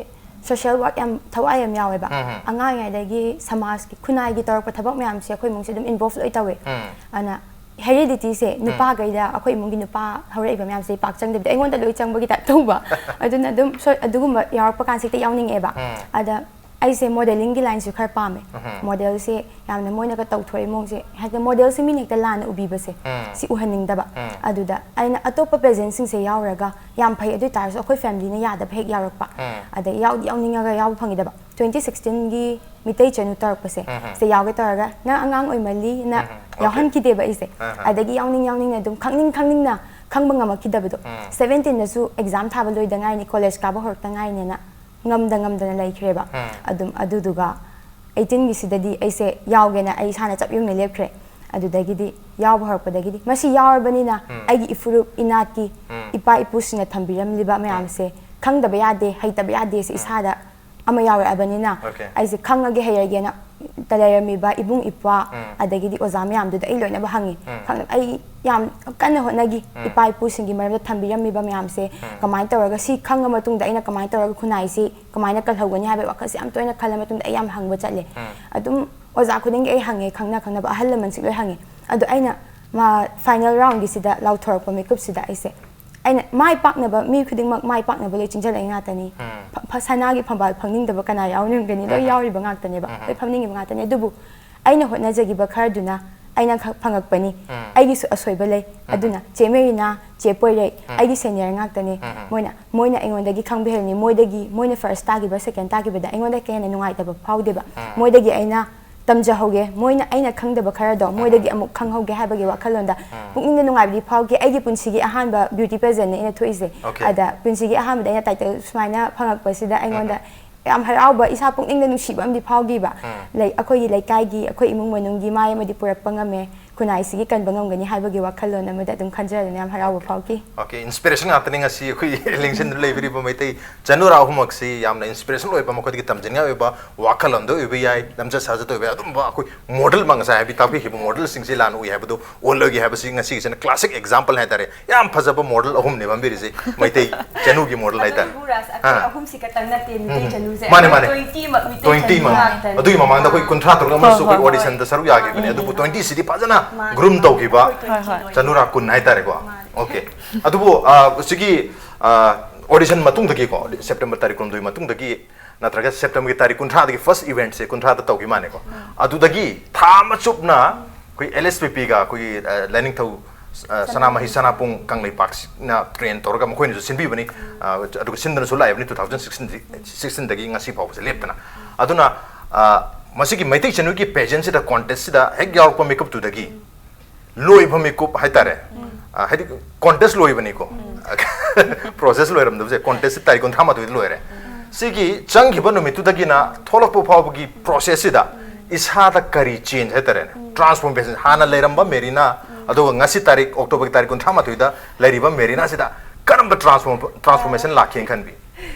ꯁꯣꯁꯤꯌꯦꯜ ꯋꯥꯔꯛ ꯌꯥꯝ, ꯊꯋꯥꯏ ꯌꯥꯝ ꯌꯥꯎꯋꯦꯕ꯫ ꯎꯝ꯫ ꯑꯉꯥꯡ ꯑꯣꯏꯔꯤꯉꯩꯗꯒꯤ ꯁꯃꯥꯖꯀꯤ, ꯈꯨꯟꯅꯥꯏꯒꯤ ꯇꯧꯔꯛꯄ ꯊꯕꯛ ꯃꯌꯥꯝꯁꯦ ꯑꯩꯈꯣꯏ ꯏꯃꯨꯡꯁꯦ ꯑꯗꯨꯝ ꯏꯟꯚꯣꯜꯚ ꯂꯣꯏ ꯇꯧꯋꯦ꯫ ꯎꯝ꯫ ꯑꯗꯨꯅ ꯍꯦꯔꯤꯗꯤꯇꯤꯁꯦ ꯅꯨꯄꯥꯈꯩꯗ, ꯑꯩꯈꯣꯏ ꯏꯃꯨꯡꯒꯤ ꯅꯨꯄꯥ ꯍꯧꯔꯛꯏꯕ ꯃꯌꯥꯝꯁꯦ ꯄꯥꯛ ꯆꯪꯗꯕꯤꯗ ꯑꯩꯉꯣꯟꯗ ꯂꯣꯏ ꯆꯪꯕꯒꯤ ꯇꯥꯏꯞ ꯇꯧꯕ꯫ ꯑꯗꯨꯅ ꯑꯗꯨꯝ ꯁꯣ-, ꯑꯗꯨꯒꯨꯝꯕ ꯌꯥꯎꯔꯛꯄ ꯀꯥꯟꯁꯦ ꯍꯦꯛꯇ ꯌꯥꯎꯅꯤꯡꯉꯛꯑꯦꯕ꯫ ꯎꯝ꯫ ꯑꯗ ꯑꯩꯁꯦ ꯃꯣꯗꯦꯂꯤꯡꯒꯤ ꯂꯥꯏꯟꯁꯨ ꯈꯔ ꯄꯥꯝꯃꯦ꯫ ꯎꯝ꯫ ꯃꯣꯗꯦꯜꯁꯦ ꯌꯥꯝꯅ ꯃꯣꯏꯅꯒ ꯇꯧꯊꯣꯔꯛꯏ ꯃꯑꯣꯡꯁꯦ, ꯍꯥꯏꯗꯤ ꯃꯣꯗꯦꯜꯁꯦ ꯃꯤꯅ ꯍꯦꯛꯇ ꯂꯥꯟꯅ ꯎꯕꯤꯕꯁꯦ, ꯎꯝ꯫ ꯁꯤ ꯎꯍꯟꯅꯤꯡꯗꯕ꯫ ꯎꯝ꯫ ꯑꯗꯨꯗ ꯑꯩꯅ ꯑꯇꯣꯞꯄ ꯄꯦꯖꯦꯟꯁꯤꯡꯁꯦ ꯌꯥꯎꯔꯒ ꯌꯥꯝ ꯐꯩ, ꯑꯗꯨ ꯑꯣꯏ ꯇꯥꯔꯁꯨ ꯑꯩꯈꯣꯏ ꯐꯦꯃꯤꯂꯤꯅ ꯌꯥꯗꯕ ꯍꯦꯛ ꯌꯥꯎꯔꯛꯄ꯫ ꯎꯝ꯫ ꯑꯗꯩ ꯌꯥꯎꯗꯤ ꯌꯥꯎꯅꯤꯡꯉꯒ ꯌꯥꯎꯕ ꯐꯪꯈꯤꯗꯕ꯫ ꯇ꯭ꯋꯦꯟꯇꯤ ꯁꯤꯛꯁꯇꯤꯟꯒꯤ ꯃꯤꯇꯩ ꯆꯅꯨ ꯇꯧꯔꯛꯄꯁꯦ, ꯎꯝ꯫ ꯁꯤꯗ ꯌꯥꯎꯒꯦ ꯇꯧꯔꯒ ꯅꯪ ꯑꯉꯥꯡ ꯑꯣꯏꯃꯜꯂꯤꯅ ꯎꯝ꯫ Okay. ꯌꯥꯎꯍꯟꯈꯤꯗꯦꯕ ꯑꯩꯁꯦ꯫ ꯑꯍ꯫ ꯑꯗꯒꯤ ꯌꯥꯎꯅꯤꯡ ꯌꯥꯎꯅꯤꯡꯅ ꯑꯗꯨꯝ ꯈꯪꯅꯤꯡ ꯈꯪꯅꯤꯡꯅ ꯈꯪꯕ ꯉꯝꯃꯛꯈꯤꯗꯕꯗꯣ꯫ ꯎꯝ꯫ ꯁꯚꯦꯟꯇꯤꯟꯗꯁꯨ ꯑꯦꯛꯖꯥꯝ ꯊꯥꯕ ꯂꯣꯏꯗ ꯉꯥꯏꯅꯤ, ꯀꯣꯂꯦꯖ ꯀꯥꯕ ꯍꯧꯔꯛꯇ ꯉꯥꯏꯅꯦꯅ ꯉꯝꯗ ꯉꯝꯗꯅ ꯂꯩꯈ꯭ꯔꯦꯕ꯫ ꯎꯝ꯫ ꯑꯗꯨꯝ ꯑꯗꯨꯗꯨꯒ ꯑꯩꯇꯤꯟꯒꯤꯁꯤꯗꯗꯤ ꯑꯩꯁꯦ ꯌꯥꯎꯒꯦꯅ ꯑꯩ ꯏꯁꯥꯅ ꯆꯞ ꯌꯨꯡꯅ ꯂꯦꯞꯈ꯭ꯔꯦ꯫ ꯑꯗꯨꯗꯒꯤꯗꯤ ꯌꯥꯎꯕ ꯍꯧꯔꯛꯄꯗꯒꯤꯗꯤ ꯃꯁꯤ ꯌꯥꯎꯔꯕꯅꯤꯅ ꯎꯝ꯫ ꯑꯩꯒꯤ ꯏꯐꯨꯔꯨꯞ ꯏꯅꯥꯠꯀꯤ ꯎꯝ꯫ ꯏꯄꯥ ꯏꯄꯨꯁꯤꯡꯅ ꯊꯝꯕꯤꯔꯝꯂꯤꯕ ꯃꯌꯥꯝꯁꯦ ꯈꯪꯗꯕ ꯌꯥꯗꯦ, ꯍꯩꯇꯕ ꯌꯥꯗꯦ ꯁꯤ ꯏꯁꯥꯗ ꯑꯃ ꯌꯥꯎꯔꯛꯑꯕꯅꯤꯅ Okay. ꯑꯩꯁꯦ ꯈꯪꯉꯒꯦ ꯍꯩꯔꯒꯦꯅ ꯇ ꯂꯩꯔꯝꯃꯤꯕ ꯏꯕꯨꯡ ꯏꯄ꯭ꯋꯥ ꯎꯝ꯫ ꯑꯗꯒꯤꯗꯤ ꯑꯣꯖꯥ ꯃꯌꯥꯝꯗꯨꯗ ꯑꯩ ꯂꯣꯏꯅꯃꯛ ꯍꯪꯉꯤ꯫ ꯎꯝ꯫ ꯈꯪ-, ꯑꯩ ꯌꯥꯝ ꯀꯟꯅ ꯍꯣꯠꯅꯈꯤ꯫ ꯎꯝ꯫ ꯏꯄꯥ ꯏꯄꯨꯁꯤꯡꯒꯤ ꯃꯔꯝꯗ ꯊꯝꯕꯤꯔꯝꯃꯤꯕ ꯃꯌꯥꯝꯁꯦ ꯀꯃꯥꯏꯅ ꯇꯧꯔꯒ, ꯁꯤ ꯈꯪꯉ ꯃꯇꯨꯡꯗ ꯑꯩꯅ ꯀꯃꯥꯏꯅ ꯇꯧꯔꯒ ꯈꯨꯟꯅꯥꯏꯁꯤ ꯀꯃꯥꯏꯅ ꯀꯜꯍꯧꯒꯅꯤ ꯍꯥꯏꯕꯒꯤ ꯋꯥꯈꯜꯁꯦ ꯌꯥꯝ ꯇꯣꯏꯅ ꯈꯜꯂ ꯃꯇꯨꯡꯗ ꯑꯩ ꯌꯥꯝ ꯍꯪꯕ ꯆꯠꯂꯦ꯫ ꯎꯝ꯫ ꯑꯗꯨꯝ ꯑꯣꯖꯥ ꯈꯨꯗꯤꯡꯒꯤ ꯑꯩ ꯍꯪꯉꯦ, ꯈꯪꯅ ꯈꯪꯅꯕ ꯑꯍꯜ ꯂꯃꯟꯁꯤꯡ ꯂꯣꯏ ꯍꯪꯉꯦ꯫ ꯑꯗꯣ ꯑꯩꯅ ꯃꯥ ꯐꯥꯏꯅꯦꯜ ꯔꯥꯎꯟꯒꯤꯁꯤꯗ ꯂꯥꯎꯊꯣꯔꯛꯄ ꯃꯤꯀꯨꯞꯁꯤꯗ ꯑꯩꯁꯦ, ꯑꯩꯅ ꯃꯥꯏ ꯄꯥꯛꯅꯕ, ꯃꯤ ꯈꯨꯗꯤꯡꯃꯛ ꯃꯥꯏ ꯄꯥꯛꯅꯕ ꯂꯣꯏ ꯆꯤꯟꯖꯜꯂꯛꯏ ꯉꯥꯛꯇꯅꯤ꯫ ꯎꯝ꯫ ꯐ- ꯐ- ꯁꯅꯥꯒꯤ ꯐꯝꯕꯥꯜ ꯐꯝꯅꯤꯡꯗꯕ ꯀꯅꯥ ꯌꯥꯎꯔꯝꯒꯅꯤ? ꯂꯣꯏ ꯎꯝ꯫ ꯌꯥꯎꯔꯤꯕ ꯉꯥꯛꯇꯅꯦꯕ꯫ ꯎꯝ꯫ ꯂꯣꯏ ꯐꯝꯅꯤꯡꯉꯤꯕ ꯉꯥꯛꯇꯅꯤ꯫ ꯑꯗꯨꯕꯨ ꯑꯩꯅ ꯍꯣꯠꯅꯖꯈꯤꯕ ꯈꯔꯗꯨꯅ ꯑꯩꯅ ꯈ- ꯐꯪꯉꯛꯄꯅꯤ꯫ ꯎꯝ꯫ ꯑꯩꯒꯤꯁꯨ ꯑꯁꯣꯏꯕ ꯂꯩ꯫ ꯎꯝ꯫ ꯑꯗꯨꯅ ꯆꯦ ꯃꯦꯔꯤꯅꯥ, ꯆꯦ ꯄꯣꯏꯔꯩ, ꯎꯝ꯫ ꯑꯩꯒꯤ ꯁꯦꯅꯤꯌꯔ ꯉꯥꯛꯇꯅꯤ꯫ ꯎꯝ꯫ ꯃꯣꯏꯅ, ꯃꯣꯏꯅ ꯑꯩꯉꯣꯟꯗꯒꯤ ꯈꯪꯕ ꯍꯦꯜꯂꯅꯤ꯫ ꯃꯣꯏꯗꯒꯤ, ꯃꯣꯏꯅ ꯐꯥꯔꯁ ꯇꯥꯈꯤꯕ, ꯁꯦꯀꯦꯟ ꯇꯥꯈꯤꯕꯗ ꯑꯩꯉꯣꯟꯗ ꯀꯩ ꯍꯦꯟꯅ ꯅꯨꯡꯉꯥꯏꯇꯕ ꯐꯥꯎꯗꯦꯕ꯫ ꯎꯝ꯫ ꯃꯣꯏꯗꯒꯤ ꯑꯩꯅ ꯇꯝꯖꯍꯧꯒꯦ, ꯃꯣꯏꯅ ꯑꯩꯅ ꯈꯪꯗꯕ ꯈꯔꯗꯣ ꯃꯣꯏꯗꯒꯤ ꯑꯃꯨꯛ ꯈꯪꯍꯧꯒꯦ ꯍꯥꯏꯕꯒꯤ ꯋꯥꯈꯜꯂꯣꯟꯗ ꯎꯝ꯫ ꯄꯨꯛꯅꯤꯡꯗ ꯅꯨꯡꯉꯥꯏꯕꯗꯤ ꯐꯥꯎꯈꯤ꯫ ꯑꯩꯒꯤ ꯄꯨꯟꯁꯤꯒꯤ ꯑꯍꯥꯟꯕ ꯕ꯭ꯌꯨꯇꯤ ꯄꯦꯖꯦꯟꯅꯦ ꯑꯩꯅ ꯊꯣꯛꯏꯁꯦ꯫ Okay꯫ ꯑꯗ ꯄꯨꯟꯁꯤꯒꯤ ꯑꯍꯥꯟꯕꯗ ꯑꯩꯅ ꯇꯥꯏꯇꯜ ꯁꯨꯃꯥꯏꯅ ꯐꯪꯉꯛꯄꯁꯤꯗ ꯑꯩꯉꯣꯟꯗ ꯎꯝ꯫ ꯌꯥꯝ ꯍꯔꯥꯎꯕ, ꯏꯁꯥ ꯄꯨꯛꯅꯤꯡꯗ ꯅꯨꯡꯁꯤꯕ ꯑꯃꯗꯤ ꯐꯥꯎꯈꯤꯕ꯫ ꯎꯝ꯫ ꯂꯩ, ꯑꯩꯈꯣꯏꯒꯤ ꯂꯩꯀꯥꯏꯒꯤ, ꯑꯩꯈꯣꯏ ꯏꯃꯨꯡ ꯃꯅꯨꯡꯒꯤ ꯃꯥꯏ ꯑꯃꯗꯤ ꯄꯨꯔꯛꯄ ꯉꯝꯃꯦ, ꯈꯨꯟꯅꯥꯏꯁꯤꯒꯤ ꯀꯟꯕ ꯉꯝꯒꯅꯤ ꯍꯥꯏꯕꯒꯤ ꯋꯥꯈꯜꯂꯣꯟ ꯑꯃꯗ ꯑꯗꯨꯝ ꯈꯟꯖꯗꯨꯅ ꯌꯥꯝ ꯍꯔꯥꯎꯕ ꯐꯥꯎꯈꯤ꯫ Okay, inspiration ꯉꯥꯛꯇꯅꯤ ꯉꯁꯤ ꯑꯩꯈꯣꯏ ꯂꯦꯡꯁꯤꯟꯗꯨꯅ ꯂꯩꯕꯤꯔꯤꯕ ꯃꯩꯇꯩ ꯆꯅꯨꯔꯥ ꯑꯍꯨꯝꯃꯛꯁꯤ꯫ ꯌꯥꯝꯅ inspiration ꯑꯣꯏꯕ, ꯃꯈꯣꯏꯗꯒꯤ ꯇꯝꯖꯅꯤꯡꯉꯥꯏ ꯑꯣꯏꯕ ꯋꯥꯈꯜꯂꯣꯟꯗ ꯑꯣꯏꯕ ꯌꯥꯏ, ꯂꯝꯆꯠ ꯁꯥꯖꯠꯇ ꯑꯣꯏꯕ ꯌꯥꯏ, ꯑꯗꯨꯝꯕ ꯑꯩꯈꯣꯏ ꯃꯣꯗꯦꯜ ꯃꯛ ꯉꯁꯥꯏ ꯍꯥꯏꯕꯤ ꯇꯥꯛꯄꯤꯈꯤꯕ ꯃꯣꯗꯦꯜꯁꯤꯡꯁꯤ ꯂꯥꯟꯅ ꯎꯏ ꯍꯥꯏꯕꯗꯨ ꯑꯣꯜꯂꯒꯦ ꯍꯥꯏꯕꯁꯤ ꯉꯁꯤꯒꯤꯁꯤꯅ classic example ꯍꯥꯏꯇꯥꯔꯦ꯫ ꯌꯥꯝ ꯐꯖꯕ ꯃꯣꯗꯦꯜ ꯑꯍꯨꯝꯅꯦ ꯐꯝꯕꯤꯔꯤꯁꯤ, ꯃꯩꯇꯩ ꯆꯅꯨꯒꯤ ꯃꯣꯗꯦꯜ ꯍꯥꯏꯇꯥꯔꯦ꯫ ꯑꯗꯨꯕꯨ ꯔꯥꯖ, ꯑꯩꯈꯣꯏ ꯑꯥ꯫ ꯑꯍꯨꯝꯁꯤ ꯈꯛꯇꯪ ꯅꯠꯇꯦ ꯃꯤꯇꯩ ꯎꯝ꯫ ꯆꯅꯨꯁꯦ꯫ ꯃꯥꯅꯦ, ꯃꯥꯅꯦ꯫ Twenty ꯃꯛ ꯃꯤꯇꯩ ꯆꯅꯨ ꯉꯥꯛꯇꯅꯤ꯫ ꯑꯗꯨꯒꯤ ꯃꯃꯥꯡꯗ ꯑꯩꯈꯣꯏ ꯀꯨꯟꯊ꯭ꯔꯥ ꯇꯔꯨꯛ ꯑꯃꯁꯨ ꯍꯣꯏ, ꯑꯩꯈꯣꯏ ꯍꯣꯏ꯫ Audition ꯗ ꯁꯔꯨꯛ ꯌꯥꯈꯤꯕꯅꯦ꯫ ꯎꯝ꯫ ꯑꯗꯨꯕꯨ twenty ꯁꯤꯗꯤ ꯐꯖꯅ ꯃꯥꯅꯦ꯫ Groom ꯇꯧꯈꯤꯕ꯫ ꯍꯣꯏ, ꯍꯣꯏ꯫ ꯆꯅꯨꯔꯥ ꯀꯨꯟ ꯍꯥꯏꯇꯥꯔꯦꯀꯣ꯫ ꯃꯥꯅꯦ꯫ Okay꯫ ꯑꯗꯨꯕꯨ, ꯑ, ꯁꯤꯒꯤ, ꯑ, audition ꯃꯇꯨꯡꯗꯒꯤꯀꯣ, September ꯇꯥꯔꯤꯛ ꯀꯨꯟꯍꯨꯝꯗꯣꯏ ꯃꯇꯨꯡꯗꯒꯤ ꯅꯠꯇ꯭ꯔꯒ September ꯒꯤ ꯇꯥꯔꯤꯛ ꯀꯨꯟꯊ꯭ꯔꯥꯗꯒꯤ first event ꯁꯦ ꯀꯨꯟꯊ꯭ꯔꯥꯗ ꯇꯧꯈꯤ ꯃꯥꯅꯦꯀꯣ꯫ ꯎꯝ꯫ ꯑꯗꯨꯗꯒꯤ ꯊꯥ ꯑꯃ ꯆꯨꯞꯅ ꯑꯩꯈꯣꯏ L S P P ꯒ ꯑꯩꯈꯣꯏꯒꯤ, ꯑ, ꯂꯥꯏꯅꯤꯡꯊꯧ, ꯑ, ꯁꯅꯥꯃꯍꯤ ꯁꯅꯥꯄꯣꯡ ꯀꯪꯂꯩꯄꯥꯛꯁꯤꯅ train ꯇꯧꯔꯒ ꯃꯈꯣꯏꯅꯁꯨ ꯁꯤꯟꯕꯤꯕꯅꯤ꯫ ꯑ, ꯑꯗꯨꯒ ꯁꯤꯟꯗꯨꯅꯁꯨ ꯂꯥꯛꯏꯕꯅꯤ two thousand sixteen, sixteen ꯗꯒꯤ ꯉꯁꯤ ꯐꯥꯎꯕꯁꯦ ꯂꯦꯞꯇꯅ꯫ ꯑꯗꯨꯅ, ꯑ, ꯃꯁꯤꯒꯤ ꯃꯩꯇꯩ ꯆꯅꯨꯒꯤ pageant ꯁꯤꯗ, contest ꯁꯤꯗ ꯍꯦꯛ ꯌꯥꯎꯔꯛꯄ ꯃꯤꯀꯨꯞꯇꯨꯗꯒꯤ ꯂꯣꯏꯕ ꯃꯤꯀꯨꯞ ꯍꯥꯏꯇꯥꯔꯦ꯫ ꯎꯝ꯫ ꯑ, ꯍꯥꯏꯗꯤ contest ꯂꯣꯏꯕꯅꯤꯀꯣ꯫ ꯎꯝ꯫ Process ꯂꯣꯏꯔꯝꯗꯕꯁꯦ, contest ꯁꯤ ꯇꯥꯔꯤꯛ ꯀꯨꯟꯊ꯭ꯔꯥ ꯃꯥꯊꯣꯏꯗ ꯂꯣꯏꯔꯦ꯫ ꯎꯝ꯫ ꯁꯤꯒꯤ ꯆꯪꯈꯤꯕ ꯅꯨꯃꯤꯠꯇꯨꯗꯒꯤꯅ ꯊꯣꯛꯂꯛꯄ ꯐꯥꯎꯕꯒꯤ process ꯁꯤꯗ ꯎꯝ꯫ ꯏꯁꯥꯗ ꯀꯔꯤ change ꯍꯥꯏꯇꯥꯔꯦꯅꯦ? ꯎꯝ꯫ Transformation꯫ ꯍꯥꯟꯅ ꯂꯩꯔꯝꯕ ꯃꯦꯔꯤꯅꯥ, ꯎꯝ꯫ ꯑꯗꯨꯒ ꯉꯁꯤ ꯇꯥꯔꯤꯛ, October ꯒꯤ ꯇꯥꯔꯤꯛ ꯀꯨꯟꯊ꯭ꯔꯥ ꯃꯥꯊꯣꯏꯗ ꯂꯩꯔꯤꯕ ꯃꯦꯔꯤꯅꯥꯁꯤꯗ ꯀꯔꯝꯕ transform-, transformation ꯂꯥꯛꯈꯤ ꯈꯟꯕꯤ?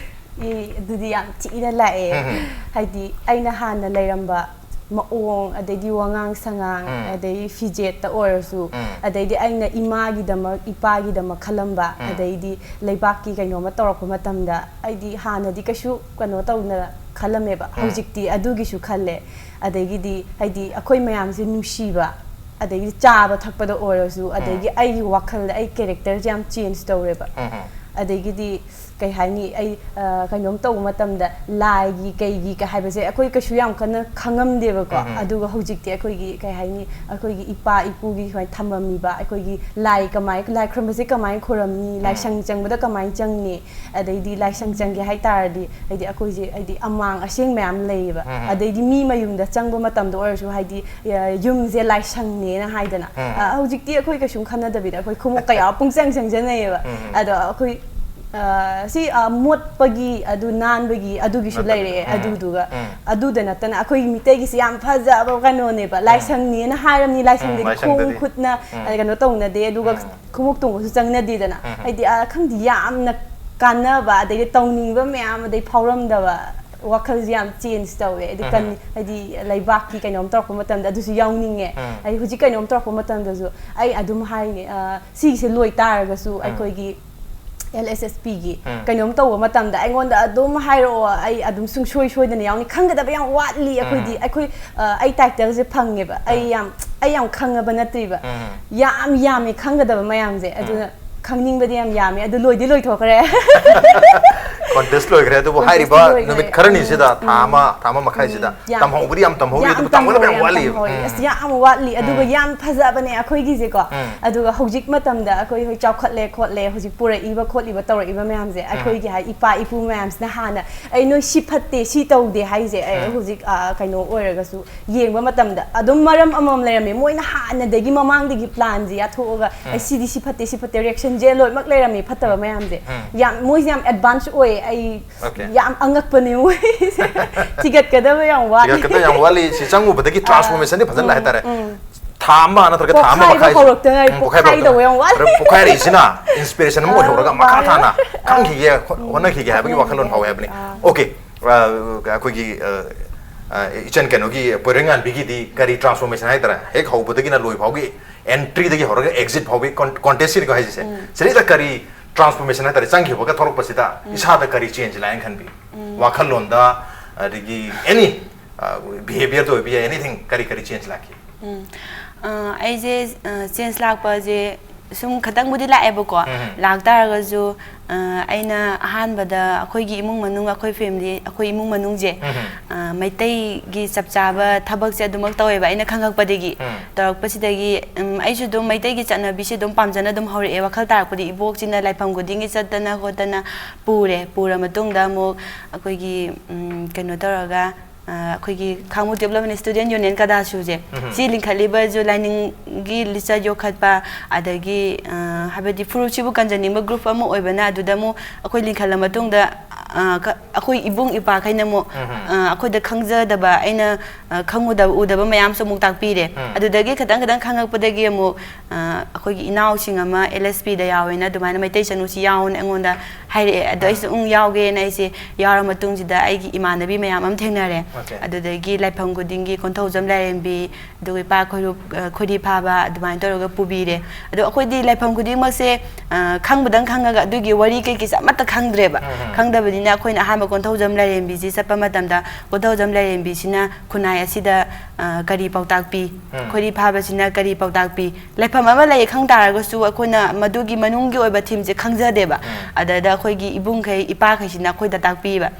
ꯑꯦ, ꯑꯗꯨꯗꯤ ꯌꯥꯝ ꯊꯤꯅ ꯂꯥꯛꯑꯦ꯫ ꯎꯝ, ꯎꯝ꯫ ꯍꯥꯏꯗꯤ ꯑꯩꯅ ꯍꯥꯟꯅ ꯂꯩꯔꯝꯕ ꯃꯑꯣꯡ, ꯑꯗꯩꯗꯤ ꯋꯥꯉꯥꯡ ꯁꯉꯥꯡ, ꯎꯝ. ꯑꯗꯩ ꯐꯤꯖꯦꯠꯇ ꯑꯣꯏꯔꯁꯨ, ꯎꯝ. ꯑꯗꯩꯗꯤ ꯑꯩꯅ ꯏꯃꯥꯒꯤꯗꯃꯛ, ꯏꯄꯥꯒꯤꯗꯃꯛ ꯈꯜꯂꯝꯕ, ꯎꯝ. ꯑꯗꯩꯗꯤ ꯂꯩꯕꯥꯛꯀꯤ ꯀꯩꯅꯣꯝꯃ ꯇꯧꯔꯛꯄ ꯃꯇꯝꯗ, ꯑꯩꯗꯤ ꯍꯥꯟꯅꯗꯤ ꯀꯩꯁꯨ ꯀꯩꯅꯣ ꯇꯧꯅ ꯈꯜꯂꯝꯃꯦꯕ, ꯎꯝ. ꯍꯧꯖꯤꯛꯇꯤ ꯑꯗꯨꯒꯤꯁꯨ ꯈꯜꯂꯦ꯫ ꯑꯗꯒꯤꯗꯤ ꯍꯥꯏꯗꯤ ꯑꯩꯈꯣꯏ ꯃꯌꯥꯝꯁꯦ ꯅꯨꯡꯁꯤꯕ, ꯑꯗꯒꯤꯗꯤ ꯆꯥꯕ ꯊꯛꯄꯗ ꯑꯣꯏꯔꯁꯨ, ꯑꯗꯒꯤ ꯑꯩꯒꯤ ꯋꯥꯈꯜꯗ ꯑꯩ ꯀꯦꯔꯦꯛꯇꯔꯁꯦ ꯌꯥꯝ ꯆꯦꯟꯖ ꯇꯧꯔꯦꯕ꯫ ꯎꯝ. ꯑꯗꯒꯤꯗꯤ ꯀꯩ ꯍꯥꯏꯅꯤ, ꯑꯩ ꯑ, ꯀꯩꯅꯣꯝ ꯇꯧꯕ ꯃꯇꯝꯗ ꯂꯥꯏꯒꯤ ꯀꯩꯒꯤ ꯀ ꯍꯥꯏꯕꯁꯦ ꯑꯩꯈꯣꯏ ꯀꯩꯁꯨ ꯌꯥꯝ ꯀꯟꯅ ꯈꯪꯉꯝꯗꯦꯕꯀꯣ꯫ ꯎꯝ. ꯑꯗꯨꯒ ꯍꯧꯖꯤꯛꯇꯤ ꯑꯩꯈꯣꯏꯒꯤ ꯀꯩ ꯍꯥꯏꯅꯤ, ꯑꯩꯈꯣꯏꯒꯤ ꯏꯄꯥ ꯏꯄꯨꯒꯤ ꯁꯨꯃꯥꯏꯅ ꯊꯝꯃꯝꯃꯤꯕ, ꯑꯩꯈꯣꯏꯒꯤ ꯂꯥꯏ ꯀꯃꯥꯏ, ꯂꯥꯏ ꯈꯨꯔꯨꯝꯕꯁꯦ ꯀꯃꯥꯏꯅ ꯈꯨꯔꯝꯅꯤ, ꯂꯥꯏꯁꯪ ꯆꯪꯕꯗ ꯀꯃꯥꯏꯅ ꯆꯪꯅꯤ, ꯑꯗꯩꯗꯤ ꯂꯥꯏꯁꯪ ꯆꯪꯒꯦ ꯍꯥꯏ ꯇꯥꯔꯗꯤ ꯍꯥꯏꯗꯤ ꯑꯩꯈꯣꯏꯁꯦ ꯍꯥꯏꯗꯤ ꯑꯃꯥꯡ ꯑꯁꯦꯡ ꯃꯌꯥꯝ ꯂꯩꯌꯦꯕ꯫ ꯎꯝ. ꯑꯗꯩꯗꯤ ꯃꯤ ꯃꯌꯨꯝꯗ ꯆꯪꯕ ꯃꯇꯝꯗ ꯑꯣꯏꯔꯁꯨ ꯍꯥꯏꯗꯤ ꯑ, ꯌꯨꯝꯁꯦ ꯂꯥꯏꯁꯪꯅꯦꯅ ꯍꯥꯏꯗꯅ꯫ ꯎꯝ. ꯑ, ꯍꯧꯖꯤꯛꯇꯤ ꯑꯩꯈꯣꯏ ꯀꯩꯁꯨꯝ ꯈꯟꯅꯗꯕꯤꯗ ꯑꯩꯈꯣꯏ ꯈꯣꯡꯎꯞ ꯀꯌꯥ ꯄꯨꯡꯆꯪ ꯆꯪꯖꯟꯅꯩꯌꯦꯕ꯫ ꯎꯝ. ꯑꯗꯣ ꯑꯩꯈꯣꯏ ꯑ, ꯁꯤ ꯑ, ꯃꯣꯠꯄꯒꯤ ꯑꯗꯨ ꯅꯥꯟꯕꯒꯤ ꯑꯗꯨꯒꯤꯁꯨ ꯅꯠꯇꯕ. ꯂꯩꯔꯛꯑꯦ꯫ ꯎꯝ. ꯑꯗꯨꯗꯨꯒ ꯎꯝ. ꯑꯗꯨꯗ ꯅꯠꯇꯅ ꯑꯩꯈꯣꯏ ꯃꯤꯇꯩꯒꯤꯁꯤ ꯌꯥꯝ ꯐꯖꯕ ꯀꯩꯅꯣꯅꯦꯕ, ꯂꯥꯏꯁꯪꯅꯦꯅ ꯍꯥꯏꯔꯝꯅꯤ, ꯂꯥꯏꯁꯪꯗꯗꯤ ꯎꯝ, ꯈꯣꯡ ꯂꯥꯏꯁꯪꯗꯗꯤ. ꯈꯨꯠꯅ ꯎꯝ. ꯑ, ꯀꯩꯅꯣ ꯇꯧꯅꯗꯦ, ꯑꯗꯨꯒ ꯎꯝ. ꯈꯣꯡꯎꯞ ꯇꯣꯡꯕꯁꯨ ꯆꯪꯅꯗꯦꯗꯅ꯫ ꯎꯝ. ꯍꯥꯏꯗꯤ ꯑ, ꯈꯪꯗꯦ, ꯌꯥꯝꯅ ꯀꯥꯟꯅꯕ ꯑꯗꯩꯗꯤ ꯇꯧꯅꯤꯡꯕ ꯃꯌꯥꯝ ꯑꯗꯩ ꯐꯥꯎꯔꯝꯗꯕ ꯋꯥꯈꯜꯁꯦ ꯌꯥꯝ ꯆꯦꯟꯖ ꯇꯧꯋꯦ꯫ ꯍꯥꯏꯗꯤ ꯀꯟ- ꯎꯝ. ꯍꯥꯏꯗꯤ ꯂꯩꯕꯥꯛꯀꯤ ꯀꯩꯅꯣꯝ ꯇꯧꯔꯛꯄ ꯃꯇꯝꯗ ꯑꯗꯨꯁꯨ ꯌꯥꯎꯅꯤꯡꯉꯦ꯫ ꯎꯝ. ꯑꯩ ꯍꯧꯖꯤꯛ ꯀꯩꯅꯣꯝ ꯇꯧꯔꯛꯄ ꯃꯇꯝꯗꯁꯨ ꯑꯩ ꯑꯗꯨꯝ ꯍꯥꯏꯅꯦ, ꯑ, ꯁꯤꯒꯤꯁꯦ ꯂꯣꯏ ꯇꯥꯔꯒꯁꯨ ꯑꯩꯈꯣꯏꯒꯤ ꯑꯦꯜ ꯑꯦꯁ ꯑꯦꯁ ꯄꯤꯒꯤ ꯎꯝ. ꯀꯩꯅꯣꯝ ꯇꯧꯕ ꯃꯇꯝꯗ ꯑꯩꯉꯣꯟꯗ ꯑꯗꯨꯝ ꯍꯥꯏꯔꯛꯑꯣ, ꯑꯩ ꯑꯗꯨꯝ ꯁꯨꯡꯁꯣꯏ ꯁꯣꯏꯗꯅ ꯌꯥꯎꯅꯤ꯫ ꯈꯪꯒꯗꯕ ꯌꯥꯝ ꯋꯥꯠꯂꯤ ꯑꯩꯈꯣꯏꯗꯤ꯫ ꯎꯝ. ꯑꯩꯈꯣꯏ ꯑ, ꯑꯩ ꯇꯥꯏꯇꯜꯁꯦ ꯐꯪꯉꯦꯕ꯫ ꯑꯩ ꯎꯝ. ꯌꯥꯝ ꯑꯩ ꯌꯥꯝ ꯈꯪꯉꯕ ꯅꯠꯇ꯭ꯔꯤꯕ꯫ ꯎꯝ. ꯌꯥꯝ ꯌꯥꯝꯃꯤ ꯈꯪꯒꯗꯕ ꯃꯌꯥꯝꯁꯦ꯫ ꯑꯗꯨꯅ ꯈꯪꯅꯤꯡꯕꯗꯤ ꯌꯥꯝ ꯌꯥꯝꯃꯤ꯫ ꯑꯗꯨ ꯂꯣꯏꯗꯤ ꯂꯣꯏꯊꯣꯛꯈ꯭ꯔꯦ꯫ ꯀꯣꯟꯇꯦꯁ ꯂꯣꯏꯈ꯭ꯔꯦ, ꯑꯗꯨꯕꯨ ꯀꯣꯟꯇꯦꯁ ꯍꯥꯏꯔꯤꯕ ꯂꯣꯏꯈ꯭ꯔꯦ. ꯅꯨꯃꯤꯠ ꯈꯔꯅꯤꯁꯤꯗ, ꯎꯝ. ꯊꯥ ꯑꯃ, ꯊꯥ ꯑꯃ ꯃꯈꯥꯏꯁꯤꯗ ꯌꯥꯝ ꯇꯝꯍꯧꯕꯗꯤ ꯌꯥꯝ ꯇꯝꯍꯧꯔꯤ, ꯑꯗꯨ ꯇꯝꯍꯧꯒꯗꯕ ꯌꯥꯝ ꯋꯥꯠꯂꯤ. ꯇꯝꯍꯧꯔꯤ꯫ ꯎꯝ. ꯑꯁ, ꯌꯥꯝ ꯋꯥꯠꯂꯤ꯫ ꯑꯗꯨꯒ ꯎꯝ. ꯌꯥꯝ ꯐꯖꯕꯅꯦ ꯑꯩꯈꯣꯏꯒꯤꯁꯦꯀꯣ꯫ ꯎꯝ. ꯑꯗꯨꯒ ꯍꯧꯖꯤꯛ ꯃꯇꯝꯗ ꯑꯩꯈꯣꯏ ꯍꯧꯖꯤꯛ ꯆꯥꯎꯈꯠꯂꯦ ꯈꯣꯠꯂꯦ, ꯍꯧꯖꯤꯛ ꯄꯨꯔꯛꯏꯕ ꯈꯣꯠꯂꯤꯕ ꯇꯧꯔꯛꯏꯕ ꯃꯌꯥꯝꯁꯦ, ꯑꯩꯈꯣꯏꯒꯤ ꯍꯥꯏ ꯏꯄꯥ ꯏꯄꯨ ꯃꯌꯥꯝꯁꯤꯅ ꯍꯥꯟꯅ ꯑꯩ ꯅꯣꯏ ꯁꯤ ꯐꯠꯇꯦ, ꯁꯤ ꯇꯧꯗꯦ ꯍꯥꯏꯁꯦ, ꯑꯩ ꯎꯝ. ꯍꯧꯖꯤꯛ, ꯑ, ꯀꯩꯅꯣ ꯑꯣꯏꯔꯒꯁꯨ ꯌꯦꯡꯕ ꯃꯇꯝꯗ ꯑꯗꯨꯝ ꯃꯔꯝ ꯑꯃꯃꯝ ꯂꯩꯔꯝꯃꯦ꯫ ꯃꯣꯏꯅ ꯍꯥꯟꯅꯗꯒꯤ ꯃꯃꯥꯡꯗꯒꯤ ꯄ꯭ꯂꯥꯟꯁꯦ ꯌꯥꯊꯣꯛꯑꯒ ꯑꯩ ꯁꯤꯗꯤ ꯁꯤ ꯐꯠꯇꯦ, ꯁꯤ ꯐꯠꯇꯦ, ꯔꯤꯌꯦꯛꯁꯟꯁꯦ ꯂꯣꯏꯅꯃꯛ ꯂꯩꯔꯝꯃꯦ, ꯐꯠꯇꯕ ꯃꯌꯥꯝꯁꯦ꯫ ꯎꯝ. ꯌꯥꯝ, ꯃꯣꯏꯁꯦ ꯌꯥꯝ ꯑꯦꯗꯚꯥꯟꯁ ꯑꯣꯏ꯫ ꯑꯩ Okay. ꯌꯥꯝ ꯑꯉꯛꯄꯅꯦ ꯃꯣꯏꯁꯦ꯫ ꯊꯤꯒꯠꯀꯗꯕ ꯌꯥꯝ ꯋꯥꯠꯂꯤ꯫ ꯊꯤꯒꯠꯀꯗꯕ ꯌꯥꯝ ꯋꯥꯠꯂꯤ꯫ ꯁꯤ ꯆꯪꯉꯨꯕꯗꯒꯤ ꯇ꯭ꯔꯥꯟꯁꯐꯣꯔꯃꯦꯁꯟꯗꯤ ꯐꯖꯅ ꯂꯥꯛꯑꯦ ꯍꯥꯏꯇꯥꯔꯦ꯫ ꯎꯝ. ꯊꯥ ꯑꯃ ꯅꯠꯇ꯭ꯔꯒ ꯊꯥ ꯑꯃ ꯄꯣꯛꯈꯥꯏꯕ ꯃꯈꯥꯏꯁꯦ. ꯍꯧꯔꯛꯇ ꯉꯥꯏꯔꯤ, ꯎꯝ, ꯄꯣꯛꯈꯥꯏꯕ ꯄꯣꯛꯈꯥꯏꯗꯧꯕ ꯍꯧꯔꯛꯇ ꯌꯥꯝ ꯋꯥꯠꯂꯤ꯫ ꯑꯗ ꯄꯣꯛꯈꯥꯏꯔꯛꯏꯁꯤꯅ ꯏꯟꯁꯄꯤꯔꯦꯁꯟ ꯑꯃ ꯑꯣꯏꯍꯧꯔꯒ ꯑꯥ, ꯃꯈꯥ ꯃꯥꯅꯦ. ꯇꯥꯅ ꯈꯪꯈꯤꯒꯦ, ꯍꯣ-, ꯍꯣꯠꯅꯈꯤꯒꯦ ꯍꯥꯏꯕꯒꯤ ꯋꯥꯈꯜꯂꯣꯟ ꯐꯥꯎꯋꯦ ꯍꯥꯏꯕꯅꯤ. ꯑꯥ. Okay, ꯑ, ꯑꯩꯈꯣꯏꯒꯤ, ꯑ, ꯑ, ꯏꯆꯟ ꯀꯩꯅꯣꯒꯤ ꯄꯣꯏꯔꯩꯉꯥꯟꯕꯤꯒꯤꯗꯤ ꯀꯔꯤ transformation ꯍꯥꯏꯇꯥꯔꯦ, ꯍꯦꯛ ꯍꯧꯕꯗꯒꯤꯅ ꯂꯣꯏ ꯐꯥꯎꯒꯤ entry ꯗꯒꯤ ꯍꯧꯔꯒ exit ꯐꯥꯎꯒꯤ con-, contest ꯁꯤꯅꯤꯀꯣ ꯍꯥꯏꯁꯦ꯫ ꯁꯤꯗꯩꯗ ꯀꯔꯤ transformation ꯍꯥꯏꯇꯥꯔꯦ, ꯆꯪꯈꯤꯕꯒ ꯊꯣꯛꯂꯛꯄꯁꯤꯗ ꯏꯁꯥꯗ ꯀꯔꯤ change ꯂꯥꯛꯑꯦꯅ ꯈꯟꯕꯤ? ꯋꯥꯈꯜꯂꯣꯟꯗ, ꯑꯗꯒꯤ any, ꯑ, behaviour ꯗ ꯑꯣꯏꯕ ꯌꯥꯏ, anything, ꯀꯔꯤ ꯀꯔꯤ change ꯂꯥꯛꯈꯤ? ꯎꯝ꯫ ꯑ, ꯑꯩꯁꯦ, ꯑ, change ꯂꯥꯛꯄꯁꯦ ꯁꯨꯝ ꯈꯇꯪꯕꯨꯗꯤ ꯂꯥꯛꯑꯦꯕꯀꯣ꯫ ꯂꯥꯛꯇꯥꯔꯒꯁꯨ, ꯑ, ꯑꯩꯅ ꯑꯍꯥꯟꯕꯗ ꯑꯩꯈꯣꯏꯒꯤ ꯏꯃꯨꯡ ꯃꯅꯨꯡ, ꯑꯩꯈꯣꯏ family, ꯑꯩꯈꯣꯏ ꯏꯃꯨꯡ ꯃꯅꯨꯡꯁꯦ, ꯑ, ꯃꯩꯇꯩꯒꯤ ꯆꯞ ꯆꯥꯕ ꯊꯕꯛꯁꯦ ꯑꯗꯨꯃꯛ ꯇꯧꯋꯦꯕ ꯑꯩꯅ ꯈꯪꯉꯛꯄꯗꯒꯤ꯫ ꯇꯧꯔꯛꯄꯁꯤꯗꯒꯤ, ꯎꯝ, ꯑꯩꯁꯨ ꯑꯗꯨꯝ ꯃꯩꯇꯩꯒꯤ ꯆꯠꯅꯕꯤꯁꯦ ꯑꯗꯨꯝ ꯄꯥꯝꯖꯅ ꯑꯗꯨꯝ ꯍꯧꯔꯛꯑꯦ꯫ ꯋꯥꯈꯜ ꯇꯥꯔꯛꯄꯗꯤ ꯏꯕꯣꯛꯁꯤꯅ ꯂꯥꯏꯐꯝ ꯈꯨꯗꯤꯡꯒꯤ ꯆꯠꯇꯅ ꯈꯣꯠꯇꯅ ꯄꯨꯔꯦ꯫ ꯄꯨꯔ ꯃꯇꯨꯡꯗ ꯑꯃꯨꯛ ꯑꯩꯈꯣꯏꯒꯤ, ꯎꯝ, ꯀꯩꯅꯣ ꯇꯧꯔꯒ, ꯑ, ꯑꯩꯈꯣꯏꯒꯤ ꯈꯥꯉꯕꯣꯛ Development Student Union, ꯀꯗꯥꯁꯨꯁꯦ, ꯁꯤ ꯂꯤꯡꯈꯠꯂꯤꯕꯁꯨ ꯂꯥꯏꯅꯤꯡꯒꯤ ꯂꯤꯆꯠ ꯌꯣꯛꯈꯠꯄ, ꯑꯗꯒꯤ, ꯑ, ꯍꯥꯏꯕꯗꯤ ꯐꯨꯔꯨꯞꯁꯤꯕꯨ ꯀꯟꯖꯅꯤꯡꯕ group ꯑꯃ ꯑꯣꯏꯕꯅ, ꯑꯗꯨꯗ ꯑꯃꯨꯛ ꯑꯩꯈꯣꯏ ꯂꯤꯡꯈꯠꯂ ꯃꯇꯨꯡꯗ, ꯑ, ꯀ-, ꯑꯩꯈꯣꯏ ꯏꯕꯨꯡ ꯏꯄꯥꯈꯩꯅ ꯑꯃꯨꯛ, ꯑ, ꯑꯩꯈꯣꯏꯗ ꯈꯪꯖꯗꯕ, ꯑꯩꯅ, ꯑ, ꯈꯪꯉꯨꯗꯕ ꯎꯗꯕ ꯃꯌꯥꯝꯁꯨ ꯑꯃꯨꯛ ꯇꯥꯛꯄꯤꯔꯦ꯫ ꯑꯗꯨꯗꯒꯤ ꯈꯤꯇꯪ ꯈꯤꯇꯪ ꯈꯪꯉꯛꯄꯗꯒꯤ ꯑꯃꯨꯛ, ꯑ, ꯑꯩꯈꯣꯏꯒꯤ ꯏꯅꯥꯎꯁꯤꯡ ꯑꯃ L S P ꯗ ꯌꯥꯎꯋꯦꯅ, ꯑꯗꯨꯃꯥꯏꯅ ꯃꯩꯇꯩ ꯆꯅꯨꯁꯤ ꯌꯥꯎꯅ ꯑꯩꯉꯣꯟꯗ ꯍꯥꯏꯔꯛꯑꯦ꯫ ꯑꯗꯣ ꯑꯩꯁꯨ ꯎꯝ ꯌꯥꯎꯒꯦꯅ ꯑꯩꯁꯦ ꯌꯥꯎꯔ ꯃꯇꯨꯡꯁꯤꯗ ꯑꯩꯒꯤ ꯏꯃꯥꯟꯅꯕꯤ ꯃꯌꯥꯝ ꯑꯃ ꯊꯦꯡꯅꯔꯦ꯫ Okay. ꯑꯗꯨꯗꯒꯤ ꯂꯥꯏꯐꯝ ꯈꯨꯗꯤꯡꯒꯤ ꯀꯣꯟꯊꯧꯖꯝ ꯂꯥꯏꯔꯦꯝꯕꯤ, ꯑꯗꯨꯒ ꯏꯄꯥ ꯈꯣꯏꯔꯨ-, ꯑ, ꯈꯣꯏꯔꯤ ꯐꯥꯕ, ꯑꯗꯨꯃꯥꯏꯅ ꯇꯧꯔꯒ ꯄꯨꯕꯤꯔꯦ꯫ ꯑꯗꯣ ꯑꯩꯈꯣꯏꯗꯤ ꯂꯥꯏꯐꯝ ꯈꯨꯗꯤꯡꯃꯛꯁꯦ, ꯑ, ꯈꯪꯕꯗꯪ ꯈꯪꯉꯒ ꯑꯗꯨꯒꯤ ꯋꯥꯔꯤ ꯀꯩꯀꯩꯁꯦ ꯑꯃꯠꯇ ꯈꯪꯗ꯭ꯔꯦꯕ꯫ ꯈꯪꯗꯕꯅꯤꯅ ꯑꯩꯈꯣꯏꯅ ꯑꯍꯥꯟꯕ ꯀꯣꯟꯊꯧꯖꯝ ꯂꯥꯏꯔꯦꯝꯕꯤꯁꯤ ꯆꯠꯄ ꯃꯇꯝꯗ ꯀꯣꯟꯊꯧꯖꯝ ꯂꯥꯏꯔꯦꯝꯕꯤꯁꯤꯅ ꯈꯨꯟꯅꯥꯏ ꯑꯁꯤꯗ, ꯑ, ꯀꯔꯤ ꯄꯥꯎꯇꯥꯛ ꯄꯤ? ꯈꯣꯏꯔꯤ ꯐꯥꯕꯁꯤꯅ ꯀꯔꯤ ꯄꯥꯎꯇꯥꯛ ꯄꯤ? ꯂꯥꯏꯐꯝ ꯑꯃ ꯂꯩ ꯈꯪ ꯇꯥꯔꯒꯁꯨ ꯑꯩꯈꯣꯏꯅ ꯃꯗꯨꯒꯤ ꯃꯅꯨꯡꯒꯤ ꯑꯣꯏꯕ theme ꯁꯦ ꯈꯪꯖꯗꯦꯕ꯫ ꯑꯗꯨꯗ ꯑꯩꯈꯣꯏꯒꯤ ꯏꯕꯨꯡꯈꯩ, ꯏꯄꯥꯈꯩꯁꯤꯅ ꯑꯩꯈꯣꯏꯗ ꯇꯥꯛꯄꯤꯕ꯫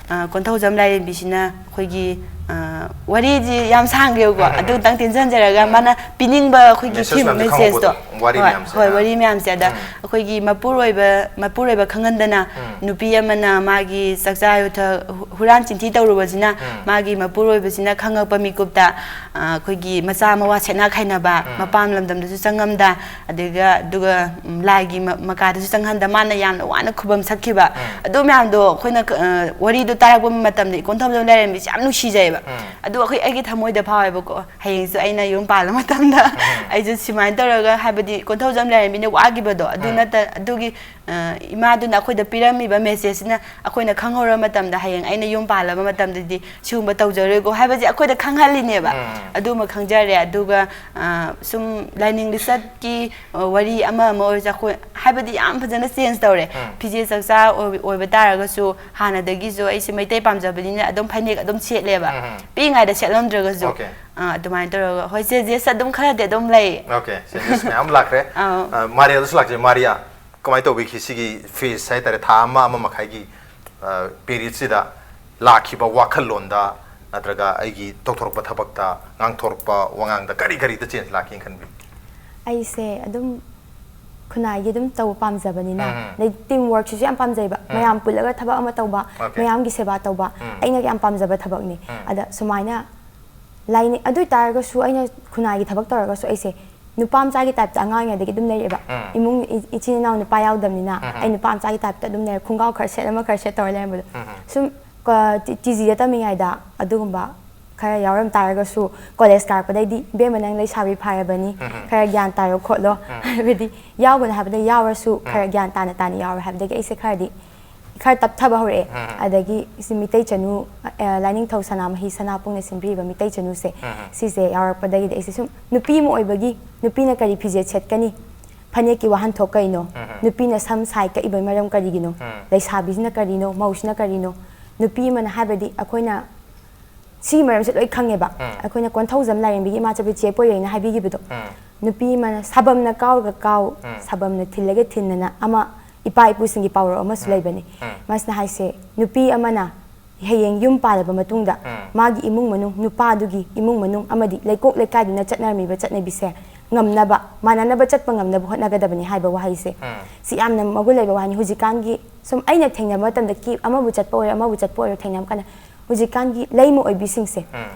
ꯑ, ꯀꯣꯟꯊꯧꯖꯝ ꯂꯥꯏꯔꯦꯝꯕꯤꯁꯤꯅ ꯑꯩꯈꯣꯏꯒꯤ, ꯑ, ꯋꯥꯔꯤꯁꯤ ꯌꯥꯝ ꯁꯥꯡꯈ꯭ꯔꯦꯕꯀꯣ, ꯑꯗꯨꯇꯪ ꯇꯦꯟꯁꯤꯟꯖꯔꯒ, ꯃꯥꯅ ꯄꯤꯅꯤꯡꯕ ꯑꯩꯈꯣꯏꯒꯤ Message theme, ꯃꯌꯥꯝꯁꯦ message ꯇꯣ, ꯈꯪꯍꯧꯕꯗꯣ, ꯋꯥꯔꯤ ꯍꯣꯏ, ꯃꯌꯥꯝꯁꯦ, ꯍꯣꯏ, ꯑꯥ꯫ ꯋꯥꯔꯤ ꯃꯌꯥꯝꯁꯦ꯫ ꯑꯗ ꯑꯩꯈꯣꯏꯒꯤ ꯃꯄꯨꯔꯣꯏꯕ, ꯃꯄꯨꯔꯣꯏꯕ ꯈꯪꯍꯟꯗꯅ, ꯅꯨꯄꯤ ꯑꯃꯅ ꯃꯥꯒꯤ ꯆꯥꯛꯆꯥ ꯌꯨꯊꯛ ꯍꯨ-, ꯍꯨꯔꯥꯟ ꯆꯤꯟꯊꯤ ꯇꯧꯔꯨꯕꯁꯤꯅ ꯃꯥꯒꯤ ꯃꯄꯨꯔꯣꯏꯕꯁꯤꯅ ꯈꯪꯉꯛꯄ ꯃꯤꯀꯨꯞꯇ, ꯑ, ꯑꯩꯈꯣꯏꯒꯤ ꯃꯆꯥ ꯃꯋꯥ ꯁꯦꯠꯅ ꯈꯥꯏꯅꯕ, ꯃꯄꯥꯝ ꯂꯝꯗꯝꯗꯁꯨ ꯆꯪꯉꯝꯗ, ꯑꯗꯨꯒ, ꯑꯗꯨꯒ, ꯎꯝ, ꯂꯥꯏꯒꯤ ꯃ-, ꯃꯀꯥꯗꯁꯨ ꯆꯪꯍꯟꯗ, ꯃꯥꯅ ꯌꯥꯝꯅ ꯋꯥꯅ ꯈꯨꯕꯝ ꯁꯛꯈꯤꯕ꯫ ꯑꯗꯨ ꯃꯌꯥꯝꯗꯣ ꯑꯩꯈꯣꯏꯅ ꯀ-, ꯑ, ꯋꯥꯔꯤꯗꯣ ꯇꯥꯔꯛꯄ ꯃꯇꯝꯗ ꯀꯣꯟꯊꯧꯖꯝ ꯂꯥꯏꯔꯦꯝꯕꯤꯁꯦ ꯌꯥꯝ ꯅꯨꯡꯁꯤꯖꯩꯑꯕ꯫ ꯑꯗꯨ ꯑꯩꯈꯣꯏ, ꯑꯩꯒꯤ ꯊꯃꯣꯏꯗ ꯐꯥꯎꯋꯦꯕꯀꯣ꯫ ꯍꯌꯦꯡꯁꯨ ꯑꯩꯅ ꯌꯨꯝ ꯄꯥꯜꯂ ꯃꯇꯝꯗ ꯑꯩꯁꯨ ꯁꯨꯃꯥꯏꯅ ꯇꯧꯔꯒ, ꯍꯥꯏꯕꯗꯤ ꯀꯣꯟꯊꯧꯖꯝ ꯂꯥꯏꯔꯦꯝꯕꯤꯅ ꯋꯥꯈꯤꯕꯗꯣ ꯑꯗꯨ ꯎꯝ꯫ ꯅꯠꯇ-, ꯑꯗꯨꯒꯤ, ꯑ, ꯏꯃꯥꯗꯨꯅ ꯑꯩꯈꯣꯏꯗ ꯄꯤꯔꯝꯃꯤꯕ messageꯁꯤꯅ ꯑꯩꯈꯣꯏꯅ ꯈꯪꯍꯧꯔ ꯃꯇꯝꯗ, ꯍꯌꯦꯡ ꯑꯩꯅ ꯌꯨꯝ ꯄꯥꯜꯂꯕ ꯃꯇꯝꯗꯗꯤ ꯁꯤꯒꯨꯝꯕ ꯇꯧꯖꯔꯣꯏꯀꯣ ꯍꯥꯏꯕꯁꯦ ꯑꯩꯈꯣꯏꯗ ꯈꯪꯍꯜꯂꯤꯅꯦꯕ꯫ ꯎꯝ꯫ ꯑꯗꯨꯃ ꯈꯪꯖꯔꯦ꯫ ꯑꯗꯨꯒ, ꯑ, ꯁꯨꯝ ꯂꯥꯏꯅꯤꯡ ꯂꯤꯆꯠꯀꯤ, ꯑ, ꯋꯥꯔꯤ ꯑꯃ ꯑꯃ ꯑꯣꯏꯔꯁꯨ ꯑꯩꯈꯣꯏ, ꯍꯥꯏꯕꯗꯤ ꯌꯥꯝ ꯐꯖꯅ change ꯇꯧꯔꯦ꯫ ꯎꯝ꯫ ꯐꯤꯖꯦ ꯆꯛꯆꯥ ꯑꯣꯏ-, ꯑꯣꯏꯕ ꯇꯥꯔꯒꯁꯨ ꯍꯥꯟꯅꯗꯒꯤꯁꯨ ꯑꯩꯁꯦ ꯃꯩꯇꯩ ꯄꯥꯝꯖꯕꯅꯤꯅ ꯑꯗꯨꯝ ꯐꯅꯦꯛ ꯑꯗꯨꯝ ꯁꯦꯠꯂꯦꯕ꯫ ꯎꯝ꯫ ꯄꯤꯛꯏꯉꯩꯗ ꯁꯦꯠꯂꯝꯗ꯭ꯔꯒꯁꯨ꯫ Okay꯫ ꯑ, ꯑꯗꯨꯃꯥꯏꯅ ꯇꯧꯔꯒ, ꯍꯣꯏ, changes ꯑꯗꯨꯝ ꯈꯔꯗꯤ ꯑꯗꯨꯝ ꯂꯩ꯫ Okay, changes ꯃꯌꯥꯝ ꯂꯥꯛꯈ꯭ꯔꯦ꯫ ꯑꯧ꯫ ꯑ, ꯃꯥꯔꯤꯌꯥꯗꯁꯨ ꯂꯥꯛꯆꯩ꯫ ꯃꯥꯔꯤꯌꯥ, ꯀꯃꯥꯏꯅ ꯇꯧꯕꯤꯈꯤ ꯁꯤꯒꯤ phase ꯍꯥꯏꯇꯥꯔꯦ, ꯊꯥ ꯑꯃ, ꯑꯃ ꯃꯈꯥꯏꯒꯤ, ꯑ, periodꯁꯤꯗ ꯂꯥꯛꯈꯤꯕ ꯋꯥꯈꯜꯂꯣꯟꯗ ꯅꯠꯇ꯭ꯔꯒ ꯑꯩꯒꯤ ꯇꯧꯊꯣꯔꯛꯄ ꯊꯕꯛꯇ, ꯉꯥꯡꯊꯣꯔꯛꯄ ꯋꯥꯉꯥꯡꯗ ꯀꯔꯤ ꯀꯔꯤꯗ change ꯂꯥꯛꯈꯤꯅ ꯈꯟꯕꯤ? ꯑꯩꯁꯦ ꯑꯗꯨꯝ ꯈꯨꯟꯅꯥꯏꯒꯤ ꯑꯗꯨꯝ ꯇꯧꯕ ꯄꯥꯝꯖꯕꯅꯤꯅ, ꯎꯝ꯫ ꯑꯗꯩ team workꯁꯤꯁꯨ ꯌꯥꯝ ꯄꯥꯝꯖꯩꯕ꯫ ꯎꯝ꯫ ꯃꯌꯥꯝ ꯄꯨꯜꯂꯒ ꯊꯕꯛ ꯑꯃ ꯇꯧꯕ, Okay꯫ ꯃꯌꯥꯝꯒꯤ ꯁꯦꯕꯥ ꯇꯧꯕ, ꯎꯝ꯫ ꯑꯩꯅ ꯌꯥꯝ ꯄꯥꯝꯖꯕ ꯊꯕꯛꯅꯤ꯫ ꯎꯝ꯫ ꯑꯗ ꯁꯨꯃꯥꯏꯅ ꯂꯥꯏꯅꯤꯡ, ꯑꯗꯨ ꯑꯣꯏ ꯇꯥꯔꯒꯁꯨ ꯑꯩꯅ ꯈꯨꯟꯅꯥꯏꯒꯤ ꯊꯕꯛ ꯇꯧꯔꯒꯁꯨ ꯑꯩꯁꯦ ꯅꯨꯄꯥ ꯃꯆꯥꯒꯤ typeꯇ ꯑꯉꯥꯡ ꯑꯣꯏꯔꯤꯉꯩꯗꯒꯤ ꯑꯗꯨꯝ ꯂꯩꯔꯛꯑꯦꯕ꯫ ꯎꯝ꯫ ꯏꯃꯨꯡ ꯏ-, ꯏꯆꯤꯟ ꯏꯅꯥꯎ ꯅꯨꯄꯥ ꯌꯥꯎꯗꯕꯅꯤꯅ ꯎꯝ꯫ ꯑꯩ ꯅꯨꯄꯥ ꯃꯆꯥꯒꯤ typeꯇ ꯑꯗꯨꯝ ꯂꯩꯔꯦ, ꯈꯣꯡꯒ꯭ꯔꯥꯎ ꯈꯔ ꯁꯦꯠ, ꯑꯃ ꯈꯔ ꯁꯦꯠ ꯇꯧꯔ ꯂꯩꯔꯝꯕꯗꯣ꯫ ꯎꯝ꯫ ꯁꯨꯝ, ꯀ-, ꯇꯤ-, TGꯗ ꯇꯝꯃꯤꯉꯩꯗ ꯑꯗꯨꯒꯨꯝꯕ ꯈꯔ ꯌꯥꯎꯔꯝ ꯇꯥꯔꯒꯁꯨ, college ꯀꯥꯔꯛꯄꯗꯩꯗꯤ, "ꯏꯕꯦꯝꯃ, ꯅꯪ ꯂꯩꯁꯥꯕꯤ ꯐꯥꯔꯕꯅꯤ, ꯎꯝ꯫ ꯈꯔ ꯒ꯭ꯌꯥꯟ ꯇꯥꯔꯣ ꯈꯣꯠꯂꯣ"꯫ ꯎꯝ꯫ ꯍꯥꯏꯕꯗꯤ ꯌꯥꯎꯒꯅꯨ ꯍꯥꯏꯕꯗ ꯌꯥꯎꯔꯁꯨ, ꯎꯝ꯫ ꯈꯔ ꯒ꯭ꯌꯥꯟ ꯇꯥꯅ ꯇꯥꯅ ꯌꯥꯎꯔꯣ ꯍꯥꯏꯕꯗꯒꯤ ꯑꯩꯁꯦ ꯈꯔꯗꯤ ꯈꯔ ꯇꯞꯊꯕ ꯍꯧꯔꯛꯑꯦ꯫ ꯎꯝ꯫ ꯑꯗꯒꯤ ꯁꯤ ꯃꯤꯇꯩ ꯆꯅꯨ, ꯑ, ꯂꯥꯏꯅꯤꯡꯊꯧ ꯁꯅꯥꯃꯍꯤ ꯁꯅꯥꯄꯨꯡꯅ ꯁꯦꯝꯕꯤꯔꯤꯕ ꯃꯤꯇꯩ ꯆꯅꯨꯁꯦ, ꯎꯝ꯫ ꯁꯤꯁꯦ ꯌꯥꯎꯔꯛꯄꯗꯒꯤꯗꯤ ꯑꯩꯁꯦ ꯁꯨꯝ ꯅꯨꯄꯤ ꯑꯃ ꯑꯣꯏꯕꯒꯤ ꯅꯨꯄꯤꯅ ꯀꯔꯤ ꯐꯤꯖꯦꯠ ꯁꯦꯠꯀꯅꯤ? ꯐꯅꯦꯛꯀꯤ ꯋꯥꯍꯟꯊꯣꯛ ꯀꯩꯅꯣ? ꯎꯝ꯫ ꯅꯨꯄꯤꯅ ꯁꯝ ꯁꯥꯏ ꯀꯛꯏꯕꯒꯤ ꯃꯔꯝ ꯀꯔꯤꯒꯤꯅꯣ? ꯎꯝ꯫ ꯂꯩꯁꯥꯕꯤꯁꯤꯅ ꯀꯔꯤꯅꯣ? ꯃꯧꯁꯤꯅ ꯀꯔꯤꯅꯣ? ꯅꯨꯄꯤ ꯑꯃꯅ ꯍꯥꯏꯕꯗꯤ ꯑꯩꯈꯣꯏꯅ ꯁꯤꯒꯤ ꯃꯔꯝꯁꯦ ꯂꯣꯏ ꯈꯪꯉꯦꯕ꯫ ꯎꯝ꯫ ꯑꯩꯈꯣꯏꯅ ꯀꯣꯟꯊꯧꯖꯝ ꯂꯥꯏꯔꯦꯝꯕꯤꯒꯤ ꯏꯃꯥ ꯆꯠꯄ ꯆꯦ ꯄꯣꯏꯔꯩꯅ ꯍꯥꯏꯕꯤꯈꯤꯕꯗꯣ, ꯎꯝ꯫ ꯅꯨꯄꯤ ꯑꯃꯅ ꯁꯥꯕꯝꯅ ꯀꯥꯎꯔꯒ ꯀꯥꯎ, ꯎꯝ꯫ ꯁꯥꯕꯝꯅ ꯊꯤꯜꯂꯒ ꯊꯤꯟꯗꯅ ꯑꯃ ꯏꯄꯥ ꯏꯄꯨꯁꯤꯡꯒꯤ ꯄꯥꯎꯔꯧ ꯑꯃꯁꯨ ꯎꯝ꯫ ꯂꯩꯕꯅꯤ꯫ ꯎꯝ꯫ ꯃꯁꯤꯅ ꯍꯥꯏꯁꯦ, ꯅꯨꯄꯤ ꯑꯃꯅ ꯍꯌꯦꯡ ꯌꯨꯝ ꯄꯥꯜꯂꯕ ꯃꯇꯨꯡꯗ ꯎꯝ꯫ ꯃꯥꯒꯤ ꯏꯃꯨꯡ ꯃꯅꯨꯡ, ꯅꯨꯄꯥꯗꯨꯒꯤ ꯏꯃꯨꯡ ꯃꯅꯨꯡ ꯑꯃꯗꯤ ꯂꯩꯀꯣꯛ ꯂꯩꯀꯥꯏꯗꯨꯅ ꯆꯠꯅꯔꯝꯃꯤꯕ ꯆꯠꯅꯕꯤꯁꯦ ꯉꯝꯅꯕ, ꯃꯥꯟꯅꯅꯕ ꯆꯠꯄ ꯉꯝꯅꯕ ꯍꯣꯠꯅꯒꯗꯕꯅꯤ ꯍꯥꯏꯕ ꯋꯥꯍꯩꯁꯦ꯫ ꯎꯝ꯫ ꯁꯤ ꯌꯥꯝꯅ ꯃꯒꯨꯟ ꯂꯩꯕ ꯋꯥꯍꯩꯅꯤ꯫ ꯍꯧꯖꯤꯛꯀꯥꯟꯒꯤ ꯁꯨꯝ ꯑꯩꯅ ꯊꯦꯡꯅꯕ ꯃꯇꯝꯗ, ꯀꯦꯞ ꯑꯃꯕꯨ ꯆꯠꯄ ꯑꯣꯏꯔꯣ, ꯑꯃꯕꯨ ꯆꯠꯄ ꯑꯣꯏꯔꯣ, ꯊꯦꯡꯅꯕ ꯀꯥꯟꯗ ꯍꯧꯖꯤꯛꯀꯥꯟꯒꯤ ꯂꯩꯃ ꯑꯣꯏꯕꯤꯁꯤꯡꯁꯦ, ꯎꯝ꯫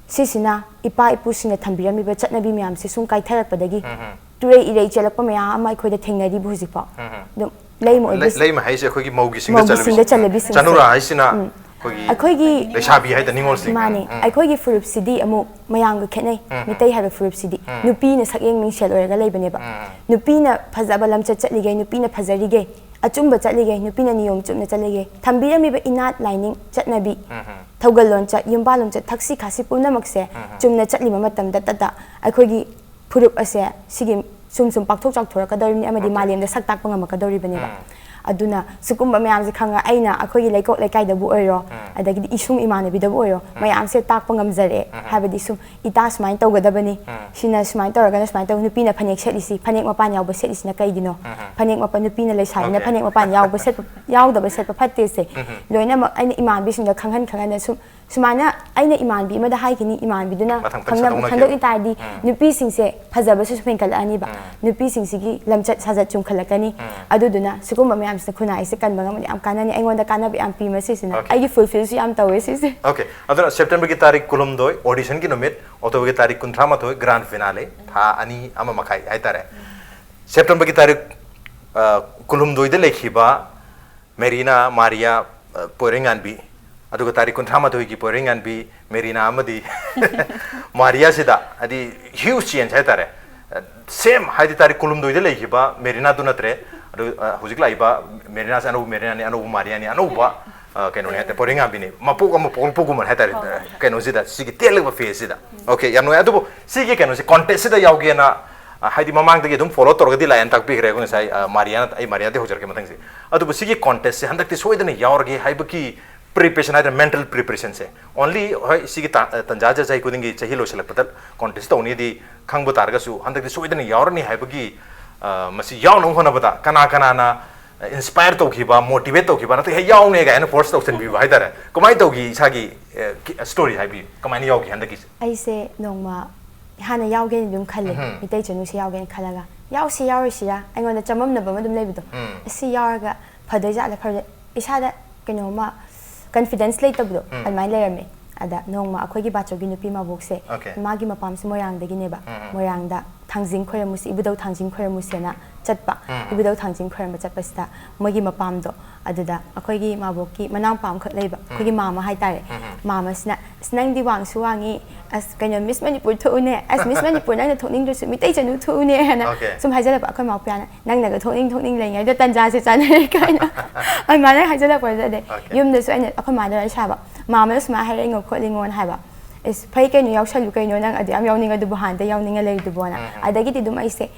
ꯁꯤꯁꯤꯅ ꯏꯄꯥ ꯏꯄꯨꯁꯤꯡꯅ ꯊꯝꯕꯤꯔꯝꯃꯤꯕ ꯆꯠꯅꯕꯤ ꯃꯌꯥꯝꯁꯦ ꯁꯨꯝ ꯀꯥꯏꯊꯔꯛꯄꯗꯒꯤ ꯎꯝ꯫ ꯇꯨꯔꯩ ꯏꯔꯩ ꯆꯦꯜꯂꯛꯄ ꯃꯌꯥꯝ ꯑꯃ ꯑꯩꯈꯣꯏꯗ ꯊꯦꯡꯅꯔꯤꯕ ꯍꯧꯖꯤꯛꯐꯥꯎ꯫ ꯎꯝ꯫ ꯑꯗꯨꯝ ꯂꯩꯃ ꯂꯩ-, ꯑꯣꯏꯕꯤꯁꯦ꯫ ꯂꯩꯃ ꯍꯥꯏꯁꯦ ꯑꯩꯈꯣꯏꯒꯤ ꯃꯧꯒꯤ ꯁꯤꯡꯗ ꯃꯧꯒꯤ ꯁꯤꯡꯗ ꯆꯜꯂꯕꯤꯁꯤꯡ꯫ ꯆꯜꯂꯕꯤꯁꯤꯡꯁꯦ꯫ ꯆꯅꯨꯔꯥ ꯍꯥꯏꯁꯤꯅ ꯎꯝ꯫ ꯑꯩꯈꯣꯏꯒꯤ ꯂꯩꯁꯥꯕꯤ ꯍꯥꯏꯗ ꯅꯤꯉꯣꯜꯁꯤꯡ꯫ ꯃꯥꯅꯦ꯫ ꯎꯝ꯫ ꯑꯩꯈꯣꯏꯒꯤ ꯐꯨꯔꯨꯞꯁꯤꯗꯤ ꯑꯃꯨꯛ ꯃꯌꯥꯝꯒ ꯈꯦꯠꯅꯩ꯫ ꯎꯝ꯫ ꯃꯤꯇꯩ ꯍꯥꯏꯕ ꯐꯨꯔꯨꯞꯁꯤꯗꯤ ꯎꯝ꯫ ꯅꯨꯄꯤꯅ ꯁꯛꯌꯦꯡ ꯃꯤꯡꯁꯦꯜ ꯑꯣꯏꯔꯒ ꯂꯩꯕꯅꯦꯕ꯫ ꯎꯝ꯫ ꯅꯨꯄꯤꯅ ꯐꯖꯕ ꯂꯝꯆꯠ ꯆꯠꯂꯤꯒꯩ, ꯅꯨꯄꯤꯅ ꯐꯖꯔꯤꯒꯩ, ꯑꯆꯨꯝꯕ ꯆꯠꯂꯤꯒꯩ, ꯅꯨꯄꯤꯅ ꯅꯤꯌꯣꯝ ꯆꯨꯝꯅ ꯆꯠꯂꯤꯒꯩ, ꯊꯝꯕꯤꯔꯝꯃꯤꯕ ꯏꯅꯥꯠ, ꯂꯥꯏꯅꯤꯡ, ꯆꯠꯅꯕꯤ, ꯎꯝ꯫ ꯊꯧꯒꯜꯂꯣꯟꯆꯠ, ꯌꯨꯝꯕꯥꯜ ꯂꯣꯟꯆꯠ, ꯊꯛꯁꯤ ꯈꯥꯁꯤ ꯄꯨꯝꯅꯃꯛꯁꯦ ꯎꯝ꯫ ꯆꯨꯝꯅ ꯆꯠꯂꯤꯕ ꯃꯇꯝꯗ ꯇꯇ ꯑꯩꯈꯣꯏꯒꯤ ꯐꯨꯔꯨꯞ ꯑꯁꯦ ꯁꯤꯒꯤ ꯁꯨꯝ ꯁꯨꯝ ꯄꯥꯛꯊꯣꯛ ꯆꯥꯎꯊꯣꯔꯛꯀꯗꯧꯔꯤꯕꯅꯤ ꯑꯃꯗꯤ Okay. ꯃꯥꯂꯦꯝꯗ ꯁꯛ ꯇꯥꯛꯄ ꯉꯝꯃꯛꯀꯗꯧꯔꯤꯕꯅꯦꯕ꯫ ꯎꯝ꯫ ꯑꯗꯨꯅ ꯁꯤꯒꯨꯝꯕ ꯃꯌꯥꯝꯁꯦ ꯈꯪꯉ ꯑꯩꯅ ꯑꯩꯈꯣꯏꯒꯤ ꯂꯩꯀꯣꯛ ꯂꯩꯀꯥꯏꯗꯕꯨ ꯑꯣꯏꯔꯣ, ꯎꯝ꯫ ꯑꯗꯒꯤꯗꯤ ꯏꯁꯨꯡ ꯏꯃꯥꯟꯅꯕꯤꯗꯕꯨ ꯑꯣꯏꯔꯣ, ꯎꯝ꯫ ꯃꯌꯥꯝꯁꯦ ꯇꯥꯛꯄ ꯉꯝꯖꯔꯛꯑꯦ꯫ ꯎꯝ꯫ ꯍꯥꯏꯕꯗꯤ ꯁꯨꯝ ꯏꯇꯥ ꯁꯨꯃꯥꯏꯅ ꯇꯧꯒꯗꯕꯅꯤ, ꯎꯝ꯫ ꯁꯤꯅ ꯁꯨꯃꯥꯏꯅ ꯇꯧꯔꯒꯅ ꯁꯨꯃꯥꯏꯅ ꯇꯧ, ꯅꯨꯄꯤꯅ ꯐꯅꯦꯛ ꯁꯦꯠꯂꯤꯁꯤ, ꯐꯅꯦꯛ ꯃꯄꯥꯟ ꯌꯥꯎꯕ ꯁꯦꯠꯂꯤꯁꯤꯅ ꯀꯩꯒꯤꯅꯣ? ꯎꯝ꯫ ꯐꯅꯦꯛ ꯃꯄꯥꯟ, ꯅꯨꯄꯤꯅ ꯂꯩꯁꯥꯕꯤꯅ Okay. ꯐꯅꯦꯛ ꯃꯄꯥꯟ ꯌꯥꯎꯕ ꯁꯦꯠꯄ, ꯌꯥꯎꯗꯕ ꯁꯦꯠꯄ ꯐꯠꯇꯦꯁꯦ꯫ ꯎꯝ꯫ ꯂꯣꯏꯅꯃꯛ ꯑꯩꯅ ꯏꯃꯥꯟꯕꯤꯁꯤꯡꯗ ꯈꯪꯍꯟ ꯈꯪꯍꯟꯅ ꯁꯨꯝ ꯁꯨꯃꯥꯏꯅ ꯑꯩꯅ ꯏꯃꯥꯟꯕꯤ ꯑꯃꯗ ꯍꯥꯏꯈꯤꯅꯤ, ꯏꯃꯥꯟꯕꯤꯗꯨꯅ ꯃꯊꯪ ꯃꯊꯪ ꯈꯪꯅꯕ ꯁꯟꯗꯣꯛꯅꯈꯤꯕ꯫ ꯁꯟꯗꯣꯛꯏ ꯇꯥꯔꯗꯤ ꯎꯝ꯫ ꯅꯨꯄꯤꯁꯤꯡꯁꯦ ꯐꯖꯕꯁꯨ ꯁꯨꯝ ꯍꯦꯟꯒꯠꯂꯛꯑꯅꯤꯕ꯫ ꯎꯝ꯫ ꯅꯨꯄꯤꯁꯤꯡꯁꯤꯒꯤ ꯂꯝꯆꯠ ꯁꯥꯖꯠ ꯆꯨꯝꯈꯠꯂꯛꯀꯅꯤ꯫ ꯎꯝ꯫ ꯑꯗꯨꯗꯨꯅ ꯁꯤꯒꯨꯝꯕ ꯃꯌꯥꯝꯁꯤꯅ ꯈꯨꯟꯅꯥꯏꯁꯦ ꯀꯟꯕ ꯉꯝꯃꯗꯤ ꯌꯥꯝ ꯀꯥꯟꯅꯅꯤ꯫ ꯑꯩꯉꯣꯟꯗ ꯀꯥꯟꯅꯕ ꯌꯥꯝ ꯄꯤ ꯃꯁꯤꯁꯤꯅ꯫ Okay. ꯑꯩꯒꯤ ꯐꯨꯜꯐꯤꯜꯁꯨ ꯌꯥꯝ ꯇꯧꯋꯦ ꯁꯤꯁꯦ꯫ Okay. ꯑꯗꯨꯅ ꯁꯦꯞꯇꯦꯝꯕꯔꯒꯤ ꯇꯥꯔꯤꯛ ꯀꯨꯟꯍꯨꯝꯗꯣꯏ auditionꯒꯤ ꯅꯨꯃꯤꯠ, ꯑꯣꯛꯇꯣꯕꯔꯒꯤ ꯇꯥꯔꯤꯛ ꯀꯨꯟꯊ꯭ꯔꯥ ꯃꯥꯊꯣꯏ grand finale, ꯊꯥ ꯑꯅꯤ, ꯑꯃ ꯃꯈꯥꯏ ꯍꯥꯏꯇꯥꯔꯦ꯫ ꯁꯦꯞꯇꯦꯝꯕꯔꯒꯤ ꯇꯥꯔꯤꯛ, ꯑ, ꯀꯨꯟꯍꯨꯝꯗꯣꯏꯗ ꯂꯩꯈꯤꯕ ꯃꯦꯔꯤꯅꯥ, ꯃꯥꯔꯤꯌꯥ, ꯑ, ꯄꯣꯏꯔꯩꯉꯥꯟꯕꯤ, ꯑꯗꯨꯒ ꯇꯥꯔꯤꯛ ꯀꯨꯟꯊ꯭ꯔꯥ ꯃꯥꯊꯣꯏꯒꯤ ꯄꯣꯏꯔꯩꯉꯥꯟꯕꯤ, ꯃꯦꯔꯤꯅꯥ ꯑꯃꯗꯤ ꯃꯥꯔꯤꯌꯥꯁꯤꯗ ꯍꯥꯏꯗꯤ huge change ꯍꯥꯏꯇꯥꯔꯦ꯫ ꯑ, same ꯍꯥꯏꯗꯤ ꯇꯥꯔꯤꯛ ꯀꯨꯟꯍꯨꯝꯗꯣꯏꯗ ꯂꯩꯈꯤꯕ ꯃꯦꯔꯤꯅꯥꯗꯨ ꯅꯠꯇ꯭ꯔꯦ꯫ ꯑꯗꯨ, ꯑ, ꯍꯧꯖꯤꯛ ꯂꯥꯛꯏꯕ ꯃꯦꯔꯤꯅꯥꯁꯦ ꯑꯅꯧꯕ ꯃꯦꯔꯤꯅꯥꯅꯤ, ꯑꯅꯧꯕ ꯃꯥꯔꯤꯌꯥꯅꯤ, ꯑꯅꯧꯕ, ꯑ, ꯀꯩꯅꯣꯅꯤ ꯍꯥꯏꯇꯥꯔꯦ, ꯄꯣꯏꯔꯩꯉꯥꯟꯕꯤꯅꯤ꯫ ꯃꯄꯣꯛ ꯑꯃ ꯄꯣꯛꯂꯛꯄꯒꯨꯝꯕꯅꯤ ꯍꯥꯏꯇꯥꯔꯦ, ꯍꯣꯏ, ꯍꯣꯏ꯫ ꯀꯩꯅꯣꯁꯤꯗ, ꯁꯤꯒꯤ ꯇꯦꯜꯂꯕ phaseꯁꯤꯗ꯫ Okay, ꯌꯥꯝ ꯅꯨꯡꯉꯥꯏ꯫ ꯑꯗꯨꯕꯨ ꯁꯤꯒꯤ ꯀꯩꯅꯣꯁꯦ contestꯁꯤꯗ ꯌꯥꯎꯒꯦꯅ, ꯑ, ꯍꯥꯏꯗꯤ ꯃꯃꯥꯡꯗꯒꯤ ꯑꯗꯨꯝ follow ꯇꯧꯔꯒꯗꯤ ꯂꯥꯛꯑꯦꯅ ꯇꯥꯛꯄꯤꯈ꯭ꯔꯦ ꯑꯩꯈꯣꯏ ꯉꯁꯥꯏ, ꯑ, ꯃꯥꯔꯤꯌꯥꯅ, ꯑꯩ ꯃꯥꯔꯤꯌꯥꯗꯒꯤ ꯍꯧꯖꯔꯛꯀꯦ ꯃꯊꯪꯁꯦ꯫ ꯑꯗꯨꯕꯨ ꯁꯤꯒꯤ contestꯁꯦ ꯍꯟꯗꯛꯇꯤ ꯁꯣꯏꯗꯅ ꯌꯥꯎꯔꯒꯦ ꯍꯥꯏꯕꯒꯤ preparation ꯍꯥꯏꯗꯅ mental preparationꯁꯦ꯫ Only, ꯍꯣꯏ, ꯁꯤꯒꯤ ꯇꯥ-, ꯇꯟꯖꯥꯁꯦ ꯆꯍꯤ ꯈꯨꯗꯤꯡꯒꯤ ꯆꯍꯤ ꯂꯣꯏꯁꯤꯜꯂꯛꯄꯗ contest ꯇꯧꯅꯤꯗꯤ ꯈꯪꯕ ꯇꯥꯔꯒꯁꯨ, ꯍꯟꯗꯛꯇꯤ ꯁꯣꯏꯗꯅ ꯌꯥꯎꯔꯅꯤ ꯍꯥꯏꯕꯒꯤ, ꯑ, ꯃꯁꯤ ꯌꯥꯎꯅꯕ ꯍꯣꯠꯅꯕꯗ ꯀꯅꯥ ꯀꯅꯥꯅ inspire ꯇꯧꯈꯤꯕ, motivate ꯇꯧꯈꯤꯕ, ꯅꯠꯇ꯭ꯔꯒ "ꯍꯦꯛ ꯌꯥꯎꯅꯦ" ꯀꯥꯏꯅ force ꯇꯧꯁꯤꯟꯕꯤꯕ ꯍꯥꯏꯇꯥꯔꯦ? ꯀꯃꯥꯏꯅ ꯇꯧꯈꯤ ꯏꯁꯥꯒꯤ, ꯑ, ꯀꯤ-, story ꯍꯥꯏꯕꯤꯌꯨ, ꯀꯃꯥꯏꯅ ꯌꯥꯎꯈꯤ ꯍꯟꯗꯛꯀꯤꯁꯦ? ꯑꯩꯁꯦ ꯅꯣꯡꯃ ꯍꯥꯟꯅ ꯌꯥꯎꯒꯦꯅ ꯑꯗꯨꯝ ꯈꯜꯂꯦ, ꯎꯝꯍꯨꯝ꯫ ꯃꯤꯇꯩ ꯆꯅꯨꯁꯦ ꯌꯥꯎꯒꯦꯅ ꯈꯜꯂꯒ, ꯌꯥꯎꯁꯤ ꯌꯥꯎꯔꯣꯏꯁꯤꯔꯥ ꯑꯩꯉꯣꯟꯗ ꯆꯃꯝꯅꯕ ꯑꯃ ꯑꯗꯨꯝ ꯂꯩꯕꯗꯣ, ꯎꯝ꯫ ꯑꯁꯤ ꯌꯥꯎꯔꯒ ꯐꯗꯣꯏ ꯖꯥꯠꯂ, ꯐꯔꯣꯏ-, ꯏꯁꯥꯗ ꯀꯩꯅꯣꯝꯃ confidence ꯂꯩꯇꯕꯗꯣ, ꯎꯝ꯫ ꯑꯗꯨꯃꯥꯏꯅ ꯂꯩꯔꯝꯃꯦ꯫ ꯑꯗ ꯅꯣꯡꯃ ꯑꯩꯈꯣꯏꯒꯤ ꯕꯥꯆꯧꯒꯤ ꯅꯨꯄꯤ ꯃꯕꯣꯛꯁꯦ, Okay. ꯃꯥꯒꯤ ꯃꯄꯥꯝꯁꯦ ꯃꯣꯏꯔꯥꯡꯗꯒꯤꯅꯦꯕ, ꯎꯝ, ꯎꯝ꯫ ꯃꯣꯏꯔꯥꯡꯗ ꯊꯥꯡꯖꯤꯡ ꯈꯣꯏꯔꯝꯃꯨꯁꯤ, ꯏꯕꯨꯙꯧ ꯊꯥꯡꯖꯤꯡ ꯈꯣꯏꯔꯝꯃꯨꯁꯦꯅ ꯆꯠꯄ, ꯎꯝ꯫ ꯏꯕꯨꯙꯧ ꯊꯥꯡꯖꯤꯡ ꯈꯣꯏꯔꯝꯕ ꯆꯠꯄꯁꯤꯗ ꯃꯣꯏꯒꯤ ꯃꯄꯥꯝꯗꯣ, ꯑꯗꯨꯗ ꯑꯩꯈꯣꯏꯒꯤ ꯃꯥꯕꯣꯛꯀꯤ ꯃꯅꯥꯎꯄꯥ ꯑꯃꯈꯛ ꯂꯩꯕ, ꯑꯩꯈꯣꯏꯒꯤ ꯎꯝ꯫ ꯃꯥꯃ ꯍꯥꯏꯇꯥꯔꯦ꯫ ꯎꯝ꯫ ꯃꯥꯃꯁꯤꯅ, "ꯑꯁ, ꯅꯪꯗꯤ ꯋꯥꯡꯁꯨ ꯋꯥꯡꯉꯤ, ꯑꯁ, ꯀꯩꯅꯣ, Miss Manipur ꯊꯣꯛꯎꯅꯦ, ꯑꯁ, Miss Manipur ꯅꯪꯅ ꯊꯣꯛꯅꯤꯡꯗ꯭ꯔꯁꯨ ꯃꯤꯇꯩ ꯆꯅꯨ ꯊꯣꯛꯎꯅꯦ" ꯍꯥꯏꯅ Okay꯫ ꯁꯨꯝ ꯍꯥꯏꯖꯜꯂꯛꯄ꯫ ꯑꯩꯈꯣꯏ ꯃꯥ ꯄꯤꯌꯥꯅ, "ꯅꯪꯅꯒ ꯊꯣꯛꯅꯤꯡ ꯊꯣꯛꯅꯤꯡ ꯂꯩꯉꯩꯗ ꯇꯟꯖꯥꯁꯦ ꯆꯥꯅꯔꯦ" ꯀꯥꯏꯅ ꯑꯗꯨꯃꯥꯏꯅ ꯍꯥꯏꯖꯜꯂꯛꯄꯁꯤꯗ, ꯑꯗꯩ Okay꯫ ꯌꯨꯝꯗꯁꯨ ꯑꯩꯅ ꯑꯩꯈꯣꯏ ꯃꯥꯗ ꯋꯥꯔꯤ ꯁꯥꯕ, "ꯃꯥꯃꯅ ꯁꯨꯃꯥꯏꯅ ꯍꯥꯏꯔꯛꯏꯉꯣ ꯈꯣꯠꯂꯤꯉꯣꯅ" ꯍꯥꯏꯕ꯫ "ꯏꯁ, ꯐꯩ ꯀꯩꯅꯣ, ꯌꯥꯎꯁꯜꯂꯨ ꯀꯩꯅꯣ, ꯅꯪ ꯑꯗꯨ ꯌꯥꯝ ꯌꯥꯎꯅꯤꯡꯉꯗꯨꯕꯨ, ꯍꯥꯟꯅꯗ ꯌꯥꯎꯅꯤꯡꯉ ꯂꯩꯔꯤꯗꯨꯕꯣꯅ"꯫ ꯎꯝ꯫ ꯑꯗꯒꯤꯗꯤ ꯑꯗꯨꯝ ꯑꯩꯁꯦ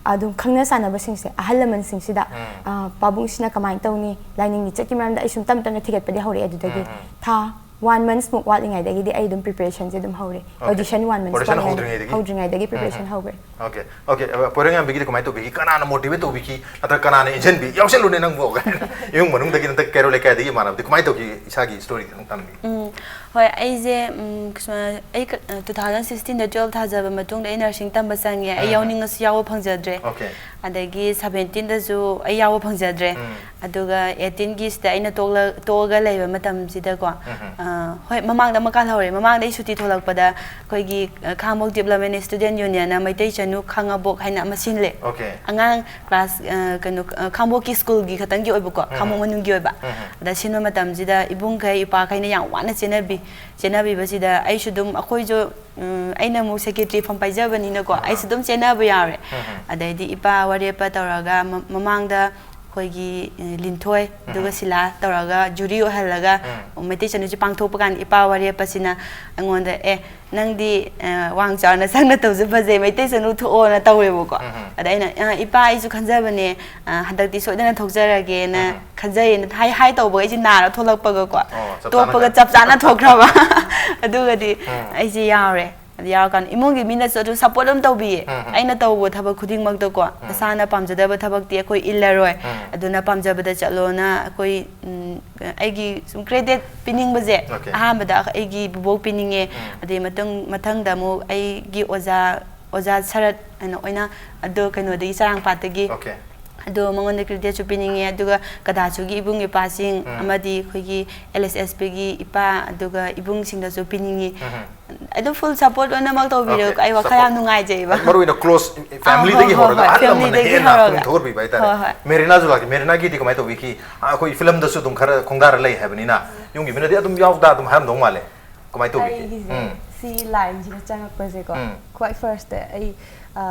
ꯑꯗꯨꯝ ꯈꯪꯅ ꯆꯥꯟꯅꯕꯁꯤꯡꯁꯦ, ꯑꯍꯜ ꯂꯃꯟꯁꯤꯡꯁꯤꯗ, ꯎꯝ꯫ ꯑ, "ꯄꯥꯕꯨꯡꯁꯤꯅ ꯀꯃꯥꯏꯅ ꯇꯧꯅꯤ?" ꯂꯥꯏꯅꯤꯡ ꯂꯤꯆꯠꯀꯤ ꯃꯔꯝꯗ ꯑꯩ ꯁꯨꯝ ꯇꯞ ꯇꯞꯅ ꯊꯤꯒꯠꯄꯗꯤ ꯍꯧꯔꯛꯑꯦ꯫ ꯑꯗꯨꯗꯒꯤ ꯎꯝ, ꯎꯝ꯫ ꯊꯥ one months ꯃꯨꯛ ꯋꯥꯠꯂꯤꯉꯩꯗꯒꯤꯗꯤ ꯑꯩ ꯑꯗꯨꯝ preparationꯁꯦ ꯑꯗꯨꯝ ꯍꯧꯔꯦ꯫ Okay꯫ Audition one months Audition ꯋꯥꯠꯂꯤꯉꯩ-, ꯍꯧꯗ꯭ꯔꯤꯉꯩꯗꯒꯤ? ꯍꯧꯗ꯭ꯔꯤꯉꯩꯗꯒꯤ ꯎꯝ, preparation ꯎꯝ꯫ ꯍꯧꯈ꯭ꯔꯦ꯫ Okay, okay꯫ ꯑ, ꯄꯣꯏꯔꯩꯉꯥꯟꯕꯤꯒꯤꯗꯤ ꯀꯃꯥꯏꯅ ꯇꯧꯕꯤꯈꯤ? ꯀꯅꯥꯅ motivate ꯇꯧꯕꯤꯈꯤ? ꯅꯠꯇ꯭ꯔꯒ ꯀꯅꯥꯅ ꯏꯟꯖꯟꯕꯤ? "ꯌꯥꯎꯁꯜꯂꯨꯅꯦ ꯅꯪꯕꯨ" ꯀꯥꯏꯅ? ꯏꯃꯨꯡ ꯃꯅꯨꯡꯗꯒꯤ ꯅꯠꯇ꯭ꯔꯒ ꯀꯩꯔꯣꯜ ꯂꯩꯀꯥꯏꯗꯒꯤ ꯏꯃꯥꯟꯅꯕꯗꯤ ꯀꯃꯥꯏꯅ ꯇꯧꯈꯤ? ꯏꯁꯥꯒꯤ story ꯈꯤꯇꯪ ꯇꯝꯕꯤꯌꯨ꯫ ꯎꯝ, ꯍꯣꯏ, ꯑꯩꯁꯦ, ꯎꯝ, ꯀꯁꯃ-, ꯑꯩ ꯀ-, ꯑ, two thousand sixteenꯗ twelve ꯊꯥꯖꯕ ꯃꯇꯨꯡꯗ ꯑꯩ nursing ꯇꯝꯕ ꯆꯪꯉꯦ꯫ ꯑꯩ ꯎꯝ꯫ ꯌꯥꯎꯅꯤꯡꯉꯁꯨ ꯌꯥꯎꯕ ꯐꯪꯖꯗ꯭ꯔꯦ꯫ Okay꯫ ꯑꯗꯒꯤ seventeenꯗꯁꯨ ꯑꯩ ꯌꯥꯎꯕ ꯐꯪꯖꯗ꯭ꯔꯦ꯫ ꯎꯝ꯫ ꯑꯗꯨꯒ eighteenꯒꯤꯁꯤꯗ ꯑꯩꯅ ꯇꯣꯛꯂ-, ꯇꯣꯛꯑꯒ ꯂꯩꯕ ꯃꯇꯝꯁꯤꯗꯀꯣ, ꯎꯝ, ꯎꯝ꯫ ꯑ, ꯍꯣꯏ, ꯃꯃꯥꯡꯗ ꯑꯃ ꯀꯥꯜꯍꯧꯔꯦ꯫ ꯃꯃꯥꯡꯗ ꯑꯩ ꯁꯨꯇꯤ ꯊꯣꯛꯂꯛꯄꯗ ꯑꯩꯈꯣꯏꯒꯤ, ꯑ, ꯈꯥꯉꯕꯣꯛ Development Student Unionꯅ ꯃꯩꯇꯩ ꯆꯅꯨ ꯈꯥꯉꯕꯣꯛ ꯍꯥꯏꯅ ꯑꯃ ꯁꯤꯜꯂꯦ꯫ Okay꯫ ꯑꯉꯥꯡ class, ꯑ, ꯀꯩꯅꯣ, ꯑ, ꯈꯥꯉꯕꯣꯛꯀꯤ schoolꯒꯤ ꯈꯛꯇꯪꯒꯤ ꯑꯣꯏꯕꯀꯣ, ꯎꯝ, ꯈꯥꯉꯕꯣꯛ ꯎꯝ꯫ ꯃꯅꯨꯡꯒꯤ ꯑꯣꯏꯕ꯫ ꯎꯝ, ꯎꯝ꯫ ꯑꯗ ꯁꯤꯟꯕ ꯃꯇꯝꯁꯤꯗ ꯏꯕꯨꯡꯈꯩ ꯏꯄꯥꯈꯩꯅ ꯌꯥꯝ ꯋꯥꯅ ꯆꯦꯟꯅꯕꯤ꯫ ꯆꯦꯟꯅꯕꯤꯕꯁꯤꯗ ꯑꯩꯁꯨ ꯑꯗꯨꯝ, ꯑꯩꯈꯣꯏꯁꯨ, ꯎꯝ, ꯑꯩꯅ ꯑꯃꯨꯛ secretary ꯐꯝ ꯄꯥꯏꯖꯕꯅꯤꯅꯀꯣ, ꯎꯝ, ꯎꯝ꯫ ꯑꯩꯁꯨ ꯑꯗꯨꯝ ꯆꯦꯟꯅꯕ ꯌꯥꯎꯔꯦ꯫ ꯎꯝ, ꯎꯝ꯫ ꯑꯗꯩꯗꯤ ꯏꯄꯥ ꯋꯥꯔꯦꯞꯄ ꯇꯧꯔꯒ ꯃ-, ꯃꯃꯥꯡꯗ ꯑꯩꯈꯣꯏꯒꯤ, ꯑ, ꯂꯤꯟꯊꯣꯏ, ꯑꯗꯨꯒ ꯎꯝ꯫ ꯁꯤꯂꯥ ꯇꯧꯔꯒ jury ꯑꯣꯏꯍꯜꯂꯒ ꯎꯝ꯫ ꯃꯩꯇꯩ ꯆꯅꯨꯁꯦ ꯄꯥꯡꯊꯣꯛꯄ ꯀꯥꯟꯗ ꯏꯄꯥ ꯋꯥꯔꯦꯞꯄꯁꯤꯅ ꯑꯩꯉꯣꯟꯗ, "ꯑꯦ, ꯅꯪꯗꯤ, ꯑ, ꯋꯥꯡ ꯆꯥꯎꯔ ꯅꯁꯛ ꯅꯇꯧꯁꯨ ꯐꯖꯩ, ꯃꯩꯇꯩ ꯆꯅꯨ ꯊꯣꯛꯑꯣꯅ" ꯇꯧꯋꯦꯕꯀꯣ꯫ ꯎꯝ, ꯎꯝ꯫ ꯑꯗ ꯑꯩꯅ, "ꯑ, ꯏꯄꯥ, ꯑꯩꯁꯨ ꯈꯟꯖꯕꯅꯦ, ꯑ, ꯍꯟꯗꯛꯇꯤ ꯁꯣꯏꯗꯅ ꯊꯣꯛꯆꯔꯒꯦꯅ ꯎꯝ, ꯎꯝ꯫ ꯈꯟꯖꯩꯌꯦꯅ" ꯍꯥꯏ, ꯍꯥꯏ ꯇꯧꯕꯒ ꯑꯩꯁꯦ ꯅꯥꯔ ꯊꯣꯛꯂꯛꯄꯒꯀꯣ, ꯑꯣ, ꯆꯞ ꯆꯥꯅ ꯇꯣꯛꯄꯒ ꯇꯥꯏ꯫ ꯆꯞ ꯆꯥꯅ ꯊꯣꯛꯈ꯭ꯔꯕ꯫ ꯑꯗꯨꯒꯗꯤ ꯎꯝ꯫ ꯑꯩꯁꯦ ꯌꯥꯎꯔꯦ꯫ ꯑꯗꯨ ꯌꯥꯎꯔꯀꯥꯟꯗ ꯏꯃꯨꯡꯒꯤ ꯃꯤꯅꯁꯨ ꯑꯗꯨꯝ support ꯑꯗꯨꯝ ꯇꯧꯕꯤꯌꯦ꯫ ꯎꯝ, ꯎꯝ꯫ ꯑꯩꯅ ꯇꯧꯕ ꯊꯕꯛ ꯈꯨꯗꯤꯡꯃꯛꯇꯀꯣ, ꯎꯝ꯫ "ꯅꯁꯥꯅ ꯄꯥꯝꯖꯗꯕ ꯊꯕꯛꯇꯤ ꯑꯩꯈꯣꯏ ꯏꯜꯂꯔꯣꯏ꯫ ꯎꯝ꯫ ꯑꯗꯨꯅ ꯄꯥꯝꯖꯕꯗ ꯆꯠꯂꯣꯅ" ꯑꯩꯈꯣꯏ, ꯎꯝ, ꯑꯩꯒꯤ ꯁꯨꯝ credit ꯄꯤꯅꯤꯡꯕꯁꯦ, Okay꯫ ꯑꯍꯥꯟꯕꯗ ꯑꯩꯒꯤ ꯕꯨꯕꯣꯛ ꯄꯤꯅꯤꯡꯉꯦ, ꯎꯝ꯫ ꯑꯗꯩ ꯃꯊꯪ, ꯃꯊꯪꯗ ꯑꯃꯨꯛ ꯑꯩꯒꯤ ꯑꯣꯖꯥ, ꯑꯣꯖꯥ ꯁꯔꯠ ꯍꯥꯏꯅ ꯑꯣꯏꯅ, ꯑꯗꯣ ꯀꯩꯅꯣꯗꯒꯤ, ꯆꯔꯥꯡꯄꯥꯠꯇꯒꯤ꯫ Okay꯫ ꯑꯗꯣ ꯃꯉꯣꯟꯗ creditꯁꯨ ꯄꯤꯅꯤꯡꯉꯤ, ꯑꯗꯨꯒ ꯀꯗꯥꯁꯨꯒꯤ ꯏꯕꯨꯡ ꯏꯄꯥꯁꯤꯡ ꯑꯃꯗꯤ ꯑꯩꯈꯣꯏꯒꯤ L S S Pꯒꯤ ꯏꯄꯥ ꯑꯗꯨꯒ ꯏꯕꯨꯡꯁꯤꯡꯗꯁꯨ ꯄꯤꯅꯤꯡꯉꯤ꯫ ꯑꯗꯨꯝ full support ꯂꯣꯏꯅꯃꯛ ꯇꯧꯕꯤꯔꯦ꯫ Okay, ꯑꯩ ꯋꯥꯈꯜ support ꯌꯥꯝ ꯅꯨꯡꯉꯥꯏꯖꯩꯕ꯫ ꯃꯔꯨ ꯑꯣꯏꯅ close familyꯗꯒꯤ ꯍꯣꯏ, ꯍꯣꯏ, ꯍꯧꯔꯒ ꯍꯣꯏ, ꯑꯍꯜ ꯂꯃꯟꯅ familyꯗꯒꯤ ꯍꯦꯟꯅ ꯍꯧꯔꯒ꯫ ꯄꯨꯛꯅꯤꯡ ꯊꯧꯒꯠꯄꯤꯕ ꯍꯥꯏꯇꯥꯔꯦ꯫ ꯍꯣꯏ, ꯍꯣꯏ꯫ ꯃꯦꯔꯤꯅꯥꯁꯨ ꯂꯥꯛꯇꯦ꯫ ꯃꯦꯔꯤꯅꯥꯒꯤꯗꯤ ꯀꯃꯥꯏꯅ ꯇꯧꯕꯤꯈꯤ? ꯑꯩꯈꯣꯏ filmꯗꯁꯨ ꯑꯗꯨꯝ ꯈꯔ ꯈꯣꯡꯗꯥꯔ ꯂꯩ ꯍꯥꯏꯕꯅꯤꯅ ꯌꯨꯝꯒꯤ ꯃꯤꯅꯗꯤ ꯑꯗꯨꯝ ꯌꯥꯎꯗ ꯑꯗꯨꯝ ꯍꯥꯏꯔꯝꯗꯧ ꯃꯥꯜꯂꯦ꯫ ꯀꯃꯥꯏꯅ ꯇꯧꯕꯤꯈꯤ? ꯑꯩꯒꯤꯁꯦ ꯎꯝ꯫ ꯁꯤ lineꯁꯤꯗ ꯆꯪꯉꯛꯄꯁꯦꯀꯣ, ꯎꯝ꯫ ꯈ꯭ꯋꯥꯏ firstꯇ ꯑꯩ, ꯑ,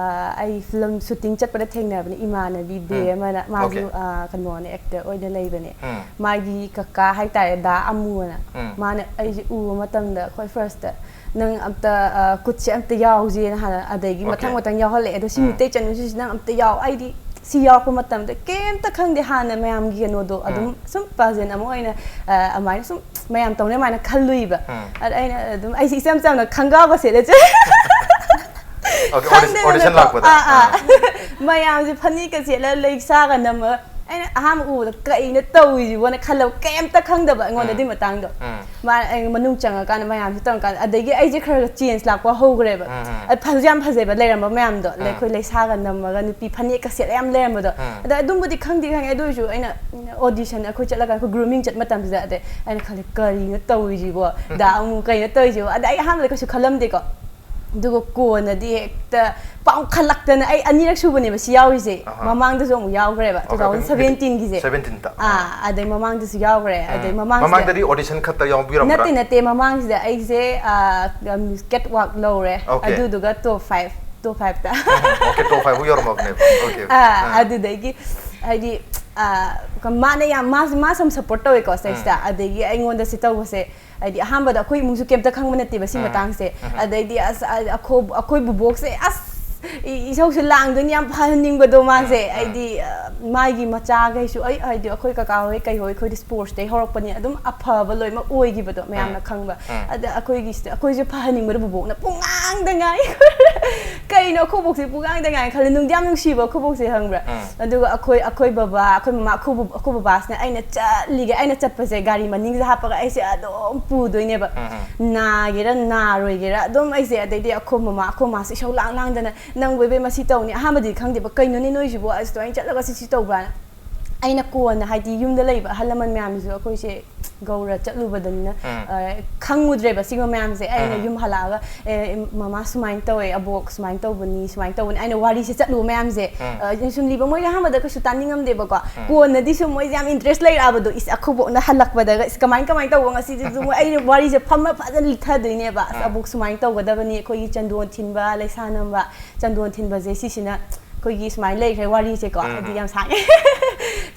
ꯑꯩ film shooting ꯆꯠꯄꯗ ꯊꯦꯡꯅꯕꯅꯦ ꯏꯃꯥꯟꯅꯕꯤ ꯕꯦ ꯑꯃꯅ, ꯃꯥꯁꯨ, okay꯫ ꯑ, ꯀꯩꯅꯣꯅꯦ, actor ꯑꯣꯏꯅ ꯂꯩꯕꯅꯦ꯫ ꯎꯝ꯫ ꯃꯥꯒꯤ ꯀꯀꯥ ꯍꯥꯏꯇꯥꯔꯦ, ꯗꯥ ꯑꯃꯨ ꯑꯅ꯫ ꯎꯝ꯫ ꯃꯥꯅ ꯑꯩꯁꯦ ꯎꯕ ꯃꯇꯝꯗ ꯈ꯭ꯋꯥꯏ firstꯇ, "ꯅꯪ ꯑꯝꯇ, ꯑ, ꯀꯨꯠꯁꯦ ꯑꯝꯇ ꯌꯥꯎꯁꯦꯅ" ꯍꯥꯟꯅ, ꯑꯗꯒꯤ okay꯫ ꯃꯊꯪ ꯃꯊꯪ ꯌꯥꯎꯍꯜꯂꯛꯑꯦ꯫ ꯑꯗꯣ ꯁꯤ ꯎꯝ꯫ ꯃꯤꯇꯩ ꯆꯅꯨꯁꯤꯁꯨ "ꯅꯪ ꯑꯝꯇ ꯌꯥꯎ"꯫ ꯑꯩꯗꯤ ꯁꯤ ꯌꯥꯎꯔꯛꯄ ꯃꯇꯝꯗ ꯀꯩꯝꯇ ꯈꯪꯗꯦ, ꯍꯥꯟꯅ ꯃꯌꯥꯝꯒꯤ ꯀꯩꯅꯣꯗꯣ ꯑꯗꯨꯝ ꯎꯝ꯫ ꯁꯨꯝ pageant ꯑꯃ ꯑꯣꯏꯅ, ꯑ, ꯑꯗꯨꯃꯥꯏꯅ ꯁꯨꯝ ꯃꯌꯥꯝ ꯇꯧꯅ ꯑꯗꯨꯃꯥꯏꯅ ꯈꯜꯂꯨꯏꯕ꯫ ꯎꯝ꯫ ꯑꯗ ꯑꯩꯅ ꯑꯗꯨꯝ, ꯑꯩꯁꯦ ꯏꯆꯝ ꯆꯝꯅ ꯈꯪꯒꯥꯎꯒ ꯁꯦꯠꯂ ꯆꯠ-, okay, audition, audition ꯈꯪꯗꯦꯗꯅꯀꯣ꯫ ꯂꯥꯛꯄꯗ꯫ ꯑꯥ, ꯑꯥ꯫ ꯑꯥ꯫ ꯃꯌꯥꯝꯁꯦ ꯐꯅꯦꯛꯀ ꯁꯦꯠꯂ ꯂꯩꯁꯥꯒ ꯅꯝꯃꯒ, ꯑꯩꯅ ꯑꯍꯥꯟꯕ ꯎꯕꯗ "ꯀꯩꯅꯣ ꯇꯧꯔꯤꯁꯤꯕꯣꯅ" ꯈꯜꯂꯕ, ꯀꯩꯝꯇ ꯈꯪꯗꯕ ꯑꯩꯉꯣꯟꯗ ꯎꯝ꯫ ꯑꯗꯨꯏ ꯃꯇꯥꯡꯗꯣ꯫ ꯎꯝ꯫ ꯃꯥ-, ꯑꯩ ꯃꯅꯨꯡ ꯆꯪꯉꯀꯥꯟꯗ ꯃꯌꯥꯝꯁꯦ ꯇꯧꯔꯀꯥꯟꯗ, ꯑꯗꯒꯤ ꯑꯩꯁꯦ ꯈꯔ ꯈꯔ change ꯂꯥꯛꯄ ꯍꯧꯈ꯭ꯔꯦꯕ꯫ ꯎꯝ, ꯎꯝ꯫ ꯑ, ꯐꯁꯨ ꯌꯥꯝ ꯐꯖꯩꯕ ꯂꯩꯔꯝꯕ ꯃꯌꯥꯝꯗꯣ꯫ ꯑꯗꯩ ꯎꯝ꯫ ꯑꯩꯈꯣꯏ ꯂꯩꯁꯥꯒ ꯅꯝꯃꯒ ꯅꯨꯄꯤ ꯐꯅꯦꯛꯀ ꯁꯦꯠꯂ ꯌꯥꯝ ꯂꯩꯔꯝꯕꯗꯣ꯫ ꯎꯝ꯫ ꯑꯗ ꯑꯗꯨꯝꯕꯨꯗꯤ ꯈꯪꯗꯤ ꯈꯪꯉꯦ, ꯑꯗꯨ ꯑꯣꯏꯔꯁꯨ ꯑꯩꯅ audition ꯑꯩꯈꯣꯏ ꯆꯠꯂꯀꯥꯟꯗ ꯑꯩꯈꯣꯏ grooming ꯆꯠ ꯃꯇꯝꯁꯤꯗ ꯑꯗꯩ ꯑꯩꯅ ꯈꯜꯂꯦ, "ꯀꯔꯤꯅꯣ ꯇꯧꯔꯤꯁꯤꯕꯣ? ꯗꯥ ꯑꯃꯨ ꯀꯩꯅꯣ ꯇꯧꯔꯤꯁꯤꯕꯣ?" ꯑꯗ ꯑꯩ ꯑꯍꯥꯟꯕꯗ ꯀꯩꯁꯨ ꯈꯜꯂꯝꯗꯦꯀꯣ꯫ ꯑꯗꯨꯒ ꯀꯣꯟꯅꯗꯤ ꯍꯦꯛꯇ ꯄꯥꯡꯈꯠꯂꯛꯇꯅ, ꯑꯩ ꯑꯅꯤꯔꯛ ꯁꯨꯕꯅꯦꯕ ꯁꯤ ꯌꯥꯎꯔꯤꯁꯦ꯫ ꯑꯍꯥ꯫ ꯃꯃꯥꯡꯗꯁꯨ ꯑꯃꯨꯛ ꯌꯥꯎꯈ꯭ꯔꯦꯕ, okay, ꯑꯗꯨꯝ two thousand seventeenꯒꯤꯁꯦ꯫ Seventeenꯗ꯫ ꯑꯥ, ꯑꯗꯩ ꯃꯃꯥꯡꯗꯁꯨ ꯌꯥꯎꯈ꯭ꯔꯦ꯫ ꯎꯝ꯫ ꯑꯗꯩ ꯃꯃꯥꯡꯁꯤꯗ ꯃꯃꯥꯡꯗꯗꯤ audition ꯈꯛꯇ ꯌꯥꯎꯕꯤꯔꯝꯕ꯭ꯔꯥ? ꯅꯠꯇꯦ, ꯅꯠꯇꯦ, ꯃꯃꯥꯡꯁꯤꯗ ꯑꯩꯁꯦ, ꯑꯥ, ꯎꯝ, catwalk ꯂꯧꯔꯦ꯫ Okay꯫ ꯑꯗꯨꯗꯨꯒ top five, top fiveꯇ꯫ ꯎꯝ, okay, top fiveꯐꯥꯎ ꯌꯧꯔꯝꯃꯕꯅꯦꯕ꯫ Okay, okay꯫ ꯑꯥ, ꯑꯥ꯫ ꯑꯗꯨꯗꯒꯤ ꯍꯥꯏꯗꯤ, ꯑꯥ, ꯃꯥꯅ ꯌꯥꯝ, ꯃꯥꯁꯨ, ꯃꯥꯁꯨ ꯌꯥꯝ support ꯇꯧꯋꯦꯀꯣ stage-ꯇ꯫ ꯎꯝ꯫ ꯑꯗꯒꯤ ꯑꯩꯉꯣꯟꯗ ꯁꯤ ꯇꯧꯕꯁꯦ, ꯍꯥꯏꯗꯤ ꯑꯍꯥꯟꯕꯗ ꯑꯩꯈꯣꯏ ꯏꯃꯨꯡꯁꯨ ꯀꯩꯝꯇ ꯈꯪꯕ ꯅꯠꯇꯦꯕ ꯁꯤ ꯎꯝ꯫ ꯃꯇꯥꯡꯁꯦ꯫ ꯎꯝ꯫ ꯑꯗꯩꯗꯤ ꯑꯁ, ꯑ-, ꯑꯩꯈꯣꯏ, ꯑꯩꯈꯣꯏ ꯕꯨꯕꯣꯛꯁꯦ ꯑꯁ, ꯏ-, ꯏꯁꯧꯁꯦ ꯂꯥꯡꯗꯣꯏꯅꯤ, ꯌꯥꯝ ꯐꯍꯟꯅꯤꯡꯕꯗꯣ ꯃꯥꯁꯦ꯫ ꯎꯝ, ꯎꯝ꯫ ꯍꯥꯏꯗꯤ, ꯑ, ꯃꯥꯒꯤ ꯃꯆꯥꯈꯩꯁꯨ, ꯑꯩ, ꯍꯥꯏꯗꯤ ꯑꯩꯈꯣꯏ ꯀꯀꯥ ꯍꯣꯏ ꯀꯩ ꯍꯣꯏ, ꯑꯩꯈꯣꯏꯗꯤ sports-ꯇꯩ ꯍꯧꯔꯛꯄꯅꯤ, ꯑꯗꯨꯝ ꯑꯐꯕ ꯂꯣꯏꯅꯃꯛ ꯑꯣꯏꯈꯤꯕꯗꯣ ꯃꯌꯥꯝꯅ ꯎꯝ꯫ ꯈꯪꯕ꯫ ꯎꯝ꯫ ꯑꯗ ꯑꯩꯈꯣꯏꯒꯤꯁꯤꯗ, ꯑꯩꯈꯣꯏꯁꯨ ꯐꯍꯟꯅꯤꯡꯕꯗꯣ ꯕꯨꯕꯣꯛꯅ ꯄꯨꯡꯉꯥꯡꯗ ꯉꯥꯡꯉꯤ꯫ ꯀꯩꯅꯣ ꯑꯩꯈꯣꯏ ꯕꯣꯛꯁꯦ ꯄꯨꯡꯉꯥꯡꯗ ꯉꯥꯡꯉꯤ ꯈꯜꯂꯦ, ꯅꯨꯡꯗꯤ ꯌꯥꯝ ꯅꯨꯡꯁꯤꯕ ꯑꯩꯈꯣꯏ ꯕꯣꯛꯁꯦ, ꯈꯪꯕ꯭ꯔꯥ? ꯎꯝ꯫ ꯑꯗꯨꯒ ꯑꯩꯈꯣꯏ, ꯑꯩꯈꯣꯏ ꯕꯕꯥ, ꯑꯩꯈꯣꯏ ꯃꯃꯥ, ꯑꯩꯈꯣꯏ ꯕꯨ-, ꯑꯩꯈꯣꯏ ꯕꯕꯥꯁꯤꯅ ꯑꯩꯅ ꯆꯠꯂꯤꯒꯦ, ꯑꯩꯅ ꯆꯠꯄꯁꯦ ꯒꯥꯔꯤ ꯃꯅꯤꯡꯁꯤꯗ ꯍꯥꯞꯄꯒ ꯑꯩꯁꯦ ꯑꯗꯨꯝ ꯄꯨꯗꯣꯏꯅꯦꯕ꯫ ꯎꯝ, ꯎꯝ꯫ ꯅꯥꯒꯦꯔꯥ ꯅꯥꯔꯣꯏꯒꯦꯔꯥ ꯑꯗꯨꯝ ꯑꯩꯁꯦ, ꯑꯗꯩꯗꯤ ꯑꯩꯈꯣꯏ ꯃꯃꯥ, ꯑꯩꯈꯣꯏ ꯃꯥꯁꯦ ꯏꯁꯧ ꯂꯥꯡ ꯂꯥꯡꯗꯅ, "ꯅꯪꯕꯨ ꯏꯕꯦꯝꯃ ꯁꯤ ꯇꯧꯅꯤ?" ꯑꯍꯥꯟꯕꯗꯤ ꯈꯪꯗꯦꯕ, "ꯀꯩꯅꯣꯅꯦ ꯅꯣꯏꯁꯤꯕꯨ, ꯑꯁ ꯑꯗꯨꯃꯥꯏꯅ ꯆꯠꯂꯒ ꯁꯤ ꯁꯤ ꯇꯧꯕ꯭ꯔꯥꯅ?" ꯑꯩꯅ ꯀꯣꯟꯅ, ꯍꯥꯏꯗꯤ ꯌꯨꯝꯗ ꯂꯩꯕ ꯑꯍꯜ ꯂꯃꯟ ꯃꯌꯥꯝꯁꯤꯁꯨ ꯑꯩꯈꯣꯏꯁꯦ ꯒꯧꯔ ꯆꯠꯂꯨꯕꯗꯅꯤꯅ, ꯎꯝ꯫ ꯑ, ꯈꯪꯉꯨꯗ꯭ꯔꯦꯕ ꯁꯤꯒꯨꯝꯕ ꯃꯌꯥꯝꯁꯦ꯫ ꯑꯩꯅ ꯎꯝ꯫ ꯌꯨꯝ ꯍꯜꯂꯛꯑꯒ, "ꯑꯦ, ꯃꯃꯥ ꯁꯨꯃꯥꯏꯅ ꯇꯧꯋꯦ, ꯑꯕꯣꯛ ꯁꯨꯃꯥꯏꯅ ꯇꯧꯕꯅꯤ, ꯁꯨꯃꯥꯏꯅ ꯇꯧꯕꯅꯤ", ꯑꯩꯅ ꯋꯥꯔꯤꯁꯦ ꯆꯠꯂꯨꯕ ꯃꯌꯥꯝꯁꯦ, ꯎꯝ꯫ ꯑ, ꯁꯨꯝ ꯂꯤꯕ, ꯃꯣꯏꯁꯦ ꯑꯍꯥꯟꯕꯗ ꯀꯩꯁꯨ ꯇꯥꯅꯤꯡꯉꯝꯗꯦꯕꯀꯣ꯫ ꯎꯝ꯫ ꯀꯣꯟꯅꯗꯤ ꯁꯨꯝ ꯃꯣꯏꯁꯦ ꯌꯥꯝ interest ꯂꯩꯔꯛꯑꯕꯗꯣ, "ꯏꯁ, ꯑꯩꯈꯣꯏꯕꯣꯛꯅ ꯍꯜꯂꯛꯄꯗꯒ, ꯏꯁ, ꯀꯃꯥꯏ, ꯀꯃꯥꯏꯅ ꯇꯧꯕ ꯉꯁꯤꯗꯤ?" ꯑꯗꯨ ꯃꯣꯏ, ꯑꯩꯅ ꯋꯥꯔꯤꯁꯦ ꯐꯝꯃ ꯐꯖꯅ ꯂꯤꯊꯗꯣꯏꯅꯦꯕ꯫ "ꯑꯁ, ꯎꯝ꯫ ꯑꯕꯣꯛ ꯁꯨꯃꯥꯏꯅ ꯇꯧꯒꯗꯕꯅꯤ, ꯑꯩꯈꯣꯏꯒꯤ ꯆꯟꯗꯣꯟ ꯊꯤꯟꯕ, ꯂꯩꯁꯥ ꯅꯝꯕ, ꯆꯟꯗꯣꯟ ꯊꯤꯟꯕꯁꯦ ꯁꯤꯁꯤꯅ ꯑꯩꯈꯣꯏꯒꯤ ꯁꯨꯃꯥꯏꯅ ꯂꯩꯈ꯭ꯔꯦ ꯋꯥꯔꯤꯁꯦꯀꯣ", ꯎꯝ, ꯍꯥꯏꯗꯤ ꯎꯝ꯫ ꯌꯥꯝ ꯁꯥꯡꯉꯦ꯫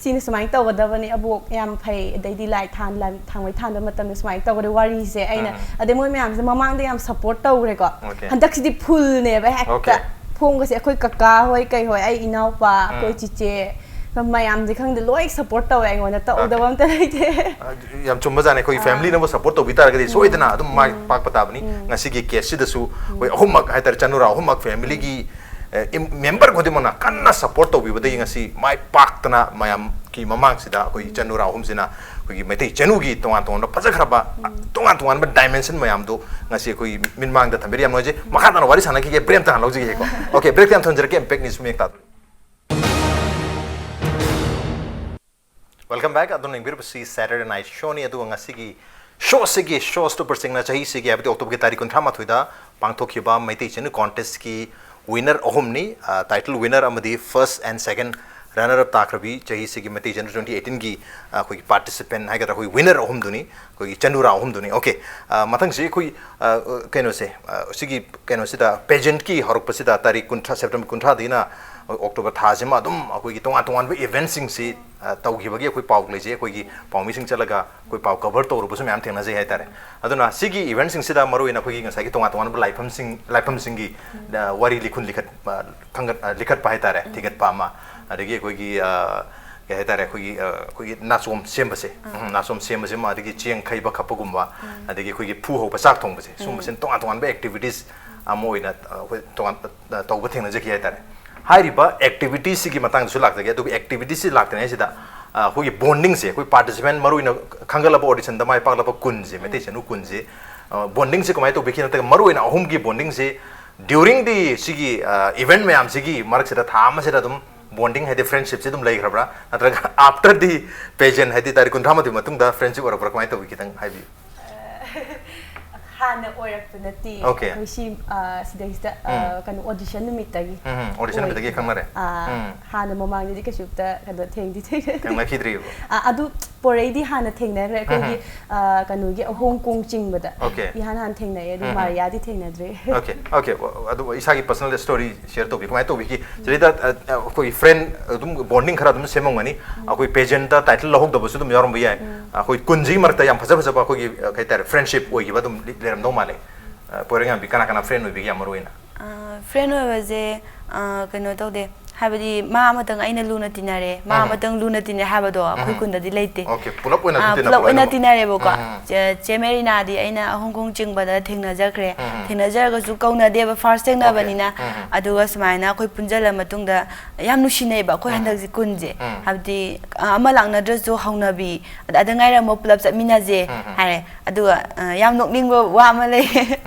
"ꯁꯤꯅ ꯁꯨꯃꯥꯏꯅ ꯇꯧꯒꯗꯕꯅꯤ, ꯑꯕꯣꯛ ꯌꯥꯝ ꯐꯩ", ꯑꯗꯩꯗꯤ ꯂꯥꯏ ꯊꯥꯟ-, ꯂꯥꯏ ꯊꯥꯡꯃꯩ ꯊꯥꯟꯕ ꯃꯇꯝꯗ ꯁꯨꯃꯥꯏꯅ ꯇꯧꯒꯗꯕ ꯋꯥꯔꯤꯁꯦ ꯑꯩꯅ, ꯎꯝ, ꯎꯝ꯫ ꯑꯗꯩ ꯃꯣꯏ ꯃꯌꯥꯝꯁꯤꯅ ꯃꯃꯥꯡꯗ ꯌꯥꯝ support ꯇꯧꯈ꯭ꯔꯦꯀꯣ꯫ Okay꯫ ꯍꯟꯗꯛꯁꯤꯗꯤ fullꯅꯦꯕ ꯍꯦꯛꯇ꯫ Okay꯫ ꯐꯣꯡꯒꯁꯦ ꯑꯩꯈꯣꯏ ꯀꯀꯥ ꯍꯣꯏ ꯀꯩ ꯍꯣꯏ, ꯑꯩ ꯏꯅꯥꯎꯄꯥ, ꯑꯩꯈꯣꯏ ꯎꯝ꯫ ꯆꯤꯆꯦ, ꯃꯌꯥꯝꯁꯦ ꯈꯪꯗꯦ, ꯂꯣꯏ support ꯇꯧꯋꯦ ꯑꯩꯉꯣꯟꯗ, ꯇꯧꯗꯕ ꯑꯝꯇ ꯂꯩꯇꯦ꯫ ꯑ, ꯌꯥꯝ ꯆꯨꯝꯕꯖꯥꯠꯅꯤ꯫ ꯑꯩꯈꯣꯏꯒꯤ ꯑꯥ꯫ family ꯅꯕꯨ support ꯇꯧꯕꯤ ꯇꯥꯔꯒꯗꯤ ꯁꯣꯏꯗꯅ ꯑꯗꯨꯝ ꯃꯥꯏ ꯎꯝ꯫ ꯄꯥꯛꯄ ꯇꯥꯕꯅꯤ꯫ ꯎꯝ꯫ ꯉꯁꯤꯒꯤ case ꯁꯤꯗꯁꯨ ꯑꯩꯈꯣꯏ ꯑꯍꯨꯝꯃꯛ ꯍꯥꯏꯇꯥꯔꯦ, ꯆꯅꯨꯔꯥ ꯑꯍꯨꯝꯃꯛ family ꯒꯤ, ꯑ, ꯏꯝ-, member ꯈꯨꯗꯤꯡꯃꯛꯅ ꯀꯟꯅ support ꯇꯧꯕꯤꯕꯗꯒꯤ ꯉꯁꯤ ꯃꯥꯏ ꯄꯥꯛꯇꯅ ꯃꯌꯥꯝꯒꯤ ꯃꯃꯥꯡꯁꯤꯗ ꯑꯩꯈꯣꯏ ꯆꯅꯨꯔꯥ ꯑꯍꯨꯝꯁꯤꯅ ꯑꯩꯈꯣꯏꯒꯤ ꯃꯩꯇꯩ ꯆꯅꯨꯒꯤ ꯇꯣꯉꯥꯟ ꯇꯣꯉꯥꯟꯕ ꯐꯖꯈ꯭ꯔꯕ, ꯇꯣꯉꯥꯟ ꯇꯣꯉꯥꯟꯕ dimension ꯃꯌꯥꯝꯗꯣ ꯉꯁꯤ ꯑꯩꯈꯣꯏ ꯃꯤꯠꯃꯥꯡꯗ ꯊꯝꯕꯤꯔꯤ꯫ ꯌꯥꯝ ꯅꯨꯡꯉꯥꯏꯖꯩ꯫ ꯃꯈꯥ ꯇꯥꯅ ꯋꯥꯔꯤ ꯁꯥꯟꯅꯈꯤꯒꯦ, break ꯑꯝꯇ ꯍꯥꯟꯅ ꯂꯧꯖꯈꯤꯒꯦꯀꯣ꯫ Okay, break ꯇ ꯌꯥꯝ ꯊꯨꯅ ꯖꯔꯛꯀꯦ, impact news ꯃꯌꯦꯛ ꯇꯥꯗꯣꯏꯅꯤ꯫ Welcome back꯫ ꯑꯗꯨꯝ ꯌꯦꯡꯕꯤꯔꯤꯕꯁꯤ Saturday Night Show ꯅꯤ꯫ ꯑꯗꯨꯒ ꯉꯁꯤꯒꯤ show ꯁꯤꯒꯤ show stopper ꯁꯤꯡꯅ ꯆꯍꯤꯁꯤꯒꯤ, ꯍꯥꯏꯕꯗꯤ October ꯒꯤ ꯇꯥꯔꯤꯛ ꯀꯨꯟꯊ꯭ꯔꯥ ꯃꯥꯊꯣꯏꯗ ꯄꯥꯡꯊꯣꯛꯈꯤꯕ ꯃꯩꯇꯩ ꯆꯅꯨ contest ꯀꯤ winner ꯑꯍꯨꯝꯅꯤ꯫ ꯑ, title winner ꯑꯃꯗꯤ first and second runner up ꯇꯥꯈ꯭ꯔꯕꯤ ꯆꯍꯤꯁꯤꯒꯤ Meitei Chanu twenty eighteen ꯒꯤ, ꯑ, ꯑꯩꯈꯣꯏꯒꯤ participant ꯍꯥꯏꯒꯗ꯭ꯔꯥ, ꯑꯩꯈꯣꯏ winner ꯑꯍꯨꯝꯗꯨꯅꯤ, ꯑꯩꯈꯣꯏꯒꯤ ꯆꯅꯨꯔꯥ ꯑꯍꯨꯝꯗꯨꯅꯤ꯫ Okay, ꯑ, ꯃꯊꯪꯁꯤ ꯑꯩꯈꯣꯏ, ꯑ, ꯀꯩꯅꯣꯁꯦ, ꯑ, ꯁꯤꯒꯤ ꯀꯩꯅꯣꯁꯤꯗ, pageant ꯀꯤ ꯍꯧꯔꯛꯄꯁꯤꯗ ꯇꯥꯔꯤꯛ ꯀꯨꯟꯊ꯭ꯔꯥ, September ꯀꯨꯟꯊ꯭ꯔꯥꯗꯒꯤꯅ October ꯊꯥꯁꯤꯃ ꯑꯗꯨꯝ ꯑꯩꯈꯣꯏꯒꯤ ꯇꯣꯉꯥꯟ ꯇꯣꯉꯥꯟꯕ event ꯁꯤꯡꯁꯤ ꯑ, ꯇꯧꯈꯤꯕꯒꯤ ꯑꯩꯈꯣꯏ ꯄꯥꯎ ꯂꯩꯖꯩ꯫ ꯑꯩꯈꯣꯏꯒꯤ ꯄꯥꯎꯃꯤꯁꯤꯡ ꯆꯠꯂꯒ ꯑꯩꯈꯣꯏ ꯄꯥꯎ cover ꯇꯧꯔꯨꯕꯁꯨ ꯃꯌꯥꯝ ꯊꯦꯡꯅꯖꯩ ꯍꯥꯏꯇꯥꯔꯦ꯫ ꯑꯗꯨꯅ ꯁꯤꯒꯤ event ꯁꯤꯡꯁꯤꯗ ꯃꯔꯨꯑꯣꯏꯅ ꯑꯩꯈꯣꯏꯒꯤ ꯉꯁꯥꯏꯒꯤ ꯇꯣꯉꯥꯟ ꯇꯣꯉꯥꯟꯕ ꯂꯥꯏꯐꯝꯁꯤꯡ, ꯂꯥꯏꯐꯝꯁꯤꯡꯒꯤ, ꯑ, ꯋꯥꯔꯤ ꯂꯤꯈꯨꯟ ꯂꯤꯈꯠ-, ꯑ, ꯈꯪꯒꯠ-, ꯑ, ꯂꯤꯈꯠꯄ ꯍꯥꯏꯇꯥꯔꯦ, ꯊꯤꯒꯠꯄ ꯑꯃ, ꯑꯗꯒꯤ ꯑꯩꯈꯣꯏꯒꯤ, ꯑ, ꯀꯩ ꯍꯥꯏꯇꯥꯔꯦ, ꯑꯩꯈꯣꯏꯒꯤ, ꯑ, ꯑꯩꯈꯣꯏꯒꯤ ꯅꯥꯆꯣꯝ ꯁꯦꯝꯕꯁꯦ, ꯎꯝ, ꯅꯥꯆꯣꯝ ꯁꯦꯝꯕꯁꯤꯃ, ꯑꯗꯒꯤ ꯆꯦꯡ ꯈꯩꯕ ꯈꯞꯄꯒꯨꯝꯕ, ꯑꯗꯒꯤ ꯑꯩꯈꯣꯏꯒꯤ ꯐꯨ ꯍꯧꯕ, ꯆꯥꯛ ꯊꯣꯡꯕꯁꯦ, ꯁꯨꯝꯕꯁꯤꯅ ꯇꯣꯉꯥꯟ ꯇꯣꯉꯥꯟꯕ activities ꯑꯃ ꯑꯣꯏꯅ, ꯑ, ꯑꯩꯈꯣꯏ ꯇꯣꯉꯥꯟ, ꯑ, ꯇꯧꯕ ꯊꯦꯡꯅꯖꯈꯤ ꯍꯥꯏꯇꯥꯔꯦ꯫ ꯍꯥꯏꯔꯤꯕ activity ꯁꯤꯒꯤ ꯃꯇꯥꯡꯗꯁꯨ ꯂꯥꯛꯆꯒꯦ꯫ ꯑꯗꯨꯒ activity ꯁꯤ ꯂꯥꯛꯇ꯭ꯔꯤꯉꯩꯁꯤꯗ, ꯑ, ꯑꯩꯈꯣꯏꯒꯤ bonding ꯁꯦ, ꯑꯩꯈꯣꯏ participant, ꯃꯔꯨꯑꯣꯏꯅ ꯈꯪꯒꯠꯂꯕ audition ꯗ ꯃꯥꯏ ꯄꯥꯛꯂꯕ ꯀꯨꯟꯁꯦ, ꯃꯩꯇꯩ ꯆꯅꯨ ꯀꯨꯟꯁꯦ, ꯑ, bonding ꯁꯦ ꯀꯃꯥꯏꯅ ꯇꯧꯕꯤꯈꯤ? ꯅꯠꯇ꯭ꯔꯒ ꯃꯔꯨꯑꯣꯏꯅ ꯑꯍꯨꯝꯒꯤ bonding ꯁꯦ During the ꯁꯤꯒꯤ ꯏꯚꯦꯟꯠ ꯃꯌꯥꯝꯁꯤꯒꯤ ꯃꯔꯛꯁꯤꯗ ꯊꯥ ꯑꯃꯁꯤꯗ ꯑꯗꯨꯝ ꯕꯣꯟꯗꯤꯡ ꯍꯥꯏꯗꯤ ꯐ꯭ꯔꯦꯟꯁꯤꯞꯁꯤ ꯑꯗꯨꯝ ꯂꯩꯈ꯭ꯔꯕ꯭ꯔꯥ? ꯅꯠꯇ꯭ꯔꯒ ꯑꯥꯐꯇꯔ ꯗꯤ ꯄꯦꯖꯦꯟ ꯍꯥꯏꯗꯤ ꯇꯥꯔꯤꯛ ꯀꯨꯟꯊ꯭ꯔꯥ ꯃꯥꯊꯣꯏ ꯃꯇꯨꯡꯗ ꯐ꯭ꯔꯦꯟꯁꯤꯞ ꯑꯣꯏꯔꯛꯄ꯭ꯔꯥ? ꯀꯃꯥꯏꯅ ꯇꯧꯏ? ꯈꯤꯇꯪ ꯍꯥꯏꯕꯤꯌꯨ꯫ ꯍꯥꯟꯅ ꯑꯣꯏꯔꯛꯄ ꯅꯠꯇꯦ꯫ Okay. ꯑꯩꯈꯣꯏ ꯁꯤ ꯁꯤꯗꯩꯁꯤꯗ ꯀꯩꯅꯣ ꯑꯣꯗꯤꯁꯟ ꯅꯨꯃꯤꯠꯇꯒꯤ ꯎꯝ, ꯎꯝ, ꯑꯣꯗꯤꯁꯟ ꯅꯨꯃꯤꯠꯇꯒꯤ ꯑꯣꯏꯈꯤꯕ꯫ ꯈꯪꯅꯔꯦ꯫ ꯑꯥ, ꯎꯝ꯫ ꯍꯥꯟꯅ ꯃꯃꯥꯡꯗꯗꯤ ꯀꯩꯁꯨꯝꯇ ꯀꯩꯅꯣ ꯊꯦꯡꯗꯤ ꯊꯦꯡꯅꯗꯦ꯫ ꯊꯦꯡꯅꯈꯤꯗ꯭ꯔꯤꯕ꯫ ꯑꯥ, ꯑꯗꯨ ꯄꯣꯔꯩꯗꯤ ꯍꯥꯟꯅ ꯊꯦꯡꯅꯈ꯭ꯔꯦ ꯑꯩꯈꯣꯏꯒꯤ꯫ ꯑꯥ, ꯀꯩꯅꯣꯒꯤ ꯍꯣꯡ ꯀꯣꯡ ꯆꯤꯡꯕꯗ Okay. ꯏꯍꯥꯟ ꯍꯥꯟꯅ ꯊꯦꯡꯅꯩꯌꯦ, ꯑꯗꯨ ꯎꯝ꯫ ꯃꯥꯔꯤꯌꯥꯗꯤ ꯊꯦꯡꯅꯗ꯭ꯔꯤ꯫ Okay, okay. ꯑꯗꯨ ꯏꯁꯥꯒꯤ ꯄꯔꯁꯅꯦꯜ ꯁ꯭ꯇꯣꯔꯤ ꯁꯤꯌꯔ ꯇꯧꯕꯤ꯫ ꯀꯃꯥꯏꯅ ꯇꯧꯕꯤꯈꯤ? ꯁꯤꯗꯩꯗ ꯑꯩꯈꯣꯏ ꯐ꯭ꯔꯦꯟ ꯑꯗꯨꯝ ꯕꯣꯟꯗꯤꯡ ꯈꯔ ꯑꯗꯨꯝ ꯁꯦꯝꯃꯝꯒꯅꯤ꯫ ꯑꯩꯈꯣꯏ ꯄꯦꯖꯦꯟꯠꯇ ꯇꯥꯏꯇꯜ ꯂꯧꯍꯧꯗꯕꯁꯨ ꯑꯗꯨꯝ ꯌꯥꯎꯔꯝꯕ ꯌꯥꯏ꯫ ꯑꯩꯈꯣꯏ ꯀꯨꯟꯁꯤꯒꯤ ꯃꯔꯛꯇ ꯌꯥꯝ ꯐꯖ ꯐꯖꯕ ꯑꯩꯈꯣꯏꯒꯤ ꯀꯩ ꯍꯥꯏꯇꯥꯔꯦ, ꯐ꯭ꯔꯦꯟꯁꯤꯞ ꯑꯣꯏꯈꯤꯕ ꯑꯗꯨꯝ ꯂꯩꯔꯝꯗꯧ ꯃꯥꯜꯂꯦ꯫ ꯄꯣꯏꯔꯩꯉꯥꯟꯕꯤ, ꯀꯅꯥ ꯀꯅꯥ ꯐ꯭ꯔꯦꯟ ꯑꯣꯏꯕꯤꯒꯦ ꯌꯥꯝ ꯃꯔꯨ ꯑꯣꯏꯅ? ꯐ꯭ꯔꯦꯟ ꯑꯣꯏꯕꯁꯦ ꯀꯩꯅꯣ ꯇꯧꯗꯦ, ꯍꯥꯏꯕꯗꯤ ꯃꯥ ꯑꯃꯇꯪ ꯑꯩꯅ ꯂꯨꯅ ꯇꯤꯟꯅꯔꯦ, ꯃꯥ ꯎꯝ꯫ ꯑꯃꯇꯪ ꯂꯨꯅ ꯇꯤꯟꯅꯩ ꯍꯥꯏꯕꯗꯣ ꯑꯩꯈꯣꯏ ꯎꯝ꯫ ꯀꯨꯟꯗꯗꯤ ꯂꯩꯇꯦ꯫ Okay, ꯄꯨꯂꯞ ꯑꯣꯏꯅ ꯑꯗꯨꯝ ꯑꯥ, ꯇꯤꯟꯅꯕ ꯄꯨꯂꯞ ꯑꯣꯏꯅ ꯂꯣꯏꯅꯃꯛ? ꯇꯤꯟꯅꯔꯦꯕꯀꯣ꯫ ꯎꯝ꯫ ꯆꯦ ꯆꯦ ꯃꯦꯔꯤꯅꯥꯗꯤ ꯑꯩꯅ ꯑꯍꯣꯡ ꯈꯣꯡ ꯆꯤꯡꯕꯗ ꯊꯦꯡꯅꯖꯈ꯭ꯔꯦ꯫ ꯎꯝ꯫ ꯊꯦꯡꯅꯖꯔꯒꯁꯨ ꯀꯧꯅꯗꯦꯕ, ꯐꯥꯔꯁ ꯊꯦꯡꯅꯕꯅꯤꯅ꯫ Okay. ꯎꯝ꯫ ꯑꯗꯨꯒ ꯁꯨꯃꯥꯏꯅ ꯑꯩꯈꯣꯏ ꯄꯨꯟꯖꯜꯂ ꯃꯇꯨꯡꯗ ꯌꯥꯝ ꯅꯨꯡꯁꯤꯅꯩꯕ ꯑꯩꯈꯣꯏ ꯎꯝ꯫ ꯍꯟꯗꯛꯁꯦ ꯀꯨꯟꯁꯦ꯫ ꯎꯝ꯫ ꯍꯥꯏꯕꯗꯤ ꯑ, ꯑꯃ ꯂꯥꯛꯅꯗ꯭ꯔꯁꯨ ꯍꯧꯅꯕꯤ, ꯑꯗ ꯑꯗ ꯉꯥꯏꯔꯝꯃꯣ, ꯄꯨꯂꯞ ꯆꯠꯃꯤꯟꯅꯁꯦ ꯎꯝ꯫ ꯍꯥꯏꯔꯦ꯫ ꯑꯗꯨꯒ ꯑ, ꯌꯥꯝ ꯅꯣꯛꯅꯤꯡꯕ ꯋꯥ ꯑꯃ ꯂꯩ꯫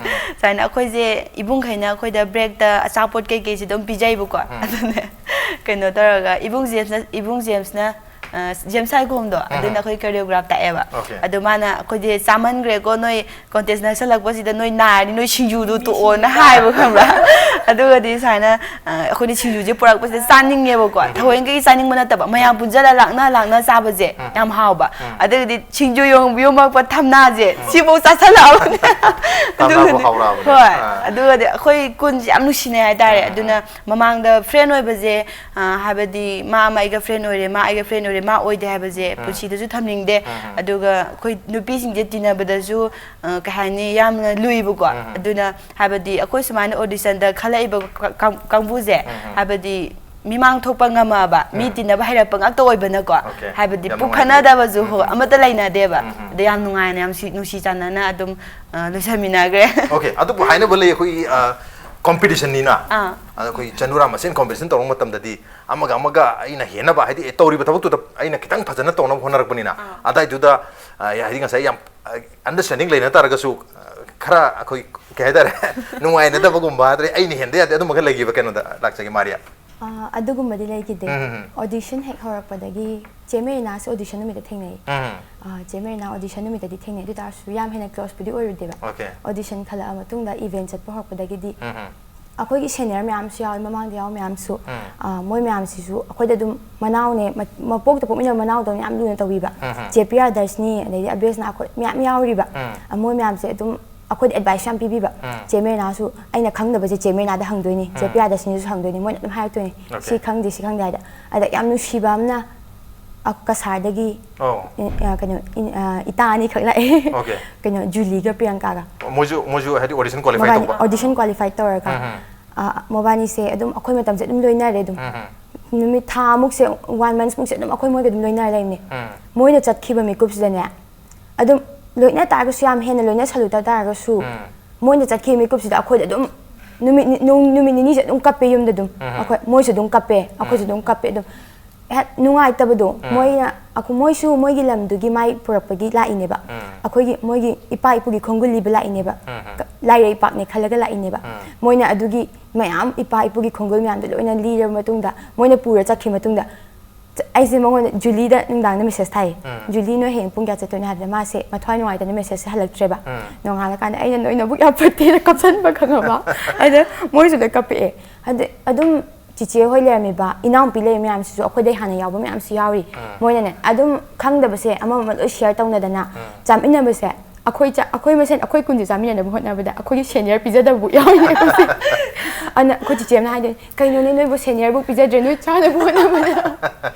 ꯁꯨꯃꯥꯏꯅ ꯑꯩꯈꯣꯏꯁꯦ ꯏꯕꯨꯡꯈꯩꯅ ꯑꯩꯈꯣꯏꯗ ꯕ꯭ꯔꯦꯛꯇ ꯑꯆꯥꯄꯣꯠ ꯀꯩꯀꯩꯁꯦ ꯑꯗꯨꯝ ꯄꯤꯖꯩꯕꯀꯣ꯫ ꯎꯝ꯫ ꯑꯗꯨꯅꯦ ꯀꯩꯅꯣ ꯇꯧꯔꯒ ꯏꯕꯨꯡ ꯖꯦꯝꯁꯅ, ꯏꯕꯨꯡ ꯖꯦꯝꯁꯅ ꯑ, ꯖꯦꯝꯁ ꯁꯥꯏꯈꯣꯝꯗꯣ, ꯎꯝ꯫ ꯑꯗꯨꯅ ꯑꯩꯈꯣꯏ ꯀꯣꯔꯤꯌꯣꯒ꯭ꯔꯥꯐ ꯇꯥꯛꯑꯦꯕ꯫ Okay. ꯑꯗꯣ ꯃꯥꯅ ꯑꯩꯈꯣꯏꯗꯤ ꯆꯥꯃꯟꯈ꯭ꯔꯦꯀꯣ, ꯅꯣꯏ ꯀꯣꯟꯇꯦꯁ ꯅꯛꯁꯜꯂꯛꯄꯁꯤꯗ ꯅꯣꯏ ꯅꯥꯔꯅꯤ, ꯅꯣꯏ ꯁꯤꯡꯖꯨꯗꯣ ꯇꯣꯛꯑꯣꯅ ꯍꯥꯏꯕ, ꯈꯪꯕ꯭ꯔꯥ? ꯑꯗꯨꯒꯗꯤ ꯁꯨꯃꯥꯏꯅ ꯑ, ꯑꯩꯈꯣꯏꯗꯤ ꯁꯤꯡꯖꯨꯁꯦ ꯄꯨꯔꯛꯄꯁꯦ ꯆꯥꯅꯤꯡꯉꯦꯕꯀꯣ, ꯊꯑꯣꯏꯅꯒꯤ ꯆꯥꯅꯤꯡꯕ ꯅꯠꯇꯕ, ꯃꯌꯥꯝ ꯄꯨꯟꯁꯤꯜꯂ ꯂꯥꯛꯅ ꯂꯥꯛꯅ ꯆꯥꯕꯁꯦ ꯌꯥꯝ ꯍꯥꯎꯕ꯫ ꯑꯗꯨꯒꯗꯤ ꯁꯤꯡꯖꯨ ꯌꯣꯝ- ꯌꯣꯝꯃꯛꯄ ꯊꯝꯅꯥꯁꯦ ꯁꯤꯐꯧ ꯆꯥꯁꯜꯂꯛꯑꯕꯅꯦ꯫ ꯊꯝꯅꯥꯕꯨ ꯑꯗꯨꯒꯗꯤ ꯍꯥꯎꯔꯛꯑꯕꯅꯦ꯫ ꯍꯣꯏ, ꯑꯥ꯫ ꯑꯗꯨꯒꯗꯤ ꯑꯩꯈꯣꯏ ꯀꯨꯟꯁꯦ ꯌꯥꯝ ꯅꯨꯡꯁꯤꯅꯩ ꯍꯥꯏꯇꯥꯔꯦ꯫ ꯑꯗꯨꯅ ꯃꯃꯥꯡꯗ ꯐ꯭ꯔꯦꯟ ꯑꯣꯏꯕꯁꯦ, ꯑ, ꯍꯥꯏꯕꯗꯤ ꯃꯥ ꯑꯃ ꯑꯩꯒ ꯐ꯭ꯔꯦꯟ ꯑꯣꯏꯔꯦ, ꯃꯥ ꯑꯩꯒ ꯐ꯭ꯔꯦꯟ ꯑꯣꯏꯔꯦ, ꯃꯥ ꯑꯣꯏꯗꯦ ꯍꯥꯏꯕꯁꯦ ꯄꯨꯟꯁꯤꯗꯁꯨ ꯊꯝꯅꯤꯡꯗꯦ꯫ ꯑꯗꯨꯒ ꯑꯩꯈꯣꯏ ꯅꯨꯄꯤꯁꯤꯡꯁꯦ ꯇꯤꯟꯅꯕꯗꯁꯨ ꯑ, ꯀꯩ ꯍꯥꯏꯅꯤ, ꯌꯥꯝꯅ ꯂꯨꯏꯕꯀꯣ꯫ ꯑꯗꯨꯅ ꯍꯥꯏꯕꯗꯤ ꯑꯩꯈꯣꯏ ꯁꯨꯃꯥꯏꯅ ꯑꯣꯗꯤꯁꯟꯗ ꯈꯜꯂꯛꯏꯕ ꯀꯥꯡ- ꯀꯥꯡꯕꯨꯁꯦ, ꯍꯥꯏꯕꯗꯤ ꯃꯤꯃꯥꯡ ꯊꯣꯛꯄ ꯉꯝꯃꯕ, ꯃꯤ ꯇꯤꯟꯅꯕ ꯍꯩꯔꯛꯄ ꯉꯥꯛꯇ ꯑꯣꯏꯕꯅꯀꯣ꯫ Okay. ꯍꯥꯏꯕꯗꯤ ꯌꯥꯝ ꯄꯨꯈꯠꯅꯗꯕꯁꯨ ꯍꯣ, ꯑꯃꯠꯇ ꯂꯩꯅꯗꯦꯕ꯫ ꯎꯝ, ꯎꯝ꯫ ꯑꯗ ꯌꯥꯝ ꯅꯨꯡꯉꯥꯏꯅ, ꯌꯥꯝ ꯁꯤ- ꯅꯨꯡꯁꯤ ꯆꯥꯟꯅꯅ ꯑꯗꯨꯝ ꯑ, ꯂꯣꯏꯁꯟꯃꯤꯟꯅꯈ꯭ꯔꯦ꯫ Okay, ꯑꯗꯨꯕꯨ ꯍꯥꯏꯅꯕ ꯂꯩ, ꯑꯩꯈꯣꯏꯒꯤ ꯀꯣꯝꯄꯤꯇꯤꯁꯟꯅꯤꯅ꯫ ꯑꯥ꯫ ꯑꯗ ꯑꯩꯈꯣꯏ ꯆꯅꯨꯔꯥ ꯃꯁꯦꯟ ꯀꯣꯝꯄꯤꯇꯤꯁꯟ ꯇꯧꯔꯛꯄ ꯃꯇꯝꯗꯗꯤ ꯑꯃꯒ ꯑꯃꯒ ꯑꯩꯅ ꯍꯦꯟꯅꯕ, ꯍꯥꯏꯗꯤ, ꯑꯦ, ꯇꯧꯔꯤꯕ ꯊꯕꯛꯇꯨꯗ ꯑꯩꯅ ꯈꯤꯇꯪ ꯐꯖꯅ ꯇꯧꯅꯕ ꯍꯣꯠꯅꯔꯛꯄꯅꯤꯅ, ꯑꯗꯥꯏꯗꯨꯗ ꯑ, ꯍꯥꯏꯗꯤ, ꯉꯁꯥꯏ ꯌꯥꯝ ꯑꯟꯗꯔꯁ꯭ꯇꯦꯟꯗꯤꯡ ꯂꯩꯅ ꯇꯥꯔꯒꯁꯨ, ꯑ, ꯈꯔ ꯑꯩꯈꯣꯏ ꯀꯩ ꯍꯥꯏꯇꯥꯔꯦ, ꯅꯨꯡꯉꯥꯏꯅꯗꯕꯒꯨꯝꯕ, ꯑꯗꯩ ꯑꯩꯅ ꯍꯦꯟꯗ ꯌꯥꯗꯦ, ꯑꯗꯨꯝꯕ ꯈꯔ ꯂꯩꯈꯤꯕ ꯀꯩꯅꯣꯗ ꯂꯥꯛꯆꯒꯦ, ꯃꯥꯔꯤꯌꯥ꯫ ꯑꯥ, ꯑꯗꯨꯒꯨꯝꯕꯗꯤ ꯂꯩꯈꯤꯗꯦ꯫ ꯎꯝ, ꯎꯝ, ꯎꯝ꯫ ꯑꯣꯗꯤꯁꯟ ꯍꯦꯛ ꯍꯧꯔꯛꯄꯗꯒꯤ ꯆꯦ ꯃꯦꯔꯤꯅꯥꯁꯨ ꯑꯣꯗꯤꯁꯟ ꯅꯨꯃꯤꯠꯇ ꯊꯦꯡꯅꯩ꯫ ꯎꯝ, ꯎꯝ꯫ ꯑꯥ, ꯆꯦ ꯃꯦꯔꯤꯅꯥ ꯑꯣꯗꯤꯁꯟ ꯅꯨꯃꯤꯠꯇꯗꯤ ꯊꯦꯡꯅꯩ, ꯑꯗꯨ ꯑꯣꯏ ꯇꯥꯔꯁꯨ ꯌꯥꯝ ꯍꯦꯟꯅ ꯀ꯭ꯂꯣꯁꯄꯨꯗꯤ ꯑꯣꯏꯔꯨꯗꯦꯕ꯫ ꯑꯣꯀꯦ꯫ ꯑꯣꯗꯤꯁꯟ ꯈꯜꯂꯛꯑ ꯃꯇꯨꯡꯗ ꯏꯚꯦꯟ ꯆꯠꯄ ꯍꯧꯔꯛꯄꯗꯒꯤꯗꯤ ꯎꯝ, ꯎꯝ꯫ ꯑꯩꯈꯣꯏꯒꯤ ꯁꯦꯅꯤꯌꯔ ꯃꯌꯥꯝꯁꯨ ꯌꯥꯎꯋꯤ, ꯃꯃꯥꯡꯗ ꯌꯥꯎꯕ ꯃꯌꯥꯝꯁꯨ꯫ ꯎꯝ꯫ ꯑꯥ, ꯃꯣꯏ ꯃꯌꯥꯝꯁꯤꯁꯨ ꯑꯩꯈꯣꯏꯗ ꯑꯗꯨꯝ ꯃꯅꯥꯎꯅꯦ, ꯃ-, ꯃꯄꯣꯛꯇ ꯄꯣꯛꯃꯤꯟꯅꯕ ꯃꯅꯥꯎꯗꯧꯅ ꯌꯥꯝ ꯂꯨꯅ ꯇꯧꯕꯤꯕ꯫ ꯎꯝ, ꯎꯝ꯫ ꯆꯦ ꯄꯤꯌꯥꯗꯔꯁꯅꯤ, ꯑꯗꯩꯗꯤ ꯑꯕꯦꯁꯅꯥ, ꯑꯩꯈꯣꯏ ꯃꯌꯥꯝ ꯌꯥꯎꯔꯤꯕ꯫ ꯎꯝ꯫ ꯑꯥ, ꯃꯣꯏ ꯃꯌꯥꯝꯁꯦ ꯑꯗꯨꯝ ꯑꯩꯈꯣꯏꯗ ꯑꯦꯗꯚꯥꯏꯁ ꯌꯥꯝ ꯄꯤꯕꯤꯕ꯫ ꯎꯝ꯫ ꯆꯦ ꯃꯦꯔꯤꯅꯥꯁꯨ ꯑꯩꯅ ꯈꯪꯗꯕꯁꯦ ꯆꯦ ꯃꯦꯔꯤꯅꯥꯗ ꯍꯪꯗꯣꯏꯅꯤ, ꯆꯦ ꯎꯝ꯫ ꯄꯤꯌꯥꯗꯔꯁꯅꯤꯁꯨ ꯍꯪꯗꯣꯏꯅꯤ, ꯃꯣꯏꯅ ꯑꯗꯨꯝ ꯍꯥꯏꯔꯛꯇꯣꯏꯅꯤ, ꯑꯣꯀꯦ꯫ "ꯁꯤ ꯈꯪꯗꯦ, ꯁꯤ ꯈꯪꯗꯦ" ꯍꯥꯏꯗ꯫ ꯑꯗ ꯌꯥꯝ ꯅꯨꯡꯁꯤꯕ ꯑꯃꯅ, ꯑ, ꯀꯁꯥꯔꯗꯒꯤ ꯑꯣ꯫ ꯏ-, ꯑ, ꯀꯩꯅꯣ, ꯏꯟ-, ꯑ, ꯏꯇꯥ ꯑꯅꯤꯈꯛ ꯂꯥꯛꯑꯦ꯫ ꯑꯣꯀꯦ꯫ ꯀꯩꯅꯣ, ꯖꯨꯂꯤꯒ ꯄ꯭ꯔꯤꯌꯥꯡꯀꯥꯒ꯫ ꯃꯣꯏꯁꯨ, ꯃꯣꯏꯁꯨ ꯍꯥꯏꯗꯤ ꯑꯣꯗꯤꯁꯟ ꯀ꯭ꯋꯥꯂꯤꯐꯥꯏ ꯃꯕꯥꯅꯤ ꯇꯧꯕ? ꯑꯣꯗꯤꯁꯟ ꯀ꯭ꯋꯥꯂꯤꯐꯥꯏ ꯇꯧꯔꯒ, ꯎꯝ, ꯎꯝ꯫ ꯑ, ꯃꯕꯥꯅꯤꯁꯦ ꯑꯗꯨꯝ ꯑꯩꯈꯣꯏ ꯃꯇꯝꯁꯦ ꯑꯗꯨꯝ ꯂꯣꯏꯅꯔꯦ ꯑꯗꯨꯝ꯫ ꯎꯝ, ꯎꯝ꯫ ꯅꯨꯃꯤꯠ ꯊꯥ ꯃꯨꯛꯁꯦ, ꯋꯥꯟ ꯃꯟꯁ ꯃꯨꯛꯁꯦ ꯑꯗꯨꯝ ꯑꯩꯈꯣꯏ ꯃꯣꯏꯒ ꯑꯗꯨꯝ ꯂꯣꯏꯅꯔ ꯂꯩꯕꯅꯦ꯫ ꯎꯝ꯫ ꯃꯣꯏꯅ ꯆꯠꯈꯤꯕ ꯃꯤꯀꯨꯞꯁꯤꯗꯅꯦ, ꯑꯗꯨꯝ ꯂꯣꯏꯅ ꯇꯥꯔꯒꯁꯨ, ꯌꯥꯝ ꯍꯦꯟꯅ ꯂꯣꯏꯅ ꯁꯜꯂꯨꯗ ꯇꯥꯔꯒꯁꯨ, ꯎꯝ꯫ ꯃꯣꯏꯅ ꯆꯠꯈꯤꯕ ꯃꯤꯀꯨꯞꯁꯤꯗ ꯑꯩꯈꯣꯏꯗ ꯑꯗꯨꯝ ꯅꯨꯃꯤꯠ ꯅꯤ-, ꯅꯨꯡ-, ꯅꯨꯃꯤꯠ ꯅꯤꯅꯤꯁꯦ ꯑꯗꯨꯝ ꯀꯞꯄꯦ ꯌꯨꯝꯗ ꯑꯗꯨꯝ꯫ ꯎꯝ꯫ ꯑꯩꯈꯣꯏ, ꯃꯣꯏꯁꯨ ꯑꯗꯨꯝ ꯀꯞꯄꯦ, ꯑꯩꯈꯣꯏꯁꯨ ꯎꯝ꯫ ꯑꯗꯨꯝ ꯀꯞꯄꯦ ꯑꯗꯨꯝ꯫ ꯍꯦꯛ ꯅꯨꯡꯉꯥꯏꯇꯕꯗꯣ, ꯎꯝ꯫ ꯃꯣꯏꯅ, ꯑꯩꯈꯣꯏ, ꯃꯣꯏꯁꯨ ꯃꯣꯏꯒꯤ ꯂꯝꯗꯨꯒꯤ ꯃꯥꯏ ꯄꯨꯔꯛꯄꯒꯤ ꯂꯥꯛꯏꯅꯦꯕ꯫ ꯎꯝ꯫ ꯑꯩꯈꯣꯏꯒꯤ, ꯃꯣꯏꯒꯤ ꯏꯄꯥ ꯏꯄꯨꯒꯤ ꯈꯣꯡꯒꯨꯜ ꯂꯤꯕ ꯂꯥꯛꯏꯅꯦꯕ꯫ ꯎꯝ꯫ ꯀ-, ꯂꯥꯏꯔꯩꯄꯥꯛꯅꯦ ꯈꯜꯂꯒ ꯂꯥꯛꯏꯅꯦꯕ꯫ ꯎꯝ꯫ ꯃꯣꯏꯅ ꯑꯗꯨꯒꯤ ꯃꯌꯥꯝ ꯏꯄꯥ ꯏꯄꯨꯒꯤ ꯈꯣꯡꯒꯨꯜ ꯃꯌꯥꯝꯗꯣ ꯂꯣꯏꯅ ꯂꯤꯔꯕ ꯃꯇꯨꯡꯗ, ꯃꯣꯏꯅ ꯄꯨꯔ ꯆꯠꯈꯤꯕ ꯃꯇꯨꯡꯗ, ꯆ-, ꯑꯩꯁꯦ ꯃꯉꯣꯟꯗ, ꯖꯨꯂꯤꯗ ꯅꯨꯡꯗꯥꯡꯗ ꯃꯦꯁꯦꯖ ꯊꯥꯏꯌꯦ꯫ ꯎꯝ꯫ "ꯖꯨꯂꯤ, ꯅꯣꯏ ꯍꯌꯦꯡ ꯄꯨꯡ ꯀꯌꯥ ꯆꯠꯇꯣꯏꯅꯣ?" ꯍꯥꯏꯕꯗ ꯃꯥꯁꯦ ꯃꯊ꯭ꯋꯥꯏ ꯅꯨꯡꯉꯥꯏꯇꯅ ꯃꯦꯁꯦꯖꯁꯦ ꯍꯜꯂꯛꯇ꯭ꯔꯦꯕ꯫ ꯎꯝ꯫ ꯅꯣꯡꯉꯥꯜꯂꯀꯥꯟꯗ ꯑꯩꯅ ꯅꯣꯏ ꯅꯕꯨꯛ ꯌꯥꯝ ꯐꯠꯇꯦꯅ ꯀꯞꯁꯟꯕ ꯈꯪꯉꯕ? ꯑꯗ ꯃꯣꯏꯁꯨ ꯂꯣꯏ ꯀꯞꯄꯛꯑꯦ꯫ ꯑꯗ ꯑꯗꯨꯝ ꯆꯤꯆꯦ ꯍꯣꯏ ꯂꯩꯔꯝꯃꯤꯕ, ꯏꯅꯥꯎꯄꯤ ꯂꯩꯔꯤꯕ ꯃꯌꯥꯝꯁꯤꯁꯨ, ꯑꯩꯈꯣꯏꯗꯩ ꯍꯥꯟꯅ ꯌꯥꯎꯕ ꯃꯌꯥꯝꯁꯨ ꯌꯥꯎꯔꯤ꯫ ꯎꯝ꯫ ꯃꯣꯏꯅꯅꯦ ꯑꯗꯨꯝ ꯈꯪꯗꯕꯁꯦ ꯑꯃ ꯑꯃ ꯂꯣꯏ ꯁꯤꯌꯔ ꯇꯧꯅꯗꯅ ꯎꯝ꯫ ꯆꯥꯃꯤꯟꯅꯕꯁꯦ, ꯑꯩꯈꯣꯏ ꯆꯥ-, ꯑꯩꯈꯣꯏ ꯃꯁꯦꯟ ꯑꯩꯈꯣꯏ ꯀꯨꯟꯁꯦ ꯆꯥꯃꯤꯟꯅꯅꯕ ꯍꯣꯠꯅꯕꯗ ꯑꯩꯈꯣꯏꯒꯤ ꯁꯦꯅꯤꯌꯔ ꯄꯤꯖꯗꯕꯕꯨ ꯌꯥꯎꯔꯤꯅꯦ ꯑꯩꯈꯣꯏꯁꯦ꯫ ꯑꯗꯨꯅ ꯑꯩꯈꯣꯏ ꯆꯤꯆꯦ ꯑꯃꯅ ꯍꯥꯏꯗꯣꯏꯅꯦ, "ꯀꯩꯅꯣꯅꯦ, ꯅꯣꯏꯕꯨ ꯁꯦꯅꯤꯌꯔꯕꯨ ꯄꯤꯖꯗ꯭ꯔꯦ, ꯅꯣꯏ ꯆꯥꯅꯕ ꯍꯣꯠꯅꯕꯗ?"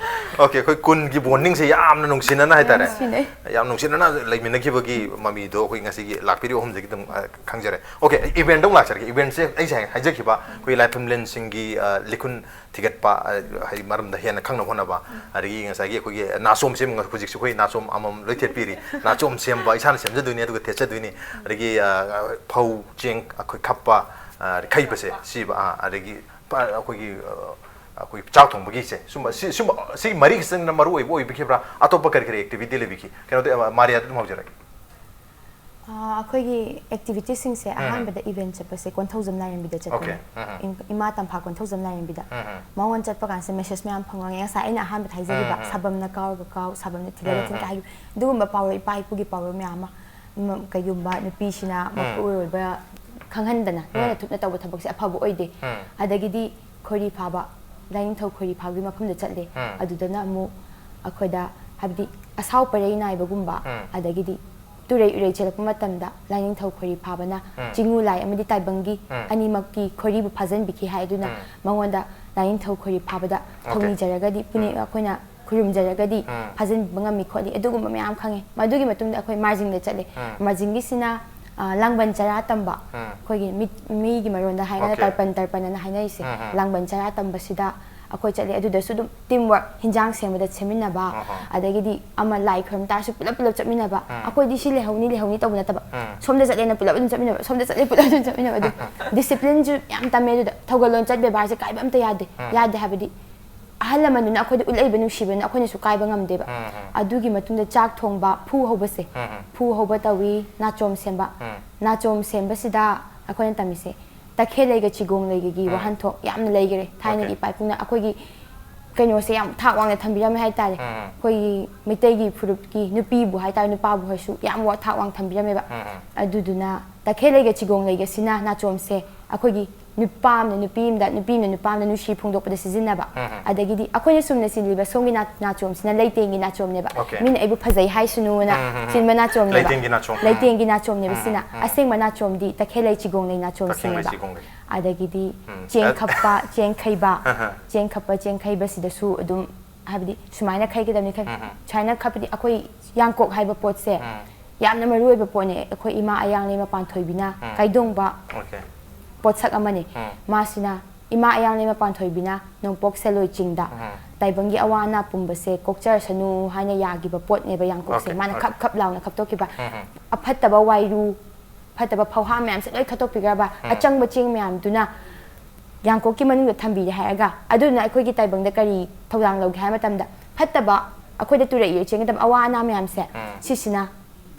ꯑꯣꯀꯦ, ꯑꯩꯈꯣꯏ ꯀꯨꯟꯒꯤ ꯕꯣꯟꯗꯤꯡꯁꯦ ꯌꯥꯝꯅ ꯅꯨꯡꯁꯤꯅꯅ ꯍꯥꯏꯇꯥꯔꯦ꯫ ꯅꯨꯡꯁꯤꯅꯩ꯫ ꯌꯥꯝ ꯅꯨꯡꯁꯤꯅꯅ ꯂꯩꯃꯤꯟꯅꯈꯤꯕꯒꯤ ꯃꯃꯤꯗꯣ ꯑꯩꯈꯣꯏ ꯉꯁꯤꯒꯤ ꯂꯥꯛꯄꯤꯔꯤꯕ ꯑꯍꯨꯝꯗꯒꯤ ꯑꯗꯨꯝ, ꯑ, ꯈꯪꯖꯔꯦ꯫ ꯑꯣꯀꯦ, ꯏꯚꯦꯟꯠꯇ ꯑꯃꯨꯛ ꯂꯥꯛꯆꯔꯒꯦ꯫ ꯏꯚꯦꯟꯠꯁꯦ ꯑꯩ ꯉꯁꯥꯏ ꯍꯥꯏꯖꯈꯤꯕ ꯑꯩꯈꯣꯏ ꯂꯥꯏꯐꯝꯂꯦꯟꯁꯤꯡꯒꯤ, ꯑ, ꯂꯤꯈꯨꯟ ꯊꯤꯒꯠꯄ, ꯑ, ꯍꯥꯏꯗꯤ ꯃꯔꯝꯗ ꯍꯦꯟꯅ ꯈꯪꯅꯕ ꯍꯣꯠꯅꯕ, ꯑꯗꯒꯤ ꯉꯁꯥꯏꯒꯤ ꯑꯩꯈꯣꯏꯒꯤ ꯅꯥꯆꯣꯝ ꯁꯦꯝꯕ, ꯍꯧꯖꯤꯛꯁꯨ ꯑꯩꯈꯣꯏ ꯅꯥꯆꯣꯝ ꯑꯃꯃꯝ ꯂꯣꯏ ꯊꯦꯠꯄꯤꯔꯤ꯫ ꯅꯥꯆꯣꯝ ꯁꯦꯝꯕ, ꯏꯁꯥꯅ ꯁꯦꯝꯖꯗꯣꯏꯅꯤ, ꯑꯗꯨꯒ ꯊꯦꯠꯆꯗꯣꯏꯅꯤ꯫ ꯑꯗꯒꯤ, ꯑ, ꯐꯧ, ꯆꯦꯡ ꯑꯩꯈꯣꯏ ꯈꯞꯄ, ꯑ, ꯈꯩꯕꯁꯦ, ꯁꯤꯕ, ꯑ, ꯑꯗꯒꯤ ꯄ-, ꯑꯩꯈꯣꯏꯒꯤ, ꯑ, ꯑꯩꯈꯣꯏ ꯆꯥꯛ ꯊꯣꯡꯕꯒꯤꯁꯦ, ꯁꯨꯝꯕ, ꯁꯤ, ꯁꯨꯝꯕ, ꯁꯤ ꯃꯔꯤ ꯈꯛꯇꯪꯅ ꯃꯔꯨ ꯑꯣꯏꯕ ꯑꯣꯏꯕꯤꯈꯤꯕ꯭ꯔꯥ? ꯑꯇꯣꯞꯄ ꯀꯔꯤ ꯀꯔꯤ ꯑꯦꯛꯇꯤꯚꯤꯇꯤ ꯂꯩꯕꯤꯈꯤ? ꯀꯩꯅꯣꯗ, ꯑ, ꯃꯥꯔꯤꯌꯥꯗ ꯑꯗꯨꯝ ꯍꯧꯖꯔꯒꯦ꯫ ꯑꯩꯈꯣꯏꯒꯤ ꯑꯦꯛꯇꯤꯚꯤꯇꯤꯁꯁꯤꯡꯁꯦ ꯑꯍꯥꯟꯕꯗ ꯏꯚꯦꯟ ꯆꯠꯄꯁꯦ ꯀꯣꯟꯊꯧꯖꯝ ꯂꯥꯏꯔꯦꯝꯕꯤꯗ ꯆꯠꯄꯅꯦ꯫ ꯏꯝ- ꯏꯃꯥ ꯇꯝꯐꯥ ꯀꯣꯟꯊꯧꯖꯝ ꯂꯥꯏꯔꯦꯝꯕꯤꯗ꯫ ꯃꯉꯣꯟ ꯆꯠꯄ ꯀꯥꯟꯁꯤꯗ ꯃꯦꯁꯦꯖ ꯃꯌꯥꯝ ꯐꯪꯉꯦ꯫ ꯉꯁꯥꯏ ꯑꯩꯅ ꯑꯍꯥꯟꯕꯗ ꯍꯥꯏꯖꯈꯤꯕ, "ꯁꯥꯕꯝꯅ ꯀꯥꯎꯔꯒ ꯀꯥꯎ, ꯁꯥꯕꯝꯅ ꯊꯤꯜꯂꯒ ꯊꯤꯟ" ꯀꯥꯏ ꯍꯥꯏꯈꯤꯕ, ꯑꯗꯨꯒꯨꯝꯕ ꯄꯥꯎꯔꯧ, ꯏꯄꯥ ꯏꯄꯨꯒꯤ ꯄꯥꯎꯔꯧ ꯃꯌꯥꯝ ꯑꯃ, ꯎꯝ, ꯀꯩꯒꯨꯝꯕ ꯅꯨꯄꯤꯁꯤꯅ ꯃꯄꯨꯔꯣꯏꯕ ꯈꯪꯍꯟꯗꯅ ꯂꯣꯟꯅ ꯊꯨꯞꯅ ꯇꯧꯕ ꯊꯕꯛꯁꯦ ꯑꯐꯕ ꯑꯣꯏꯗꯦ꯫ ꯑꯗꯒꯤꯗꯤ ꯈꯣꯏꯔꯤ ꯐꯥꯕ, ꯂꯥꯏꯅꯤꯡꯊꯧ ꯈꯣꯏꯔꯤ ꯐꯥꯕꯒꯤ ꯃꯐꯝꯗ ꯆꯠꯂꯦ꯫ ꯑꯗꯨꯗꯅ ꯑꯃꯨꯛ ꯑꯩꯈꯣꯏꯗ, ꯍꯥꯏꯕꯗꯤ, ꯑꯁꯥꯎ ꯄꯔꯩ ꯅꯥꯏꯕꯒꯨꯝꯕ, ꯑꯗꯒꯤꯗꯤ ꯇꯨꯔꯩ ꯎꯔꯩ ꯆꯦꯜꯂꯛꯄ ꯃꯇꯝꯗ ꯂꯥꯏꯅꯤꯡꯊꯧ ꯈꯣꯏꯔꯤ ꯐꯥꯕꯅ ꯆꯤꯡꯉꯨ ꯂꯥꯏ ꯑꯃꯗꯤ ꯇꯥꯏꯕꯪꯒꯤ ꯑꯅꯤꯃꯛꯀꯤ ꯈꯣꯏꯔꯤꯕꯨ ꯐꯥꯖꯟꯕꯤꯈꯤ ꯍꯥꯏ꯫ ꯑꯗꯨꯅ ꯃꯉꯣꯟꯗ ꯂꯥꯏꯅꯤꯡꯊꯧ ꯈꯣꯏꯔꯤ ꯐꯥꯕꯗ ꯊꯧꯅꯤꯖꯔꯒꯗꯤ, ꯄꯨꯅꯤ-, ꯑꯩꯈꯣꯏꯅ ꯈꯨꯔꯨꯝꯖꯔꯒꯗꯤ ꯐꯥꯖꯤꯟꯕ ꯉꯝꯃꯤ ꯈꯣꯠꯂꯤ, ꯑꯗꯨꯒꯨꯝꯕ ꯃꯌꯥꯝ ꯈꯪꯉꯦ꯫ ꯃꯗꯨꯒꯤ ꯃꯇꯨꯡꯗ ꯑꯩꯈꯣꯏ ꯃꯥꯔꯖꯤꯡꯗ ꯆꯠꯂꯦ꯫ ꯃꯥꯔꯖꯤꯡꯒꯤꯁꯤꯅ, ꯑ, ꯂꯥꯡꯕꯟ ꯆꯔꯥ ꯇꯝꯕ, ꯑꯩꯈꯣꯏꯒꯤ ꯃꯤ-, ꯃꯤꯒꯤ ꯃꯔꯣꯟꯗ ꯍꯥꯏꯔꯒꯅ ꯇꯔꯄꯟ, ꯇꯔꯄꯟ ꯑꯅ ꯍꯥꯏꯅꯔꯤꯁꯦ꯫ ꯂꯥꯡꯕꯟ ꯆꯔꯥ ꯇꯝꯕꯁꯤꯗ ꯑꯩꯈꯣꯏ ꯆꯠꯂꯦ꯫ ꯑꯗꯨꯗꯁꯨ ꯑꯗꯨꯝ ꯇꯤꯝ ꯋꯥꯔꯛ, ꯍꯤꯟꯖꯥꯡ ꯁꯦꯝꯕꯗ ꯁꯦꯝꯃꯤꯟꯅꯕ, ꯑꯗꯒꯤꯗꯤ ꯑꯃ ꯂꯥꯏ ꯈꯨꯔꯨꯝ ꯇꯥꯔꯁꯨ ꯄꯨꯂꯞ ꯄꯨꯂꯞ ꯆꯠꯃꯤꯟꯅꯕ꯫ ꯑꯩꯈꯣꯏꯗꯤ ꯁꯤ ꯂꯩꯍꯧꯅꯤ, ꯂꯩꯍꯧꯅꯤ ꯇꯧꯕ ꯅꯠꯇꯕ, ꯁꯣꯝꯗ ꯆꯠꯂꯦꯅ ꯄꯨꯂꯞ ꯑꯗꯨꯝ ꯆꯠꯃꯤꯟꯅꯕ, ꯁꯣꯝꯗ ꯆꯠꯂꯦ ꯄꯨꯂꯞ ꯑꯗꯨꯝ ꯆꯠꯃꯤꯟꯅꯕ꯫ ꯑꯗꯨ ꯗꯤꯁꯤꯄ꯭ꯂꯤꯟꯁꯨ ꯌꯥꯝ ꯇꯝꯃꯦ꯫ ꯑꯗꯨꯗ ꯊꯧꯒꯜꯂꯣꯟ ꯆꯠ ꯕꯦꯕꯥꯔꯁꯦ ꯀꯥꯏꯕ ꯑꯝꯇ ꯌꯥꯗꯦ꯫ ꯌꯥꯗꯦ ꯍꯥꯏꯕꯗꯤ ꯑꯍꯜ ꯂꯃꯟꯗꯨꯅ ꯑꯩꯈꯣꯏꯗ ꯎꯠꯂꯛꯏꯕ ꯅꯨꯡꯁꯤꯕꯅ ꯑꯩꯈꯣꯏꯅꯁꯨ ꯀꯥꯏꯕ ꯉꯝꯗꯦꯕ꯫ ꯑꯗꯨꯒꯤ ꯃꯇꯨꯡꯗ ꯆꯥꯛ ꯊꯣꯡꯕ, ꯐꯨ ꯍꯧꯕꯁꯦ, ꯐꯨ ꯍꯧꯕ ꯇꯧꯏ, ꯅꯥꯆꯣꯝ ꯁꯦꯝꯕ꯫ ꯅꯥꯆꯣꯝ ꯁꯦꯝꯕꯁꯤꯗ ꯑꯩꯈꯣꯏꯅ ꯇꯝꯃꯤꯁꯦ ꯇꯈꯦꯜ ꯂꯩꯒ ꯆꯤꯒꯣꯡ ꯂꯩꯒꯒꯤ ꯋꯥꯍꯟꯊꯣꯛ ꯌꯥꯝꯅ ꯂꯩꯈꯔꯦ꯫ ꯊꯥꯏꯅꯒꯤ ꯏꯄꯥ ꯏꯄꯨꯅ ꯑꯩꯈꯣꯏꯒꯤ ꯀꯩꯅꯣꯁꯦ ꯌꯥꯝ ꯊꯥꯛ ꯋꯥꯡꯅ ꯊꯝꯕꯤꯔꯝꯃꯦ ꯍꯥꯏꯇꯥꯔꯦ꯫ ꯑꯩꯈꯣꯏꯒꯤ ꯃꯩꯇꯩꯒꯤ ꯐꯨꯔꯨꯞꯀꯤ ꯅꯨꯄꯤꯕꯨ ꯍꯥꯏꯇꯥꯔꯦ, ꯅꯨꯄꯥꯕꯨ ꯍꯥꯏꯔꯁꯨ ꯌꯥꯝ ꯋꯥ-, ꯊꯥꯛ ꯋꯥꯡꯅ ꯊꯝꯕꯤꯔꯝꯃꯦꯕ꯫ ꯑꯗꯨꯗꯨꯅ ꯇꯈꯦꯜ ꯂꯩꯒ ꯆꯤꯒꯣꯡ ꯂꯩꯒꯁꯤꯅ ꯅꯥꯆꯣꯝꯁꯦ ꯑꯩꯈꯣꯏꯒꯤ ꯅꯨꯄꯥ ꯑꯃꯅ ꯅꯨꯄꯤ ꯑꯃꯗ, ꯅꯨꯄꯤ ꯑꯃꯅ ꯅꯨꯄꯥ ꯑꯃꯗ ꯅꯨꯡꯁꯤ ꯐꯣꯡꯗꯣꯛꯄꯗ ꯁꯤꯖꯤꯟꯅꯕ꯫ ꯑꯗꯒꯤꯗꯤ ꯑꯩꯈꯣꯏꯅ ꯆꯨꯝꯅ ꯆꯤꯜꯂꯤꯕ ꯁꯣꯝꯒꯤ ꯅꯥ-, ꯅꯥꯆꯣꯝꯁꯤꯅ ꯂꯩꯇꯦꯡꯒꯤ ꯅꯥꯆꯣꯝꯅꯦꯕ꯫ Okay. ꯃꯤꯅ ꯑꯩꯕꯨ ꯐꯖꯩ ꯍꯥꯏꯁꯅꯨꯅ ꯆꯤꯟꯕ ꯅꯥꯆꯣꯝꯅꯦꯕ꯫ ꯂꯩꯇꯦꯡꯒꯤ ꯅꯥꯆꯣꯝ꯫ ꯂꯩꯇꯦꯡꯒꯤ ꯅꯥꯆꯣꯝꯅꯦꯕ ꯁꯤꯅ꯫ ꯑꯁꯦꯡꯕ ꯅꯥꯆꯣꯝꯗꯤ ꯇꯈꯦꯜ ꯂꯩ ꯆꯤꯒꯣꯡ ꯂꯩ ꯅꯥꯆꯣꯝꯁꯤꯅꯦꯕ꯫ ꯇꯈꯦꯜ ꯂꯩ ꯆꯤꯒꯣꯡ ꯂꯩ꯫ ꯑꯗꯒꯤꯗꯤ ꯎꯝ꯫ ꯆꯦꯡ ꯑ- ꯈꯞꯄ, ꯆꯦꯡ ꯈꯩꯕ, ꯆꯦꯡ ꯈꯞꯄ, ꯆꯦꯡ ꯈꯩꯕꯁꯤꯗꯁꯨ ꯑꯗꯨꯝ, ꯍꯥꯏꯕꯗꯤ ꯁꯨꯃꯥꯏꯅ ꯈꯩꯒꯗꯕꯅꯤ, ꯈꯩ-, ꯁꯨꯃꯥꯏꯅ ꯈꯞꯄꯗꯤ ꯑꯩꯈꯣꯏ ꯌꯥꯡꯀꯣꯛ ꯍꯥꯏꯕ ꯄꯣꯠꯁꯦ ꯌꯥꯝꯅ ꯃꯔꯨ ꯑꯣꯏꯕ ꯄꯣꯠꯅꯦ꯫ ꯑꯩꯈꯣꯏ ꯏꯃꯥ ꯑꯌꯥꯡꯂꯩꯃ ꯄꯥꯟꯊꯣꯏꯕꯤꯅ ꯀꯩꯗꯣꯡꯕ Okay. ꯄꯣꯠꯁꯛ ꯑꯃꯅꯤ꯫ ꯃꯥꯁꯤꯅ ꯏꯃꯥ ꯑꯌꯥꯡꯂꯩꯃ ꯄꯥꯟꯊꯣꯏꯕꯤꯅ ꯅꯣꯡꯄꯣꯛ ꯁꯦꯜꯂꯣꯏ ꯆꯤꯡꯗ ꯇꯥꯏꯕꯪꯒꯤ ꯑꯋꯥ ꯑꯅꯥ ꯄꯨꯝꯕꯁꯦ ꯀꯣꯛꯆꯔꯁꯅꯨ ꯍꯥꯏꯅ ꯌꯥꯈꯤꯕ ꯄꯣꯠꯅꯦꯕ ꯌꯥꯡꯀꯣꯛꯁꯦ꯫ Okay, ꯃꯥꯅ okay. ꯈꯞ ꯈꯞ ꯂꯥꯎꯅ ꯈꯞꯇꯣꯛꯈꯤꯕ꯫ ꯑꯐꯠꯇꯕ ꯋꯥꯏꯔꯨ, ꯐꯠꯇꯕ ꯐꯧꯍꯥ ꯃꯌꯥꯝꯁꯦ ꯂꯣꯏ ꯈꯠꯇꯣꯛꯄꯤꯈ꯭ꯔꯕ, ꯑꯆꯪꯕ ꯆꯦꯡ ꯃꯌꯥꯝꯗꯨꯅ ꯌꯥꯡꯀꯣꯛꯀꯤ ꯃꯅꯨꯡꯗ ꯊꯝꯕꯤꯔꯦ ꯍꯥꯏꯔꯒ, ꯑꯗꯨꯗꯨꯅ ꯑꯩꯈꯣꯏꯒꯤ ꯇꯥꯏꯕꯪꯗ ꯀꯔꯤ ꯊꯧꯗꯥꯡ ꯂꯧꯒꯦ ꯍꯥꯏꯕ ꯃꯇꯝꯗ, ꯐꯠꯇꯕ, ꯑꯩꯈꯣꯏꯗ ꯇꯨꯔꯛꯏꯕ ꯆꯦꯟꯒꯗꯕ ꯑꯋꯥ ꯑꯅꯥ ꯃꯌꯥꯝꯁꯦ, ꯁꯤꯁꯤꯅ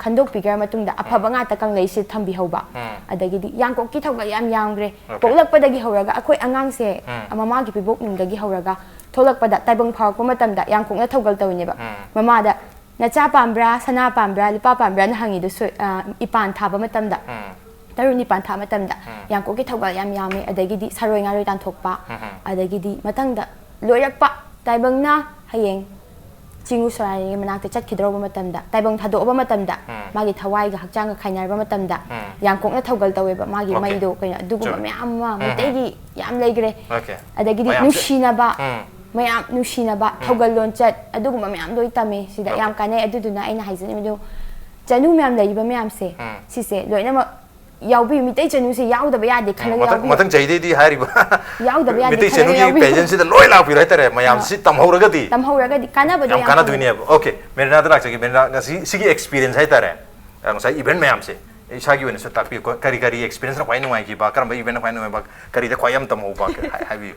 ꯈꯟꯗꯣꯛꯄꯤꯈ꯭ꯔ ꯃꯇꯨꯡꯗ ꯑꯐꯕ ꯉꯥꯛꯇ ꯀꯪꯂꯩꯁꯦ ꯊꯝꯕꯤꯍꯧꯕ꯫ ꯎꯝ. ꯑꯗꯒꯤꯗꯤ ꯌꯥꯡꯀꯣꯛꯀꯤ ꯊꯧꯒꯜ ꯌꯥꯝ ꯌꯥꯝꯈ꯭ꯔꯦ꯫ Okay. ꯄꯣꯛꯂꯛꯄꯗꯒꯤ ꯍꯧꯔꯒ ꯑꯩꯈꯣꯏ ꯑꯉꯥꯡꯁꯦ ꯎꯝ. ꯃꯃꯥꯒꯤ ꯄꯤꯕꯣꯛꯅꯨꯡꯗꯒꯤ ꯍꯧꯔꯒ ꯊꯣꯛꯂꯛꯄꯗ ꯇꯥꯏꯕꯪ ꯐꯥꯎꯔꯛꯄ ꯃꯇꯝꯗ ꯌꯥꯡꯀꯣꯛꯅ ꯊꯧꯒꯜ ꯇꯧꯔꯤꯅꯦꯕ꯫ ꯎꯝ. ꯃꯃꯥꯗ "ꯅꯆꯥ ꯄꯥꯝꯕ꯭ꯔꯥ, ꯁꯅꯥ ꯄꯥꯝꯕ꯭ꯔꯥ, ꯂꯨꯄꯥ ꯄꯥꯝꯕ꯭ꯔꯥꯅ" ꯍꯪꯉꯤꯗꯣ ꯁꯣꯏ-, ꯑ, ꯏꯄꯥꯟ ꯊꯥꯕ ꯃꯇꯝꯗ, ꯎꯝ. ꯇꯔꯨ ꯅꯤꯄꯥꯟ ꯊꯥꯕ ꯃꯇꯝꯗ ꯎꯝ. ꯌꯥꯡꯀꯣꯛꯀꯤ ꯊꯧꯒꯜ ꯌꯥꯝ ꯌꯥꯝꯃꯤ꯫ ꯑꯗꯒꯤꯗꯤ ꯁꯔꯣꯏ ꯉꯥꯔꯣꯏ ꯇꯥꯟꯊꯣꯛꯄ, ꯎꯝ. ꯑꯗꯒꯤꯗꯤ ꯃꯊꯪꯗ ꯂꯣꯏꯔꯛꯄ ꯇꯥꯏꯕꯪꯅ ꯍꯌꯦꯡ ꯆꯤꯡꯉꯨ ꯁꯣꯔꯥꯔꯤꯒꯤ ꯃꯅꯥꯛꯇ ꯆꯠꯈꯤꯗꯧꯔꯕ ꯃꯇꯝꯗ, ꯇꯥꯏꯕꯪ ꯊꯥꯗꯣꯛꯑꯕ ꯃꯇꯝꯗ, ꯎꯝ. ꯃꯥꯒꯤ ꯊꯋꯥꯏꯒ ꯍꯛꯆꯥꯡꯒ ꯈꯥꯏꯅꯔꯕ ꯃꯇꯝꯗ ꯎꯝ. ꯌꯥꯡꯀꯣꯛꯅ ꯊꯧꯒꯜ ꯇꯧꯋꯦꯕ꯫ ꯃꯥꯒꯤ Okay. ꯃꯩꯗꯣ ꯀꯩꯅꯣ, ꯑꯗꯨꯒꯨꯝꯕ ꯆꯨꯝꯃꯦ. ꯃꯌꯥꯝ ꯑꯃ ꯎꯝ. ꯃꯩꯇꯩꯒꯤ ꯌꯥꯝ ꯂꯩꯈ꯭ꯔꯦ꯫ Okay. ꯑꯗꯒꯤꯗꯤ ꯃꯌꯥꯝꯁꯦ. ꯅꯨꯡꯁꯤꯅꯕ, ꯎꯝ. ꯃꯌꯥꯝ ꯅꯨꯡꯁꯤꯅꯕ, ꯊꯧꯒꯜ ꯂꯣꯟꯆꯠ, ꯑꯗꯨꯒꯨꯝꯕ ꯃꯌꯥꯝ ꯂꯣꯏ ꯇꯝꯃꯦ꯫ ꯁꯤꯗ Okay. ꯌꯥꯝ ꯀꯥꯟꯅꯩ꯫ ꯑꯗꯨꯗꯨꯅ ꯑꯩꯅ ꯍꯥꯏꯖꯅꯤꯡꯕꯗꯤ, ꯆꯅꯨ ꯃꯌꯥꯝ ꯂꯩꯔꯤꯕ ꯃꯌꯥꯝꯁꯦ, ꯎꯝ. ꯁꯤꯁꯦ ꯂꯣꯏꯅꯃꯛ ꯌꯥꯎꯕꯤꯌꯨ꯫ ꯃꯤꯇꯩ ꯆꯅꯨꯁꯦ ꯌꯥꯎꯗꯕ ꯌꯥꯗꯦ ꯈꯜꯂꯒ ꯃꯊꯪ ꯌꯥꯎꯕꯤꯌꯨ꯫ ꯃꯊꯪ ꯆꯍꯤꯗꯩꯗꯤ ꯍꯥꯏꯔꯤꯕ ꯌꯥꯎꯗꯕ ꯌꯥꯗꯦ ꯃꯤꯇꯩ ꯈꯜꯂꯒ ꯆꯅꯨꯒꯤ ꯌꯥꯎꯕꯤꯌꯨ꯫ pageant ꯁꯤꯗ ꯂꯣꯏ ꯂꯥꯛꯄꯤꯔꯣ ꯍꯥꯏꯇꯥꯔꯦ꯫ ꯃꯌꯥꯝ ꯑ, ꯁꯤ ꯇꯝꯍꯧꯔꯒꯗꯤ ꯇꯝꯍꯧꯔꯒꯗꯤ ꯀꯥꯟꯅꯕꯗꯣ ꯌꯥꯝ ꯌꯥꯝ ꯀꯥꯟꯅ ꯐꯪꯒꯅꯤ꯫ ꯗꯣꯏꯅꯦꯕ꯫ Okay, ꯃꯦꯔꯤꯅꯥꯗ ꯂꯥꯛꯆꯒꯦ꯫ ꯃꯦꯔꯤꯅꯥ, ꯉꯁꯤ ꯁꯤꯒꯤ experience ꯍꯥꯏꯇꯥꯔꯦ, ꯑ, ꯉꯁꯥꯏ event ꯃꯌꯥꯝꯁꯦ ꯏꯁꯥꯒꯤ ꯑꯣꯏꯅꯁꯨ ꯇꯥꯛꯄꯤꯌꯨ꯫ ꯀꯔꯤ ꯀꯔꯤ experience ꯅ ꯈ꯭ꯋꯥꯏ ꯅꯨꯡꯉꯥꯏꯈꯤꯕ, ꯀꯔꯝꯕ event ꯅ ꯈ꯭ꯋꯥꯏ ꯅꯨꯡꯉꯥꯏꯕ, ꯀꯔꯤꯗ ꯈ꯭ꯋꯥꯏ ꯌꯥꯝ ꯇꯝꯍꯧꯕ, ꯍꯥꯏ-, ꯍꯥꯏꯕꯤꯌꯨ꯫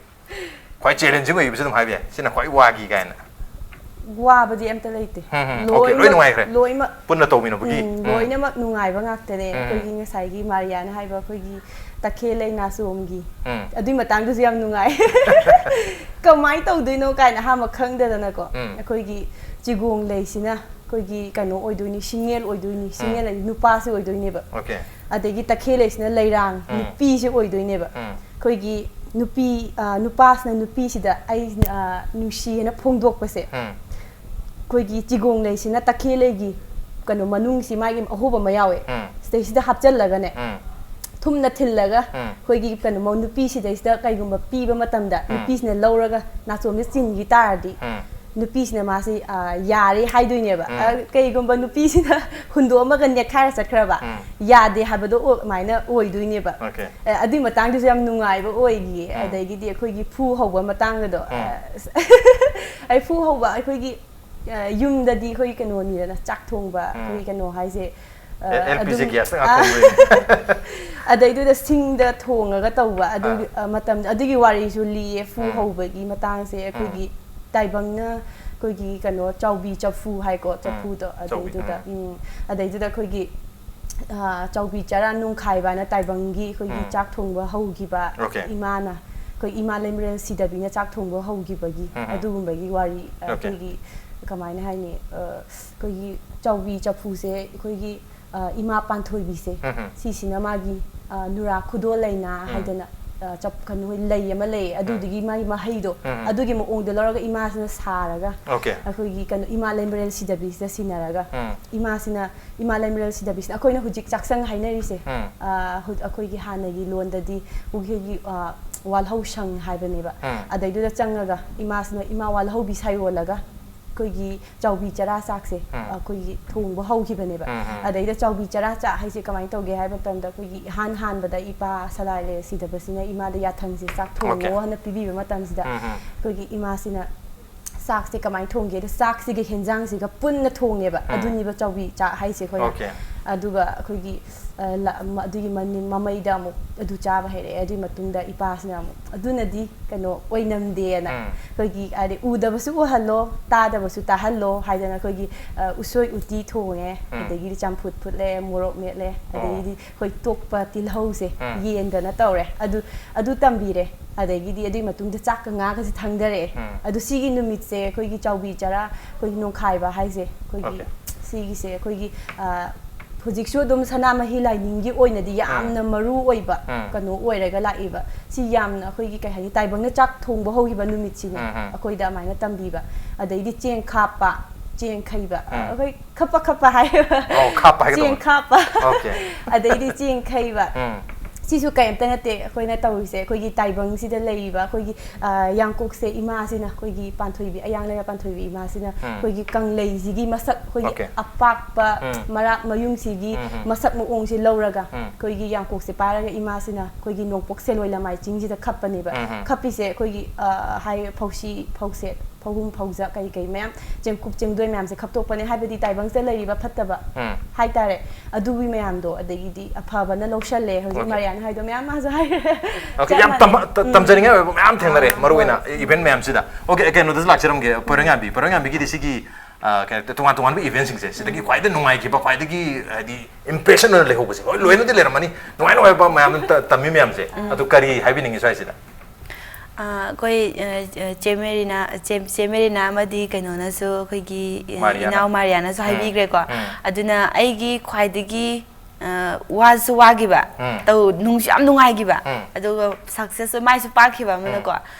ꯈ꯭ꯋꯥꯏ challenging ꯑꯣꯏꯕꯁꯨ ꯑꯗꯨꯝ ꯍꯥꯏꯕ ꯌꯥꯏ, ꯁꯤꯅ ꯈ꯭ꯋꯥꯏ ꯋꯥꯈꯤ ꯀꯥꯏꯅ꯫ ꯋꯥꯕꯗꯤ ꯑꯝꯇ ꯂꯩꯇꯦ꯫ ꯎꯝ, ꯎꯝ. Okay, ꯂꯣꯏ ꯅꯨꯡꯉꯥꯏꯈ꯭ꯔꯦ꯫ ꯂꯣꯏꯅꯃꯛ ꯄꯨꯟꯅ ꯇꯧꯃꯤꯟꯅꯕꯒꯤ꯫ ꯎꯝ, ꯎꯝ. ꯂꯣꯏꯅꯃꯛ ꯅꯨꯡꯉꯥꯏꯕ ꯉꯥꯛꯇꯅꯦ꯫ ꯎꯝ. ꯑꯩꯈꯣꯏꯒꯤ ꯉꯁꯥꯏꯒꯤ ꯃꯥꯔꯤꯌꯥꯅ ꯍꯥꯏꯕ ꯑꯩꯈꯣꯏꯒꯤ ꯇꯈꯦꯜ ꯂꯩ ꯅꯥꯆꯣꯝꯒꯤ ꯎꯝ. ꯑꯗꯨꯏ ꯃꯇꯥꯡꯗꯨꯁꯨ ꯌꯥꯝ ꯅꯨꯡꯉꯥꯏ꯫ ꯀꯃꯥꯏꯅ ꯇꯧꯗꯣꯏꯅꯣ ꯀꯥꯏꯅ ꯑꯍꯥꯟꯕ ꯈꯪꯗꯗꯅꯀꯣ꯫ ꯎꯝ. ꯑꯩꯈꯣꯏꯒꯤ ꯆꯤꯒꯣꯡ ꯂꯩꯁꯤꯅ ꯑꯩꯈꯣꯏꯒꯤ ꯀꯩꯅꯣ ꯑꯣꯏꯗꯣꯏꯅꯤ, ꯁꯤꯡꯉꯦꯜ ꯑꯣꯏꯗꯣꯏꯅꯤ, ꯁꯤꯡꯉꯦꯜ ꯍꯥꯏꯗꯤ ꯅꯨꯄꯥꯁꯦ ꯑꯣꯏꯗꯣꯏꯅꯦꯕ꯫ Okay. ꯑꯗꯒꯤ ꯇꯈꯦꯜ ꯂꯩꯁꯤꯅ ꯂꯩꯔꯥꯡ, ꯎꯝ. ꯅꯨꯄꯤꯁꯦ ꯑꯣꯏꯗꯣꯏꯅꯦꯕ꯫ ꯎꯝ. ꯑꯩꯈꯣꯏꯒꯤ ꯅꯨꯄꯤ, ꯑ, ꯅꯨꯄꯥꯁꯤꯅ ꯅꯨꯄꯤꯁꯤꯗ ꯑꯩ, ꯑ, ꯅꯨꯡꯁꯤꯌꯦꯅ ꯐꯣꯡꯗꯣꯛꯄꯁꯦ꯫ ꯎꯝ. ꯑꯩꯈꯣꯏꯒꯤ ꯆꯤꯒꯣꯡ ꯂꯩꯁꯤꯅ ꯇꯈꯦꯜ ꯂꯩꯒꯤ ꯀꯩꯅꯣ ꯃꯅꯨꯡꯁꯤ ꯃꯥꯒꯤ ꯑꯍꯣꯕ ꯑꯃ ꯌꯥꯎꯋꯦ꯫ ꯎꯝ. ꯁꯤꯗꯩꯁꯤꯗ ꯍꯥꯞꯆꯜꯂꯒꯅꯦ꯫ ꯎꯝ. ꯊꯨꯝꯅ ꯊꯤꯜꯂꯒ ꯎꯝ. ꯑꯩꯈꯣꯏꯒꯤ ꯀꯩꯅꯣ ꯃ-, ꯅꯨꯄꯤꯁꯤꯗꯩꯁꯤꯗ ꯀꯩꯒꯨꯝꯕ ꯄꯤꯕ ꯃꯇꯝꯗ ꯎꯝ. ꯅꯨꯄꯤꯁꯤꯅ ꯂꯧꯔꯒ ꯅꯥꯆꯣꯝꯁꯦ ꯆꯤꯟꯈꯤ ꯇꯥꯔꯗꯤ ꯎꯝ. ꯅꯨꯄꯤꯁꯤꯅ ꯃꯥꯁꯤ, ꯑ, ꯌꯥꯔꯦ ꯍꯥꯏꯗꯣꯏꯅꯦꯕ꯫ ꯎꯝ. ꯑ, ꯀꯩꯒꯨꯝꯕ ꯅꯨꯄꯤꯁꯤꯅ ꯍꯨꯟꯗꯣꯛꯑꯝꯃꯒ ꯅꯦꯠꯈꯥꯏꯔ ꯆꯠꯈ꯭ꯔꯕ ꯎꯝ. ꯌꯥꯗꯦ ꯍꯥꯏꯕꯗꯣ ꯑꯣ-, ꯑꯗꯨꯃꯥꯏꯅ ꯑꯣꯏꯗꯣꯏꯅꯦꯕ꯫ Okay. ꯑ, ꯑꯗꯨꯏ ꯃꯇꯥꯡꯗꯨꯁꯨ ꯌꯥꯝ ꯅꯨꯡꯉꯥꯏꯕ ꯑꯣꯏꯈꯤꯌꯦ꯫ ꯎꯝ. ꯑꯗꯒꯤꯗꯤ ꯑꯩꯈꯣꯏꯒꯤ ꯐꯨ ꯍꯧꯕ ꯃꯇꯥꯡꯒꯗꯣ, ꯎꯝ. ꯑ, ꯑꯩ ꯐꯨ ꯍꯧꯕ ꯑꯩꯈꯣꯏꯒꯤ, ꯑ, ꯌꯨꯝꯗꯗꯤ ꯑꯩꯈꯣꯏꯒꯤ ꯀꯩꯅꯣꯅꯤꯗꯅ, ꯆꯥꯛ ꯊꯣꯡꯕ ꯎꯝ. ꯑꯩꯈꯣꯏꯒꯤ ꯀꯩꯅꯣ ꯍꯥꯏꯁꯦ, ꯑ, ꯑꯦ, LPG ꯑꯗꯨꯝ, gas ꯅ ꯑ, ꯉꯥꯛ ꯊꯣꯡꯗꯣꯏꯅꯦ꯫ ꯑꯗꯩꯗꯨꯗ ꯁꯤꯡꯗ ꯊꯣꯡꯉꯒ ꯇꯧꯕ ꯑꯗꯨꯒꯤ, ꯑꯥ. ꯑ, ꯃꯇꯝꯗ ꯑꯗꯨꯒꯤ ꯋꯥꯔꯤꯁꯨ ꯂꯤꯌꯦ꯫ ꯐꯨ ꯎꯝ. ꯍꯧꯕꯒꯤ ꯃꯇꯥꯡꯁꯦ ꯑꯩꯈꯣꯏꯒꯤ ꯎꯝ. ꯇꯥꯏꯕꯪꯅ ꯑꯩꯈꯣꯏꯒꯤ ꯀꯩꯅꯣ ꯆꯥꯎꯕꯤ ꯆꯐꯨ ꯍꯥꯏꯀꯣ, ꯆꯐꯨꯗꯣ, ꯆꯥꯎꯕꯤ, ꯑꯗꯩꯗꯨꯗ ꯎꯝ꯫ ꯎꯝ, ꯑꯗꯩꯗꯨꯗ ꯑꯩꯈꯣꯏꯒꯤ ꯑ, ꯆꯥꯎꯕꯤ ꯆꯔꯥ ꯅꯨꯡꯈꯥꯏꯕꯅ ꯇꯥꯏꯕꯪꯒꯤ ꯑꯩꯈꯣꯏꯒꯤ ꯎꯝ꯫ ꯆꯥꯛ ꯊꯣꯡꯕ ꯍꯧꯈꯤꯕ Okay. ꯏꯃꯥꯅ, ꯑꯩꯈꯣꯏ ꯏꯃꯥ ꯂꯩꯃꯔꯦꯜ ꯁꯤꯗꯕꯤꯅ ꯆꯥꯛ ꯊꯣꯡꯕ ꯍꯧꯈꯤꯕꯒꯤ ꯎꯝ, ꯎꯝ꯫ ꯑꯗꯨꯒꯨꯝꯕꯒꯤ ꯋꯥꯔꯤ, ꯑ, Okay. ꯑꯩꯈꯣꯏꯒꯤ ꯀꯃꯥꯏꯅ ꯍꯥꯏꯅꯤ, ꯑ, ꯑꯩꯈꯣꯏꯒꯤ ꯆꯥꯎꯕꯤ ꯆꯐꯨꯁꯦ ꯑꯩꯈꯣꯏꯒꯤ, ꯑ, ꯏꯃꯥ ꯄꯥꯟꯊꯣꯏꯕꯤꯁꯦ, ꯎꯝ, ꯎꯝ꯫ ꯁꯤꯁꯤꯅ ꯃꯥꯒꯤ, ꯑ, ꯅꯨꯔꯥ ꯈꯨꯗꯣꯜ ꯂꯩꯅꯥ ꯎꯝ꯫ ꯍꯥꯏꯗꯅ, ꯑ, ꯆꯞ-, ꯀꯩꯅꯣ, ꯂꯩ ꯑꯃ ꯂꯩ, ꯑꯗꯨꯗꯨꯒꯤ ꯃꯥꯒꯤ ꯃꯍꯩꯗꯣ, ꯎꯝ, ꯎꯝ꯫ ꯑꯗꯨꯒꯤ ꯃꯑꯣꯡꯗꯣ ꯂꯧꯔꯒ ꯏꯃꯥꯁꯤꯅ ꯁꯥꯔꯒ, Okay. ꯑꯩꯈꯣꯏꯒꯤ ꯀꯩꯅꯣ, ꯏꯃꯥ ꯂꯩꯃꯔꯦꯜ ꯁꯤꯗꯕꯤꯁꯤꯗ ꯁꯤꯟꯅꯔꯒ, ꯎꯝ꯫ ꯏꯃꯥꯁꯤꯅ, ꯏꯃꯥ ꯂꯩꯃꯔꯦꯜ ꯁꯤꯗꯕꯤꯁꯤꯅ ꯑꯩꯈꯣꯏꯅ ꯍꯧꯖꯤꯛ ꯆꯥꯛꯁꯪ ꯍꯥꯏꯅꯔꯤꯁꯦ, ꯎꯝ꯫ ꯑ, ꯍꯧ-, ꯑꯩꯈꯣꯏꯒꯤ ꯍꯥꯟꯅꯒꯤ ꯂꯣꯟꯗꯗꯤ ꯑꯩꯈꯣꯏꯒꯤ, ꯑ, ꯋꯥꯜꯍꯧꯁꯪ ꯍꯥꯏꯕꯅꯦꯕ꯫ ꯎꯝ꯫ ꯑꯗꯩꯗꯨꯗ ꯆꯪꯉꯒ ꯏꯃꯥꯁꯤꯅ ꯏꯃꯥ ꯋꯥꯜꯍꯧꯕꯤ ꯁꯥꯌꯣꯜꯂꯒ ꯑꯩꯈꯣꯏꯒꯤ ꯆꯥꯎꯕꯤ ꯆꯔꯥ ꯆꯥꯛꯁꯦ ꯎꯝ꯫ ꯑꯩꯈꯣꯏꯒꯤ ꯊꯣꯡꯕ ꯍꯧꯈꯤꯕꯅꯦꯕ꯫ ꯎꯝ, ꯎꯝ꯫ ꯑꯗꯩꯗ ꯆꯥꯎꯕꯤ ꯆꯔꯥ ꯆꯥꯛ ꯍꯥꯏꯁꯦ ꯀꯃꯥꯏꯅ ꯇꯧꯒꯦ ꯍꯥꯏꯕ ꯃꯇꯝꯗ, ꯑꯩꯈꯣꯏꯒꯤ ꯏꯍꯥꯟ ꯍꯥꯟꯕꯗ ꯏꯄꯥ ꯁꯂꯥꯏ ꯂꯩꯔꯦ ꯁꯤꯗꯕꯁꯤꯅ ꯏꯃꯥꯗ ꯌꯥꯊꯪꯁꯦ ꯆꯥꯛ ꯊꯣꯡꯉꯣ Okay. ꯍꯥꯏꯅ ꯄꯤꯕꯤꯕ ꯃꯇꯝꯁꯤꯗ, ꯎꯝ, ꯎꯝ꯫ ꯑꯩꯈꯣꯏꯒꯤ ꯏꯃꯥꯁꯤꯅ ꯆꯥꯛꯁꯦ ꯀꯃꯥꯏꯅ ꯊꯣꯡꯒꯦꯗ, ꯆꯥꯛꯁꯤꯒ ꯍꯦꯟꯖꯥꯡꯁꯤꯒ ꯄꯨꯟꯅ ꯊꯣꯡꯉꯦꯕ꯫ ꯎꯝ꯫ ꯑꯗꯨꯅꯤꯕ ꯆꯥꯎꯕꯤ ꯆꯥꯛ ꯍꯥꯏꯁꯦ ꯑꯩꯈꯣꯏꯅ꯫ Okay. ꯑꯗꯨꯒ ꯑꯩꯈꯣꯏꯒꯤ, ꯑ, ꯂ-, ꯃ-, ꯑꯗꯨꯒꯤ ꯃꯅꯤꯡ, ꯃꯃꯩꯗ ꯑꯃꯨꯛ ꯑꯗꯨ ꯆꯥꯕ ꯍꯩꯔꯛꯑꯦ꯫ ꯑꯗꯨꯒꯤ ꯃꯇꯨꯡꯗ ꯏꯄꯥꯁꯤꯅ ꯑꯃꯨꯛ ꯑꯗꯨꯅꯗꯤ ꯀꯩꯅꯣ ꯑꯣꯏꯅꯝꯗꯦꯅ, ꯎꯝ꯫ ꯑꯩꯈꯣꯏꯒꯤ ꯍꯥꯏꯗꯤ ꯎꯗꯕꯁꯨ ꯎꯍꯜꯂꯣ, ꯇꯥꯗꯕꯁꯨ ꯇꯥꯍꯜꯂꯣ ꯍꯥꯏꯗꯅ ꯑꯩꯈꯣꯏꯒꯤ, ꯑ, ꯎꯁꯣꯏ ꯎꯇꯤ ꯊꯣꯡꯉꯦ, ꯎꯝ꯫ ꯑꯗꯒꯤꯗꯤ ꯆꯝꯐꯨꯠ ꯐꯨꯠꯂꯦ, ꯃꯣꯔꯣꯛ ꯃꯦꯠꯂꯦ, ꯑꯣ꯫ ꯑꯗꯒꯤꯗꯤ ꯑꯩꯈꯣꯏ ꯇꯣꯛꯄ ꯇꯤꯜꯍꯧꯁꯦ ꯎꯝ꯫ ꯌꯦꯟꯗꯅ ꯇꯧꯔꯦ꯫ ꯑꯗꯨ, ꯑꯗꯨ ꯇꯝꯕꯤꯔꯦ꯫ ꯑꯗꯒꯤꯗꯤ ꯑꯗꯨꯒꯤ ꯃꯇꯨꯡꯗ ꯆꯥꯛꯀ ꯉꯥꯒꯁꯦ ꯊꯥꯡꯗꯔꯛꯑꯦ꯫ ꯎꯝ꯫ ꯑꯗꯨ ꯁꯤꯒꯤ ꯅꯨꯃꯤꯠꯁꯦ ꯑꯩꯈꯣꯏꯒꯤ ꯆꯥꯎꯕꯤ ꯆꯔꯥ, ꯑꯩꯈꯣꯏꯒꯤ ꯅꯣꯡꯈꯥꯏꯕ ꯍꯥꯏꯁꯦ, ꯑꯩꯈꯣꯏꯒꯤ Okay. ꯁꯤꯒꯤꯁꯦ ꯑꯩꯈꯣꯏꯒꯤ, ꯑ, ꯍꯧꯖꯤꯛꯁꯨ ꯑꯗꯨꯝ ꯁꯅꯥꯃꯍꯤ ꯂꯥꯏꯅꯤꯡꯒꯤ ꯑꯣꯏꯅꯗꯤ ꯌꯥꯝꯅ ꯎꯝ꯫ ꯃꯔꯨ ꯑꯣꯏꯕ ꯎꯝ꯫ ꯀꯩꯅꯣ ꯑꯣꯏꯔꯒ ꯂꯥꯛꯏꯕ꯫ ꯁꯤ ꯌꯥꯝꯅ ꯑꯩꯈꯣꯏꯒꯤ ꯀꯩ ꯍꯥꯏꯅꯤ, ꯇꯥꯏꯕꯪꯅ ꯆꯥꯛ ꯊꯣꯡꯕ ꯍꯧꯈꯤꯕ ꯅꯨꯃꯤꯠꯁꯤꯅꯦ ꯎꯝ, ꯎꯝ꯫ ꯑꯩꯈꯣꯏꯗ ꯑꯗꯨꯃꯥꯏꯅ ꯇꯝꯕꯤꯕ꯫ ꯑꯗꯩꯗꯤ ꯆꯦꯡ ꯈꯥꯞꯄ, ꯆꯦꯡ ꯈꯩꯕ, ꯑ, ꯎꯝ꯫ ꯑꯩꯈꯣꯏ ꯈꯞꯄ ꯈꯞꯄ ꯍꯥꯏꯕ꯫ ꯑꯣ, ꯈꯥꯞꯄ ꯍꯥꯏꯒꯗꯧꯕ꯫ ꯆꯦꯡ ꯈꯥꯞꯄ꯫ Okay. ꯑꯗꯩꯗꯤ ꯆꯦꯡ ꯈꯩꯕ꯫ ꯎꯝ꯫ ꯁꯤꯁꯨ ꯀꯔꯤꯝꯇ ꯅꯠꯇꯦ ꯑꯩꯈꯣꯏꯅ ꯇꯧꯔꯤꯁꯦ, ꯑꯩꯈꯣꯏꯒꯤ ꯇꯥꯏꯕꯪꯁꯤꯗ ꯂꯩꯔꯤꯕ ꯑꯩꯈꯣꯏꯒꯤ, ꯑ, ꯌꯥꯡꯀꯣꯛꯁꯦ ꯏꯃꯥꯁꯤꯅ, ꯑꯩꯈꯣꯏꯒꯤ ꯄꯥꯟꯊꯣꯏꯕꯤ, ꯑꯌꯥꯡꯂꯩꯃ ꯄꯥꯟꯊꯣꯏꯕꯤ ꯏꯃꯥꯁꯤꯅ ꯎꯝ꯫ ꯑꯩꯈꯣꯏꯒꯤ ꯀꯪꯂꯩꯁꯤꯒꯤ ꯃꯁꯛ, ꯑꯩꯈꯣꯏꯒꯤ Okay. ꯑꯄꯥꯛꯄ ꯎꯝ꯫ ꯃꯔꯥꯛ ꯃꯌꯨꯡꯁꯤꯒꯤ ꯎꯝ, ꯎꯝ꯫ ꯃꯁꯛ ꯃꯑꯣꯡꯁꯦ ꯂꯧꯔꯒ ꯎꯝ꯫ ꯑꯩꯈꯣꯏꯒꯤ ꯌꯥꯡꯀꯣꯛꯁꯦ ꯄꯥꯏꯔꯒ ꯏꯃꯥꯁꯤꯅ ꯑꯩꯈꯣꯏꯒꯤ ꯅꯣꯡꯄꯣꯛ ꯁꯦꯂꯣꯏ ꯂꯃꯥꯏ ꯆꯤꯡꯁꯤꯗ ꯈꯞꯄꯅꯦꯕ꯫ ꯎꯝ, ꯎꯝ꯫ ꯈꯞꯄꯤꯁꯦ ꯑꯩꯈꯣꯏꯒꯤ, ꯑ, ꯍꯥꯏ, ꯐꯧꯁꯤ, ꯐꯧꯁꯦꯠ, ꯐꯧꯕꯨꯡ ꯐꯧꯖ ꯀꯩ ꯀꯩ ꯃꯌꯥꯝ, ꯆꯦꯡꯀꯨꯞ ꯆꯦꯡꯗꯣꯏ ꯃꯌꯥꯝꯁꯦ ꯈꯞꯇꯣꯛꯄꯅꯦ꯫ ꯍꯥꯏꯕꯗꯤ ꯇꯥꯏꯕꯪꯁꯤꯗ ꯂꯩꯔꯤꯕ ꯐꯠꯇꯕ ꯎꯝ ꯍꯥꯏꯇꯥꯔꯦ, ꯑꯗꯨꯒꯤ ꯃꯌꯥꯝꯗꯣ꯫ ꯑꯗꯒꯤꯗꯤ ꯑꯐꯕꯅ ꯂꯧꯁꯜꯂꯦ꯫ ꯍꯧꯖꯤꯛ Okay. ꯃꯥꯔꯤꯌꯥꯅ ꯍꯥꯏꯗꯣ ꯃꯌꯥꯝ ꯃꯥꯁꯨ ꯍꯥꯏꯔꯦ꯫ Okay, ꯆꯞ ꯌꯥꯝ ꯃꯥꯟꯅꯩ꯫ ꯇꯝꯕ- ꯇ- ꯎꯝ꯫ ꯇꯝꯖꯅꯤꯡꯉꯥꯏ ꯑꯣꯏꯕ ꯃꯌꯥꯝ ꯊꯦꯡꯅꯔꯦ꯫ ꯑꯥ, ꯃꯔꯨꯑꯣꯏꯅ ꯍꯣꯏ꯫ ꯏꯚꯦꯟꯠ ꯃꯌꯥꯝꯁꯤꯗ꯫ Okay, ꯀꯩꯅꯣꯗꯁꯨ ꯂꯥꯛꯆꯔꯝꯒꯦ, ꯄꯣꯏꯔꯩꯉꯥꯟꯕꯤ꯫ ꯄꯣꯏꯔꯩꯉꯥꯟꯕꯤꯒꯤꯗꯤ ꯁꯤꯒꯤ ꯑ, ꯀꯩ ꯍꯥꯏꯇꯥꯔꯦ, ꯇꯣꯉꯥꯟ ꯇꯣꯉꯥꯟꯕ ꯏꯚꯦꯟꯠꯁꯤꯡꯁꯦ ꯁꯤꯗꯒꯤ ꯈ꯭ꯋꯥꯏꯗꯩ ꯅꯨꯡꯉꯥꯏꯈꯤꯕ, ꯈ꯭ꯋꯥꯏꯗꯒꯤ ꯍꯥꯏꯗꯤ ꯏꯝꯄ꯭ꯔꯦꯁꯟ ꯑꯣꯏꯅ ꯂꯩꯍꯧꯕꯁꯦ, ꯍꯣꯏ, ꯂꯣꯏꯅꯗꯤ ꯂꯩꯔꯝꯃꯅꯤ, ꯅꯨꯡꯉꯥꯏ ꯅꯨꯡꯉꯥꯏꯕ ꯃꯌꯥꯝ ꯑꯗꯨꯝ ꯇ- ꯇꯝꯕꯤ ꯃꯌꯥꯝꯁꯦ, ꯑꯗꯨ ꯀꯔꯤ ꯍꯥꯏꯕꯤꯅꯤꯡꯉꯤ ꯁ꯭ꯋꯥꯏꯁꯤꯗ? ꯑꯥ, ꯑꯩꯈꯣꯏ ꯑ, ꯑ, ꯆꯦ ꯃꯦꯔꯤꯅꯥ, ꯆꯦ, ꯆꯦ ꯃꯦꯔꯤꯅꯥ ꯑꯃꯗꯤ ꯀꯩꯅꯣꯅꯁꯨ, ꯑꯩꯈꯣꯏꯒꯤ ꯑ, ꯃꯥꯔꯤꯌꯥꯅ꯫ ꯏꯅꯥꯎ ꯃꯥꯔꯤꯌꯥꯅꯁꯨ ꯎꯝ, ꯍꯥꯏꯕꯤꯈ꯭ꯔꯦꯀꯣ꯫ ꯎꯝ꯫ ꯑꯗꯨꯅ ꯑꯩꯒꯤ ꯈ꯭ꯋꯥꯏꯗꯒꯤ ꯑ, ꯋꯥꯁꯨ ꯋꯥꯈꯤꯕ, ꯎꯝ꯫ ꯇꯧ ꯅꯨꯡꯁꯨ ꯌꯥꯝ ꯅꯨꯡꯉꯥꯏꯈꯤꯕ, ꯎꯝ꯫ ꯑꯗꯨꯒ ꯁꯛꯁꯦꯁꯁꯨ ꯃꯥꯏꯁꯨ ꯄꯥꯛꯈꯤꯕ ꯑꯃꯅꯀꯣ꯫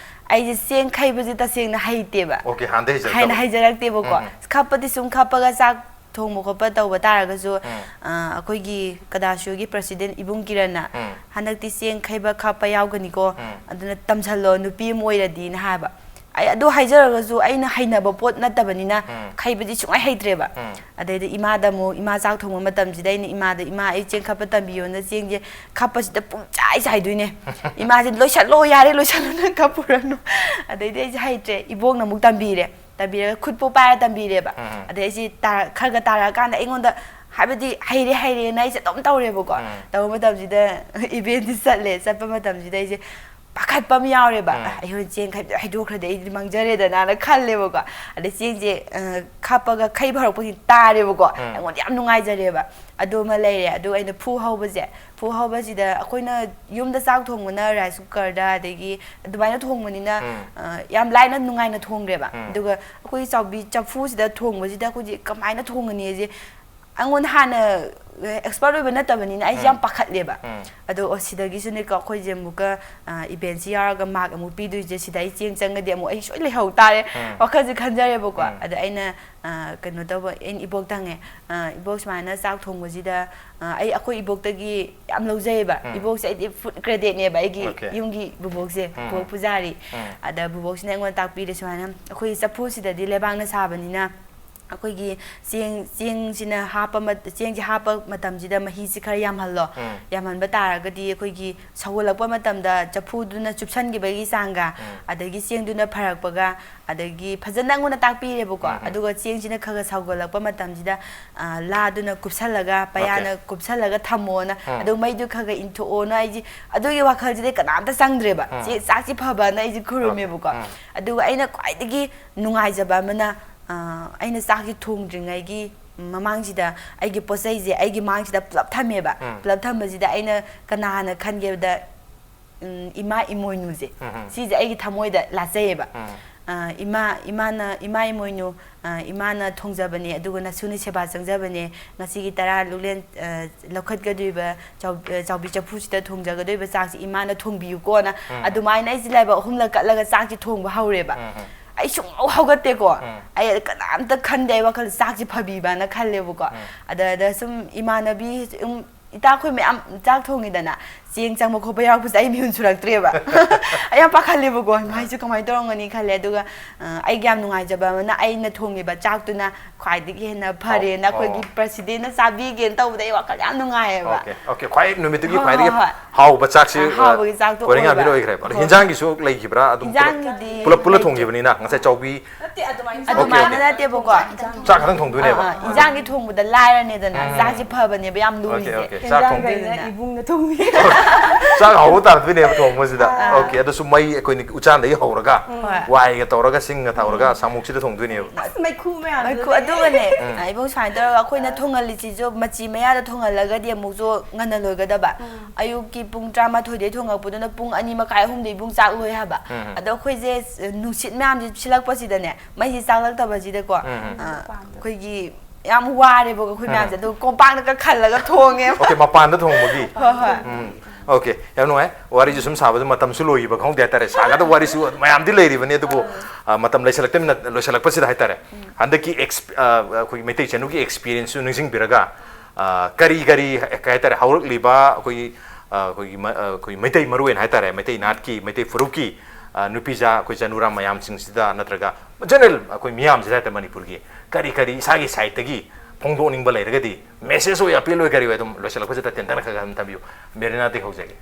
ꯑꯩꯁꯦ ꯆꯦꯡ ꯈꯩꯕꯁꯦ ꯇꯁꯦꯡꯅ ꯍꯩꯇꯦꯕ꯫ Okay, ꯍꯥꯟꯅꯗꯩ ꯍꯩꯖꯔꯛꯇꯕ꯫ ꯍꯥꯟꯅ ꯍꯩꯖꯔꯛꯇꯦꯕꯀꯣ꯫ ꯎꯝ, ꯎꯝ꯫ ꯈꯞꯄꯗꯤ ꯁꯨꯝ ꯈꯞꯄꯒ ꯆꯥꯛ ꯊꯣꯡꯕ ꯈꯣꯠꯄ ꯇꯧꯕ ꯇꯥꯔꯒꯁꯨ, ꯑ, ꯑꯩꯈꯣꯏꯒꯤ ꯀꯗꯥꯁꯨꯒꯤ ꯄ꯭ꯔꯁꯤꯗꯦꯟ ꯏꯕꯨꯡ ꯀꯤꯔꯟꯅ, ꯎꯝ꯫ "ꯍꯟꯗꯛꯇꯤ ꯆꯦꯡ ꯈꯩꯕ ꯈꯞꯄ ꯌꯥꯎꯒꯅꯤꯀꯣ, ꯎꯝ꯫ ꯑꯗꯨꯅ ꯇꯝꯁꯜꯂꯣ, ꯅꯨꯄꯤ ꯑꯃ ꯑꯣꯏꯔꯗꯤꯅ" ꯍꯥꯏꯕ꯫ ꯑꯩ ꯑꯗꯨ ꯍꯥꯏꯖꯔꯒꯁꯨ ꯑꯩꯅ ꯍꯩꯅꯕ ꯄꯣꯠ ꯅꯠꯇꯕꯅꯤꯅ ꯎꯝ꯫ ꯈꯩꯕꯗꯤ ꯁꯨꯡꯍꯩ ꯍꯩꯇ꯭ꯔꯦꯕ꯫ ꯎꯝ꯫ ꯑꯗꯩꯗꯤ ꯏꯃꯥꯗ ꯑꯃꯨꯛ, ꯏꯃꯥ ꯆꯥꯛ ꯊꯣꯡꯕ ꯃꯇꯝꯁꯤꯗ ꯑꯩꯅ ꯏꯃꯥꯗ, "ꯏꯃꯥ, ꯑꯩ ꯆꯦꯡ ꯈꯞꯄ ꯇꯝꯕꯤꯌꯣꯅ" ꯆꯦꯡꯁꯦ ꯈꯞꯄꯁꯤꯗ ꯄꯨꯡꯆꯥꯏ ꯆꯥꯏꯗꯣꯏꯅꯦ꯫ ꯏꯃꯥꯁꯦ, "ꯂꯣꯏꯁꯜꯂꯣ, ꯌꯥꯔꯦ, ꯂꯣꯏꯁꯜꯂꯣ, ꯅꯪ ꯈꯞꯄꯨꯔꯅꯨ"꯫ ꯑꯗꯩꯗꯤ ꯑꯩꯁꯦ ꯍꯩꯇ꯭ꯔꯦ, ꯏꯕꯣꯛꯅ ꯑꯃꯨꯛ ꯇꯝꯕꯤꯔꯦ꯫ ꯇꯝꯕꯤꯔꯒ ꯈꯨꯠꯄꯨ ꯄꯥꯏꯔ ꯇꯝꯕꯤꯔꯦꯕ꯫ ꯎꯝ꯫ ꯑꯗꯩ ꯑꯩꯁꯦ ꯇꯥꯔ-, ꯈꯔ ꯈꯔ ꯇꯥꯔꯛꯑꯀꯥꯟꯗ ꯑꯩꯉꯣꯟꯗ, ꯍꯥꯏꯕꯗꯤ ꯍꯩꯔꯦ ꯍꯩꯔꯦꯅ ꯑꯩꯁꯦ ꯑꯗꯨꯝ ꯇꯧꯔꯦꯕꯀꯣ꯫ ꯎꯝ꯫ ꯇꯧꯕ ꯃꯇꯝꯁꯤꯗ ꯏꯚꯦꯟꯠꯁꯤ ꯆꯠꯂꯦ꯫ ꯆꯠꯄ ꯃꯇꯝꯁꯤꯗ ꯑꯩꯁꯦ ꯄꯥꯈꯠꯄ ꯑꯃ ꯌꯥꯎꯔꯦꯕ꯫ ꯎꯝ꯫ "ꯑ, ꯑꯩ ꯍꯣꯔꯦꯟ ꯆꯦꯡ ꯈꯩꯕꯗꯣ ꯍꯩꯗꯣꯛꯈ꯭ꯔꯗꯤ ꯑꯩꯗꯤ ꯃꯥꯡꯖꯔꯦꯗꯅꯥꯅ" ꯈꯜꯂꯦꯕꯀꯣ꯫ ꯑꯗꯩ ꯆꯦꯡꯁꯦ, ꯑ, ꯈꯞꯄꯒ ꯈꯩꯕ ꯍꯧꯔꯛꯄꯒꯤ ꯇꯥꯔꯦꯕꯀꯣ꯫ ꯎꯝ꯫ ꯑꯩꯉꯣꯟꯗ ꯌꯥꯝ ꯅꯨꯡꯉꯥꯏꯖꯔꯦꯕ꯫ ꯑꯗꯨ ꯑꯃ ꯂꯩꯔꯦ꯫ ꯑꯗꯨꯒ ꯑꯩꯅ ꯐꯨ ꯍꯧꯕꯁꯦ, ꯐꯨ ꯍꯧꯕꯁꯤꯗ ꯑꯩꯈꯣꯏꯅ ꯌꯨꯝꯗ ꯆꯥꯛ ꯊꯣꯡꯕꯅ ꯔꯥꯏꯁ ꯀꯨꯀꯔꯗ, ꯑꯗꯒꯤ ꯑꯗꯨꯃꯥꯏꯅ ꯊꯣꯡꯕꯅꯤꯅ, ꯎꯝ꯫ ꯑ, ꯌꯥꯝ ꯂꯥꯏꯅ ꯅꯨꯡꯉꯥꯏꯅ ꯊꯣꯡꯈ꯭ꯔꯦꯕ꯫ ꯎꯝ꯫ ꯑꯗꯨꯒ ꯑꯩꯈꯣꯏ ꯆꯥꯎꯕꯤ ꯆꯐꯨꯁꯤꯗ ꯊꯣꯡꯕꯁꯤꯗ ꯑꯩꯈꯣꯏꯁꯦ ꯀꯃꯥꯏꯅ ꯊꯣꯡꯒꯅꯤ ꯍꯥꯏꯁꯦ ꯑꯩꯉꯣꯟꯗ ꯍꯥꯟꯅ ꯑꯦꯛꯁꯄꯔꯠ ꯑꯣꯏꯕ ꯅꯠꯇꯕꯅꯤꯅ ꯑꯩꯁꯦ ꯌꯥꯝ ꯎꯝ꯫ ꯄꯥꯈꯠꯂꯦꯕ꯫ ꯎꯝ꯫ ꯑꯗꯣ, ꯑꯣ, ꯁꯤꯗꯒꯤꯁꯨꯅꯦꯀꯣ, ꯑꯩꯈꯣꯏꯁꯦ ꯑꯃꯨꯛꯀ, ꯑ, ꯏꯚꯦꯟꯠꯁꯤ ꯌꯥꯎꯔꯒ ꯃꯥꯔꯛ ꯑꯃꯨꯛ ꯄꯤꯗꯣꯏꯁꯦ, ꯁꯤꯗ ꯑꯩ ꯆꯦꯡ ꯆꯪꯉꯗꯤ ꯑꯃꯨꯛ ꯑꯩ ꯁꯣꯏ ꯂꯩꯍꯧ ꯇꯥꯔꯦ, ꯎꯝ꯫ ꯋꯥꯈꯜꯁꯦ ꯈꯟꯖꯔꯦꯕꯀꯣ꯫ ꯎꯝ꯫ ꯑꯗ ꯑꯩꯅ, ꯑ, ꯀꯩꯅꯣ ꯇꯧꯕ, ꯑꯩꯅ ꯏꯕꯣꯛꯇ ꯍꯪꯉꯦ, "ꯑ, ꯏꯕꯣꯛ, ꯁꯨꯃꯥꯏꯅ ꯆꯥꯛ ꯊꯣꯡꯕꯁꯤꯗ, ꯑ, ꯑꯩ ꯑꯩꯈꯣꯏ ꯏꯕꯣꯛꯇꯒꯤ ꯌꯥꯝ ꯂꯧꯖꯩꯌꯦꯕ"꯫ ꯎꯝ꯫ ꯏꯕꯣꯛꯁꯦ ꯑꯩꯗꯤ ꯐꯨꯜ ꯀ꯭ꯔꯦꯗꯤꯠꯅꯦꯕ ꯑꯩꯒꯤ Okay. ꯌꯨꯝꯒꯤ ꯕꯨꯕꯣꯛꯁꯦ, ꯎꯝ꯫ ꯕꯨꯕꯣꯛ ꯄꯨꯖꯥꯔꯤ꯫ ꯎꯝ꯫ ꯑꯗ ꯕꯨꯕꯣꯛꯁꯤꯅ ꯑꯩꯉꯣꯟꯗ ꯇꯥꯛꯄꯤꯔꯦ ꯁꯨꯃꯥꯏꯅ, "ꯑꯩꯈꯣꯏ ꯆꯐꯨꯁꯤꯗꯗꯤ ꯂꯩꯕꯥꯛꯅ ꯁꯥꯕꯅꯤꯅ ꯑꯩꯈꯣꯏꯒꯤ ꯆꯦꯡ ꯆꯦꯡꯁꯤꯅ ꯍꯥꯞꯄ ꯆꯦꯡꯁꯤ ꯍꯥꯞꯄ ꯃꯇꯝꯁꯤꯗ ꯃꯍꯤꯁꯤ ꯈꯔ ꯌꯥꯝꯍꯜꯂꯣ꯫ ꯎꯝ꯫ ꯌꯥꯝꯍꯟꯕ ꯇꯥꯔꯒꯗꯤ ꯑꯩꯈꯣꯏꯒꯤ ꯁꯧꯒꯠꯂꯛꯄ ꯃꯇꯝꯗ ꯆꯐꯨꯗꯨꯅ ꯆꯨꯞꯁꯟꯈꯤꯕꯒꯤ ꯆꯥꯡꯒ, ꯎꯝ꯫ ꯑꯗꯒꯤ ꯆꯦꯡꯗꯨꯅ ꯐꯔꯛꯄꯒ, ꯑꯗꯒꯤ ꯐꯖꯅ ꯑꯩꯉꯣꯟꯗ ꯇꯥꯛꯄꯤꯔꯦꯕꯀꯣ꯫ ꯎꯝ, ꯎꯝ꯫ ꯑꯗꯨꯒ ꯆꯦꯡꯁꯤꯅ ꯈꯔ ꯈꯔ ꯁꯧꯒꯠꯂꯛꯄ ꯃꯇꯝꯁꯤꯗ, ꯑ, ꯂꯥꯗꯨꯅ ꯀꯨꯞꯁꯜꯂꯒ, ꯑꯣꯀꯦ꯫ ꯄꯌꯥꯅ ꯀꯨꯞꯁꯜꯂꯒ ꯊꯝꯃꯣꯅ, ꯎꯝ꯫ ꯑꯗꯨ ꯃꯩꯗꯨ ꯈꯔ ꯈꯔ ꯏꯟꯊꯣꯛꯑꯣꯅ ꯑꯩꯁꯦ ꯑꯗꯨꯒꯤ ꯋꯥꯈꯜꯁꯤꯗꯤ ꯀꯅꯥꯝꯇ ꯆꯪꯗ꯭ꯔꯦꯕ꯫ ꯎꯝ꯫ ꯆꯦ-, ꯆꯥꯛꯁꯤ ꯐꯕꯅ ꯑꯩꯁꯦ ꯈꯨꯔꯨꯝꯃꯦꯕꯀꯣ꯫ ꯎꯝ꯫ ꯑꯗꯨꯒ ꯑꯩꯅ ꯈ꯭ꯋꯥꯏꯗꯒꯤ ꯅꯨꯡꯉꯥꯏꯖꯕ ꯑꯃꯅ, ꯑ, ꯑꯩꯅ ꯆꯥꯛꯁꯤ ꯊꯣꯡꯗ꯭ꯔꯤꯉꯩꯒꯤ ꯃꯃꯥꯡꯁꯤꯗ ꯑꯩꯒꯤ ꯄꯣꯠ ꯆꯩꯁꯦ ꯑꯩꯒꯤ ꯃꯥꯡꯁꯤꯗ ꯄꯨꯂꯞ ꯊꯝꯃꯦꯕ꯫ ꯎꯝ꯫ ꯄꯨꯂꯞ ꯊꯝꯕꯁꯤꯗ ꯑꯩꯅ ꯀꯅꯥꯅ ꯈꯟꯒꯦꯕꯗ, ꯎꯝ, ꯏꯃꯥ ꯏꯃꯣꯏꯅꯨꯁꯦ꯫ ꯎꯝ, ꯎꯝ꯫ ꯁꯤꯁꯦ ꯑꯩꯒꯤ ꯊꯃꯣꯏꯗ ꯂꯥꯠꯆꯩꯌꯦꯕ꯫ ꯎꯝ꯫ ꯑ, ꯏꯃꯥ, ꯏꯃꯥꯅ, ꯏꯃꯥ ꯏꯃꯣꯏꯅꯨ, ꯑ, ꯏꯃꯥꯅ ꯊꯣꯡꯖꯕꯅꯦ, ꯑꯗꯨꯒ ꯅꯁꯨꯅ ꯁꯦꯕꯥ ꯆꯪꯖꯕꯅꯦ, ꯉꯁꯤꯒꯤ ꯇꯔꯥ ꯂꯨꯛꯂꯦꯟ, ꯑ, ꯂꯧꯈꯠꯀꯗꯣꯏꯕ ꯆꯥꯎ-, ꯑ, ꯆꯥꯎꯕꯤ ꯆꯐꯨꯁꯤꯗ ꯊꯣꯡꯖꯒꯗꯣꯏꯕ ꯆꯥꯛꯁꯤ ꯏꯃꯥꯅ ꯊꯣꯡꯕꯤꯌꯨꯀꯣꯅ꯫ ꯎꯝ꯫ ꯑꯗꯨꯃꯥꯏꯅ ꯑꯩꯁꯦ ꯂꯥꯏꯕꯛ ꯑꯍꯨꯝꯂꯛ ꯀꯠꯂꯒ ꯆꯥꯛꯁꯤ ꯊꯣꯡꯕ ꯍꯧꯔꯦꯕ꯫ ꯎꯝ, ꯎꯝ꯫ ꯑꯩ ꯁꯨꯡꯍꯧ ꯍꯧꯒꯠꯇꯦꯀꯣ꯫ ꯎꯝ꯫ ꯑꯩ ꯀꯅꯥꯝꯇ ꯈꯟꯗꯦ, ꯑꯩ ꯋꯥꯈꯜ ꯆꯥꯛꯁꯤ ꯐꯕꯤꯕꯅ ꯈꯜꯂꯦꯕꯀꯣ꯫ ꯎꯝ꯫ ꯑꯗ, ꯑꯗ ꯁꯨꯝ ꯏꯃꯥꯟꯅꯕꯤ, ꯁꯨꯝ ꯏꯇꯥ ꯑꯩꯈꯣꯏ ꯃꯌꯥꯝ ꯆꯥꯛ ꯊꯣꯡꯉꯤꯗꯅ, ꯆꯦꯡ ꯆꯪꯕ ꯈꯣꯠꯄ ꯌꯥꯎꯔꯛꯄꯁꯦ ꯑꯩ ꯃꯤꯍꯨꯟ ꯁꯨꯔꯛꯇ꯭ꯔꯦꯕ꯫ ꯑꯩ ꯌꯥꯝ ꯄꯥꯈꯠꯂꯦꯕꯀꯣ, "ꯏꯃꯥ, ꯑꯩꯁꯦ ꯀꯃꯥꯏꯅ ꯇꯧꯔꯝꯒꯅꯤ?" ꯈꯜꯂꯦ꯫ ꯑꯗꯨꯒ, ꯑ, ꯑꯩꯒꯤ ꯌꯥꯝ ꯅꯨꯡꯉꯥꯏꯖꯕ ꯑꯃꯅ ꯑꯩꯅ ꯊꯣꯡꯉꯤꯕ ꯆꯥꯛꯇꯨꯅ ꯈ꯭ꯋꯥꯏꯗꯒꯤ ꯍꯦꯟꯅ ꯐꯔꯦꯅ ꯑꯣ, ꯑꯩꯈꯣꯏꯒꯤ ꯑꯣ꯫ ꯄ꯭ꯔꯁꯤꯗꯦꯟꯅ ꯆꯥꯕꯤꯒꯦꯅ ꯇꯧꯕꯗ ꯑꯩ ꯋꯥꯈꯜ ꯌꯥꯝ ꯅꯨꯡꯉꯥꯏꯌꯦꯕ꯫ Okay, okay. ꯈ꯭ꯋꯥꯏ ꯅꯨꯃꯤꯠꯇꯨꯒꯤ ꯍꯣꯏ, ꯈ꯭ꯋꯥꯏꯗꯒꯤ ꯍꯣꯏ, ꯍꯣꯏ꯫ ꯍꯥꯎꯕ ꯆꯥꯛꯁꯤ, ꯑ, ꯍꯥꯎꯕꯒꯤ ꯆꯥꯛꯇꯣ ꯀꯣꯔꯤꯌꯥꯟ ꯑꯣꯏꯕ꯫ ꯉꯥꯛꯄꯤꯅ ꯑꯣꯏꯈ꯭ꯔꯦꯕ꯫ ꯑꯗꯣ ꯍꯣꯏ꯫ ꯍꯤꯟꯖꯥꯡꯒꯤꯁꯨ ꯂꯩꯈꯤꯕ꯭ꯔꯥ? ꯑꯗꯨꯝ ꯄꯨꯂꯞ, ꯍꯤꯟꯖꯥꯡꯒꯤꯗꯤ ꯄꯨꯂꯞ ꯄꯨꯜꯂ ꯂꯩꯇꯦ꯫ ꯊꯣꯡꯈꯤꯕꯅꯤꯅ ꯉꯁꯥꯏ ꯆꯥꯎꯕꯤ꯫ ꯅꯠꯇꯦ, ꯑꯗꯨꯃꯥꯏꯅ ꯑꯣꯀꯦ, ꯑꯗꯨꯃꯥꯏꯅ ꯑꯣꯀꯦ꯫ ꯅꯠꯇꯦꯕꯀꯣ꯫ ꯆꯥꯛ ꯈꯛꯇꯪ ꯊꯣꯡꯗꯣꯏꯅꯦꯕ꯫ ꯑꯥ, ꯑꯥ, ꯏꯟꯖꯥꯡꯗꯤ ꯊꯣꯡꯕꯗ ꯂꯥꯏꯔꯅꯦꯗꯅ, ꯎꯝ꯫ ꯆꯥꯛꯁꯦ ꯐꯕꯅꯦꯕ ꯌꯥꯝ ꯑꯣꯀꯦ, ꯂꯨꯔꯤꯁꯦ꯫ ꯑꯣꯀꯦ꯫ ꯆꯥꯛ ꯊꯣꯡꯕ-, ꯍꯤꯟꯖꯥꯡꯒꯩꯅ ꯏꯕꯨꯡꯅ ꯊꯣꯡꯕꯤ꯫ ꯆꯥꯛ ꯍꯥꯎꯕ ꯇꯥꯔꯛꯇꯣꯏꯅꯦꯕ ꯊꯣꯡꯕꯁꯤꯗ꯫ ꯑꯥ꯫ ꯑꯣꯀꯦ, ꯑꯗꯨꯁꯨ ꯃꯩ ꯑꯩꯈꯣꯏꯅ ꯎꯆꯥꯟꯗꯒꯤ ꯍꯧꯔꯒ, ꯎꯝ꯫ ꯍꯣꯏ꯫ ꯋꯥꯏꯒ ꯇꯧꯔꯒ, ꯁꯤꯡꯒ ꯊꯧꯔꯒ, ꯎꯝ꯫ ꯁꯥꯃꯨꯛꯁꯤꯗ ꯊꯣꯡꯗꯣꯏꯅꯦꯕ꯫ ꯑꯁ, ꯃꯩꯈꯨ ꯃꯌꯥꯝꯗꯨꯗꯤ꯫ ꯃꯩꯈꯨ, ꯑꯗꯨꯒꯅꯦ, ꯎꯝ꯫ ꯏꯕꯨꯡ, ꯁꯨꯃꯥꯏꯅ ꯇꯧꯔꯒ ꯑꯩꯈꯣꯏꯅ ꯊꯣꯡꯍꯜꯂꯤꯁꯤꯁꯨ ꯃꯆꯤ ꯃꯌꯥꯗ ꯊꯣꯡꯍꯜꯂꯒꯗꯤ ꯑꯃꯨꯛꯁꯨ ꯉꯟꯅ ꯂꯣꯏꯒꯗꯕ꯫ ꯎꯝ꯫ ꯑꯌꯨꯛꯀꯤ ꯄꯨꯡ ꯇꯔꯥꯃꯥꯊꯣꯏꯗꯩ ꯊꯣꯡꯉꯛꯄꯗꯨꯅ ꯄꯨꯡ ꯑꯅꯤ ꯃꯈꯥꯏ, ꯑꯍꯨꯝꯗ ꯏꯕꯨꯡ ꯆꯥꯛ ꯂꯣꯏ ꯍꯥꯏꯕ꯫ ꯎꯝ꯫ ꯑꯗꯣ ꯑꯩꯈꯣꯏꯁꯦ, ꯑ, ꯅꯨꯡꯁꯤꯠ ꯃꯌꯥꯝꯁꯦ ꯁꯤꯜꯂꯛꯄꯁꯤꯗꯅꯦ, ꯃꯩꯁꯦ ꯆꯥꯛꯂꯛꯇꯕꯁꯤꯗꯀꯣ, ꯎꯝ, ꯎꯝ꯫ ꯑ, ꯑꯩꯈꯣꯏꯒꯤ ꯌꯥꯝ ꯋꯥꯔꯦꯕꯀꯣ ꯑꯩꯈꯣꯏ ꯎꯝ꯫ ꯃꯌꯥꯝꯁꯦ, ꯑꯗꯨꯒ ꯀꯣꯝꯄꯥꯛꯅꯒ ꯈꯜꯂꯒ ꯊꯣꯡꯉꯦꯕ꯫ ꯑꯣꯀꯦ, ꯃꯄꯥꯟꯗ ꯊꯣꯡꯕꯒꯤ? ꯍꯣꯏ, ꯍꯣꯏ꯫ ꯎꯝ, ꯑꯣꯀꯦ, ꯌꯥꯝ ꯅꯨꯡꯉꯥꯏ꯫ ꯋꯥꯔꯤꯁꯨ ꯁꯨꯝ ꯁꯥꯕꯗ ꯃꯇꯝꯁꯨ ꯂꯣꯏꯈꯤꯕ ꯈꯪꯍꯧꯗꯦ ꯍꯥꯏꯇꯥꯔꯦ꯫ ꯁꯥꯒꯗꯕ ꯋꯥꯔꯤꯁꯨ ꯃꯌꯥꯝꯗꯤ ꯂꯩꯔꯤꯕꯅꯤ, ꯑꯗꯨꯕꯨ, ꯑ, ꯃꯇꯝ ꯂꯩꯁꯜꯂꯛꯇꯕꯅꯤꯅ ꯂꯣꯏꯁꯜꯂꯛꯄꯁꯤꯗ ꯍꯥꯏꯇꯥꯔꯦ꯫ ꯎꯝ꯫ ꯍꯟꯗꯛꯀꯤ ꯑꯦꯛꯁ-, ꯑ, ꯑꯩꯈꯣꯏꯒꯤ ꯃꯩꯇꯩ ꯆꯅꯨꯒꯤ ꯑꯦꯛꯁꯄꯤꯔꯤꯌꯦꯟꯁꯁꯨ ꯅꯤꯡꯁꯤꯡꯕꯤꯔꯒ, ꯑ, ꯀꯔꯤ ꯀꯔꯤ, ꯀꯩ ꯍꯥꯏꯇꯥꯔꯦ, ꯍꯧꯔꯛꯂꯤꯕ ꯑꯩꯈꯣꯏꯒꯤ, ꯑ, ꯑꯩꯈꯣꯏꯒꯤ ꯃ-, ꯑ, ꯑꯩꯈꯣꯏ ꯃꯩꯇꯩ ꯃꯔꯨꯑꯣꯏꯅ ꯍꯥꯏꯇꯥꯔꯦ, ꯃꯩꯇꯩ ꯅꯥꯠꯀꯤ, ꯃꯩꯇꯩ ꯐꯨꯔꯨꯞꯀꯤ, ꯑ, ꯅꯨꯄꯤꯖꯥ ꯑꯩꯈꯣꯏ ꯆꯅꯨꯔꯥꯝ ꯃꯌꯥꯝꯁꯤꯡꯁꯤꯗ ꯅꯠꯇ꯭ꯔꯒ ꯖꯦꯅꯔꯦꯜ ꯑꯩꯈꯣꯏ ꯃꯤꯌꯥꯝꯁꯤꯗ ꯍꯦꯛꯇ ꯃꯅꯤꯄꯨꯔꯒꯤ ꯀꯔꯤ ꯀꯔꯤ ꯏꯁꯥꯒꯤ ꯁꯥꯏꯠꯇꯒꯤ ꯐꯣꯡꯗꯣꯛꯅꯤꯡꯕ ꯂꯩꯔꯒꯗꯤ, ꯃꯦꯁꯦꯖ ꯑꯣꯏ, ꯑꯄꯤꯜ ꯑꯣꯏ, ꯀꯔꯤ ꯑꯣꯏ, ꯑꯗꯨꯝ ꯂꯣꯏꯁꯤꯜꯂꯛꯄꯁꯤꯗ ꯇꯦꯟꯇꯛꯅ ꯈꯔ ꯈꯔ ꯑꯗꯨꯝ ꯊꯝꯕꯤꯌꯨ꯫ ꯃꯦꯔꯤꯅꯥꯗꯒꯤ ꯍꯧꯖꯒꯦ꯫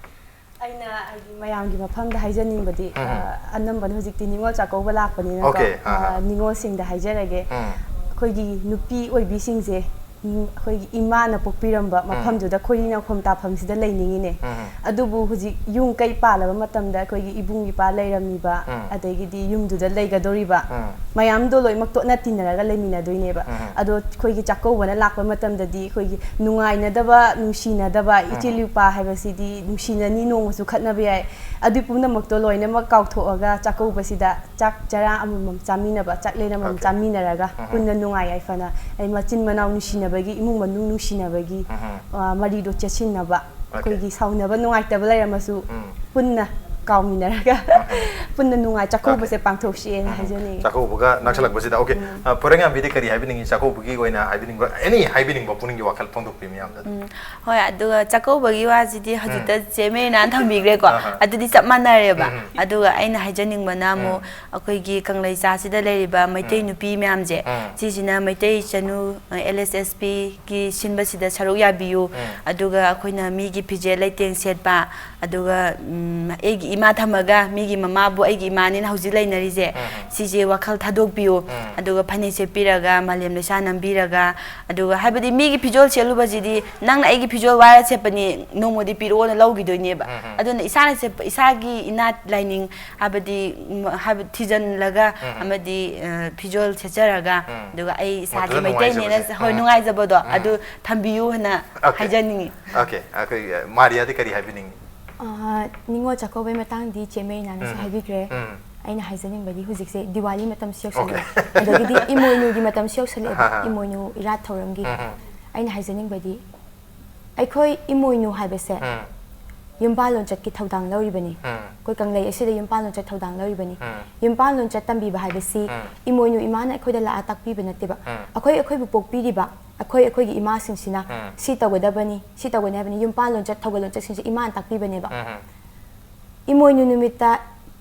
ꯑꯩꯅ ꯍꯥꯏꯗꯤ ꯃꯌꯥꯝꯒꯤ ꯃꯐꯝꯗ ꯍꯥꯏꯖꯅꯤꯡꯕꯗꯤ, ꯎꯝ꯫ ꯑ, ꯑꯅꯝꯕꯅ ꯍꯧꯖꯤꯛꯇꯤ ꯅꯤꯉꯣꯜ ꯆꯥꯛꯀꯧꯕ ꯂꯥꯛꯄꯅꯤꯅꯀꯣ, Okay, ꯑꯥ, ꯑ, ꯑꯥ꯫ ꯅꯤꯉꯣꯜꯁꯤꯡꯗ ꯍꯥꯏꯖꯔꯒꯦ꯫ ꯎꯝ꯫ ꯑꯩꯈꯣꯏꯒꯤ ꯅꯨꯄꯤ ꯑꯣꯏꯕꯤꯁꯤꯡꯁꯦ, ꯎꯝ, ꯑꯩꯈꯣꯏꯒꯤ ꯏꯃꯥꯅ ꯄꯣꯛꯄꯤꯔꯝꯕ ꯎꯝ꯫ ꯃꯐꯝꯗꯨꯗ ꯈꯣꯏꯔꯤ ꯅꯥꯎꯈꯣꯝ ꯇꯥꯐꯝꯁꯤꯗ ꯂꯩꯅꯤꯡꯉꯤꯅꯦ꯫ ꯎꯝ꯫ ꯑꯗꯨꯕꯨ ꯍꯧꯖꯤꯛ ꯌꯨꯝ ꯀꯩ ꯄꯥꯜꯂꯕ ꯃꯇꯝꯗ ꯑꯩꯈꯣꯏꯒꯤ ꯏꯕꯨꯡ ꯏꯄꯥ ꯂꯩꯔꯝꯃꯤꯕ, ꯎꯝ꯫ ꯑꯗꯒꯤꯗꯤ ꯌꯨꯝꯗꯨꯗ ꯂꯩꯒꯗꯧꯔꯤꯕ ꯎꯝ꯫ ꯃꯌꯥꯝꯗꯣ ꯂꯣꯏꯅꯃꯛ ꯇꯣꯠꯅ ꯇꯤꯟꯅꯔꯒ ꯂꯩꯃꯤꯟꯅꯗꯣꯏꯅꯦꯕ꯫ ꯎꯝ꯫ ꯑꯗꯣ ꯑꯩꯈꯣꯏꯒꯤ ꯆꯥꯛꯀꯧꯕꯅ ꯂꯥꯛꯄ ꯃꯇꯝꯗꯗꯤ ꯑꯩꯈꯣꯏꯒꯤ ꯅꯨꯡꯉꯥꯏꯅꯗꯕ, ꯅꯨꯡꯁꯤꯅꯗꯕ ꯎꯝ꯫ ꯏꯆꯤꯜ ꯏꯄꯥ ꯍꯥꯏꯕꯁꯤꯗꯤ ꯅꯨꯡꯁꯤꯅꯅꯤ, ꯅꯣꯡꯃꯁꯨ ꯈꯠꯅꯕ ꯌꯥꯏ꯫ ꯑꯗꯨ ꯄꯨꯝꯅꯃꯛꯇꯣ ꯂꯣꯏꯅꯃꯛ ꯀꯥꯎꯊꯣꯛꯑꯒ ꯆꯥꯛꯀꯧꯕꯁꯤꯗ ꯆꯥꯛ ꯆꯔꯥ ꯑꯃꯃꯝ ꯆꯥꯃꯤꯟꯅꯕ, ꯆꯥꯛꯂꯦꯟ ꯑꯃꯃꯝ Okay. ꯆꯥꯃꯤꯟꯅꯔꯒ ꯎꯝ꯫ ꯄꯨꯟꯅ ꯅꯨꯡꯉꯥꯏ ꯌꯥꯏꯐꯅ, ꯑꯩ ꯃꯆꯤꯟ ꯃꯅꯥꯎ ꯅꯨꯡꯁꯤꯅꯕꯒꯤ, ꯏꯃꯨꯡ ꯃꯅꯨꯡ ꯅꯨꯡꯁꯤꯅꯕꯒꯤ, ꯎꯝ꯫ ꯑ, ꯃꯔꯤꯗꯣ ꯆꯦꯠꯁꯤꯟꯅꯕ, Okay. ꯑꯩꯈꯣꯏꯒꯤ ꯁꯥꯎꯅꯕ ꯅꯨꯡꯉꯥꯏꯇꯕ ꯂꯩꯔꯝꯃꯁꯨ ꯎꯝ꯫ ꯄꯨꯟꯅ ꯀꯥꯎꯃꯤꯟꯅꯔꯒ ꯎꯝ꯫ ꯄꯨꯟꯅ ꯅꯨꯡꯉꯥꯏ ꯆꯥꯛꯀꯧꯕꯁꯦ Okay. ꯄꯥꯡꯊꯣꯛꯁꯤꯅ ꯎꯝ꯫ ꯍꯥꯏꯖꯅꯤꯡꯉꯤ꯫ ꯆꯥꯛꯀꯧꯕꯒ ꯅꯛꯁꯜꯂꯛꯄꯁꯤꯗ, okay. ꯎꯝ꯫ ꯑ, ꯄꯣꯏꯔꯩꯉꯥꯟꯕꯤꯗꯤ ꯀꯔꯤ ꯍꯥꯏꯕꯤꯅꯤꯡꯉꯤ? ꯆꯥꯛꯀꯧꯕꯒꯤ ꯑꯣꯏꯅ ꯍꯥꯏꯕꯤꯅꯤꯡꯕ, any ꯍꯥꯏꯕꯤꯅꯤꯡꯕ ꯄꯨꯛꯅꯤꯡꯒꯤ ꯋꯥꯈꯜ ꯐꯣꯡꯗꯣꯛꯄꯤꯌꯨ ꯃꯌꯥꯝꯗ꯫ ꯎꯝ꯫ ꯍꯣꯏ, ꯑꯗꯨꯒ ꯆꯥꯛꯀꯧꯕꯒꯤ ꯋꯥꯁꯤꯗꯤ ꯍꯧꯖꯤꯛꯇ ꯎꯝ꯫ ꯆꯦ ꯃꯦꯔꯤꯅꯥꯅ ꯊꯝꯕꯤꯈ꯭ꯔꯦꯀꯣ꯫ ꯑꯍꯥ꯫ ꯑꯗꯨꯗꯤ ꯆꯞ ꯃꯥꯟꯅꯔꯦꯕ꯫ ꯎꯝ꯫ ꯑꯗꯨꯒ ꯑꯩꯅ ꯍꯥꯏꯖꯅꯤꯡꯕꯅ ꯑꯃꯨꯛ ꯎꯝ꯫ ꯑꯩꯈꯣꯏꯒꯤ ꯀꯪꯂꯩꯆꯥꯁꯤꯗ ꯂꯩꯔꯤꯕ ꯃꯩꯇꯩ ꯎꯝ꯫ ꯅꯨꯄꯤ ꯃꯌꯥꯝꯁꯦ, ꯎꯝ꯫ ꯁꯤꯁꯤꯅ ꯃꯩꯇꯩ ꯆꯅꯨ, ꯑ, ꯑꯦꯜ ꯑꯦꯁ ꯑꯦꯁ ꯄꯤꯒꯤ ꯁꯤꯟꯕꯁꯤꯗ ꯁꯔꯨꯛ ꯌꯥꯕꯤꯌꯨ꯫ ꯎꯝ꯫ ꯑꯗꯨꯒ ꯑꯩꯈꯣꯏꯅ ꯃꯤꯒꯤ ꯐꯤꯖꯦꯠ ꯂꯩꯇꯦꯡ ꯁꯦꯠꯄ, ꯑꯗꯨꯒ, ꯎꯝ, ꯑꯩꯒꯤ ꯏꯃꯥ ꯊꯝꯃꯒ ꯃꯤꯒꯤ ꯃꯃꯥꯕꯨ ꯑꯩꯒꯤ ꯏꯃꯥꯅꯦꯅ ꯍꯧꯖꯤꯛ ꯂꯩꯅꯔꯤꯁꯦ, ꯎꯝ꯫ ꯁꯤꯁꯦ ꯋꯥꯈꯜ ꯊꯥꯗꯣꯛꯄꯤꯌꯨ꯫ ꯎꯝ꯫ ꯑꯗꯨꯒ ꯐꯅꯦꯛ ꯁꯦꯠꯄꯤꯔꯒ, ꯃꯥꯂꯦꯝ ꯂꯩꯁꯥ ꯅꯝꯕꯤꯔꯒ, ꯑꯗꯨꯒ ꯍꯥꯏꯕꯗꯤ ꯃꯤꯒꯤ ꯐꯤꯖꯣꯜ ꯁꯦꯠꯂꯨꯕꯁꯤꯗꯤ ꯅꯪꯅ ꯑꯩꯒꯤ ꯐꯤꯖꯣꯜ ꯋꯥꯏꯔ ꯁꯦꯠꯄꯅꯤ, ꯅꯣꯡꯃꯗꯤ ꯄꯤꯔꯛꯑꯣꯅ ꯂꯧꯈꯤꯗꯣꯏꯅꯦꯕ꯫ ꯎꯝ, ꯎꯝ꯫ ꯑꯗꯨꯅ ꯏꯁꯥꯅ ꯁꯦꯠꯄ, ꯏꯁꯥꯒꯤ ꯏꯅꯥꯠ ꯂꯥꯏꯅꯤꯡ ꯍꯥꯏꯕꯗꯤ, ꯎꯝ, ꯍꯥꯏꯕ ꯊꯤꯖꯤꯜꯂꯒ ꯎꯝ, ꯎꯝ꯫ ꯑꯃꯗꯤ, ꯑ, ꯐꯤꯖꯣꯜ ꯁꯦꯠꯆꯔꯒ, ꯎꯝ꯫ ꯑꯗꯨꯒ ꯑꯩ ꯏꯁꯥꯁꯦ ꯃꯊꯟꯇ ꯃꯩꯇꯩꯅꯦꯅ, ꯅꯨꯡꯉꯥꯏꯖꯕꯁꯦ꯫ ꯍꯣꯏ, ꯎꯝ꯫ ꯅꯨꯡꯉꯥꯏꯖꯕꯗꯣ ꯎꯝ꯫ ꯑꯗꯨ ꯊꯝꯕꯤꯌꯨ ꯍꯥꯏꯅ Okay. ꯍꯥꯏꯖꯅꯤꯡꯉꯤ꯫ Okay. ꯑꯩꯈꯣꯏ, ꯑ, ꯃꯥꯔꯤꯌꯥꯗꯤ ꯀꯔꯤ ꯍꯥꯏꯕꯤꯅꯤꯡꯉꯤ? ꯑ, ꯅꯤꯉꯣꯜ ꯆꯥꯛꯀꯧꯕꯩ ꯃꯇꯥꯡꯗꯤ ꯆꯦ ꯃꯦꯔꯤꯅꯥꯅꯁꯨ ꯎꯝ꯫ ꯍꯥꯏꯕꯤꯈ꯭ꯔꯦ꯫ ꯎꯝ꯫ ꯑꯩꯅ ꯍꯥꯏꯖꯅꯤꯡꯕꯗꯤ ꯍꯧꯖꯤꯛꯁꯦ ꯗꯤꯋꯥꯂꯤ ꯃꯇꯝꯁꯨ ꯌꯧꯁꯜꯂꯛꯑꯦ꯫ Okay. ꯑꯗꯒꯤꯗꯤ ꯏꯃꯣꯏꯅꯨꯒꯤ ꯃꯇꯝꯁꯨ ꯌꯧꯁꯜꯂꯛꯑꯦꯕ꯫ ꯍꯥ, ꯍꯥ꯫ ꯏꯃꯣꯏꯅꯨ ꯏꯔꯥꯠ ꯊꯧꯔꯝꯒꯤ꯫ ꯎꯝ, ꯎꯝ꯫ ꯑꯩꯅ ꯍꯥꯏꯖꯅꯤꯡꯕꯗꯤ ꯑꯩꯈꯣꯏ ꯏꯃꯣꯏꯅꯨ ꯍꯥꯏꯕꯁꯦ ꯎꯝ꯫ ꯌꯨꯝꯕꯥꯜ ꯂꯣꯟꯆꯠꯀꯤ ꯊꯧꯗꯥꯡ ꯂꯧꯔꯤꯕꯅꯤ꯫ ꯎꯝ꯫ ꯑꯩꯈꯣꯏ ꯀꯪꯂꯩ ꯑꯁꯤꯗ ꯌꯨꯝꯕꯥꯜ ꯂꯣꯟꯆꯠ ꯊꯧꯗꯥꯡ ꯂꯧꯔꯤꯕꯅꯤ꯫ ꯎꯝ꯫ ꯌꯨꯝꯕꯥꯜ ꯂꯣꯟꯆꯠ ꯇꯝꯕꯤꯕ ꯍꯥꯏꯕꯁꯤ ꯎꯝ꯫ ꯏꯃꯣꯏꯅꯨ ꯏꯃꯥꯅ ꯑꯩꯈꯣꯏꯗ ꯂꯥꯛꯑ ꯇꯥꯛꯄꯤꯕ ꯅꯠꯇꯦꯕ꯫ ꯎꯝ꯫ ꯑꯩꯈꯣꯏ ꯑꯩꯈꯣꯏꯕꯨ ꯄꯣꯛꯄꯤꯔꯤꯕ ꯑꯩꯈꯣꯏ ꯑꯩꯈꯣꯏꯒꯤ ꯏꯃꯥꯁꯤꯡꯁꯤꯅ ꯎꯝ꯫ ꯁꯤ ꯇꯧꯒꯗꯕꯅꯤ, ꯁꯤ ꯇꯧꯒꯅꯤ ꯍꯥꯏꯕꯅꯤ, ꯌꯨꯝꯕꯥꯜ ꯂꯣꯟꯆꯠ, ꯊꯧꯒꯜ ꯂꯣꯟꯆꯠꯁꯤꯡꯁꯦ ꯏꯃꯥꯅ ꯇꯥꯛꯄꯤꯕꯅꯦꯕ꯫ ꯎꯝ꯫ ꯏꯃꯣꯏꯅꯨ ꯅꯨꯃꯤꯠꯇ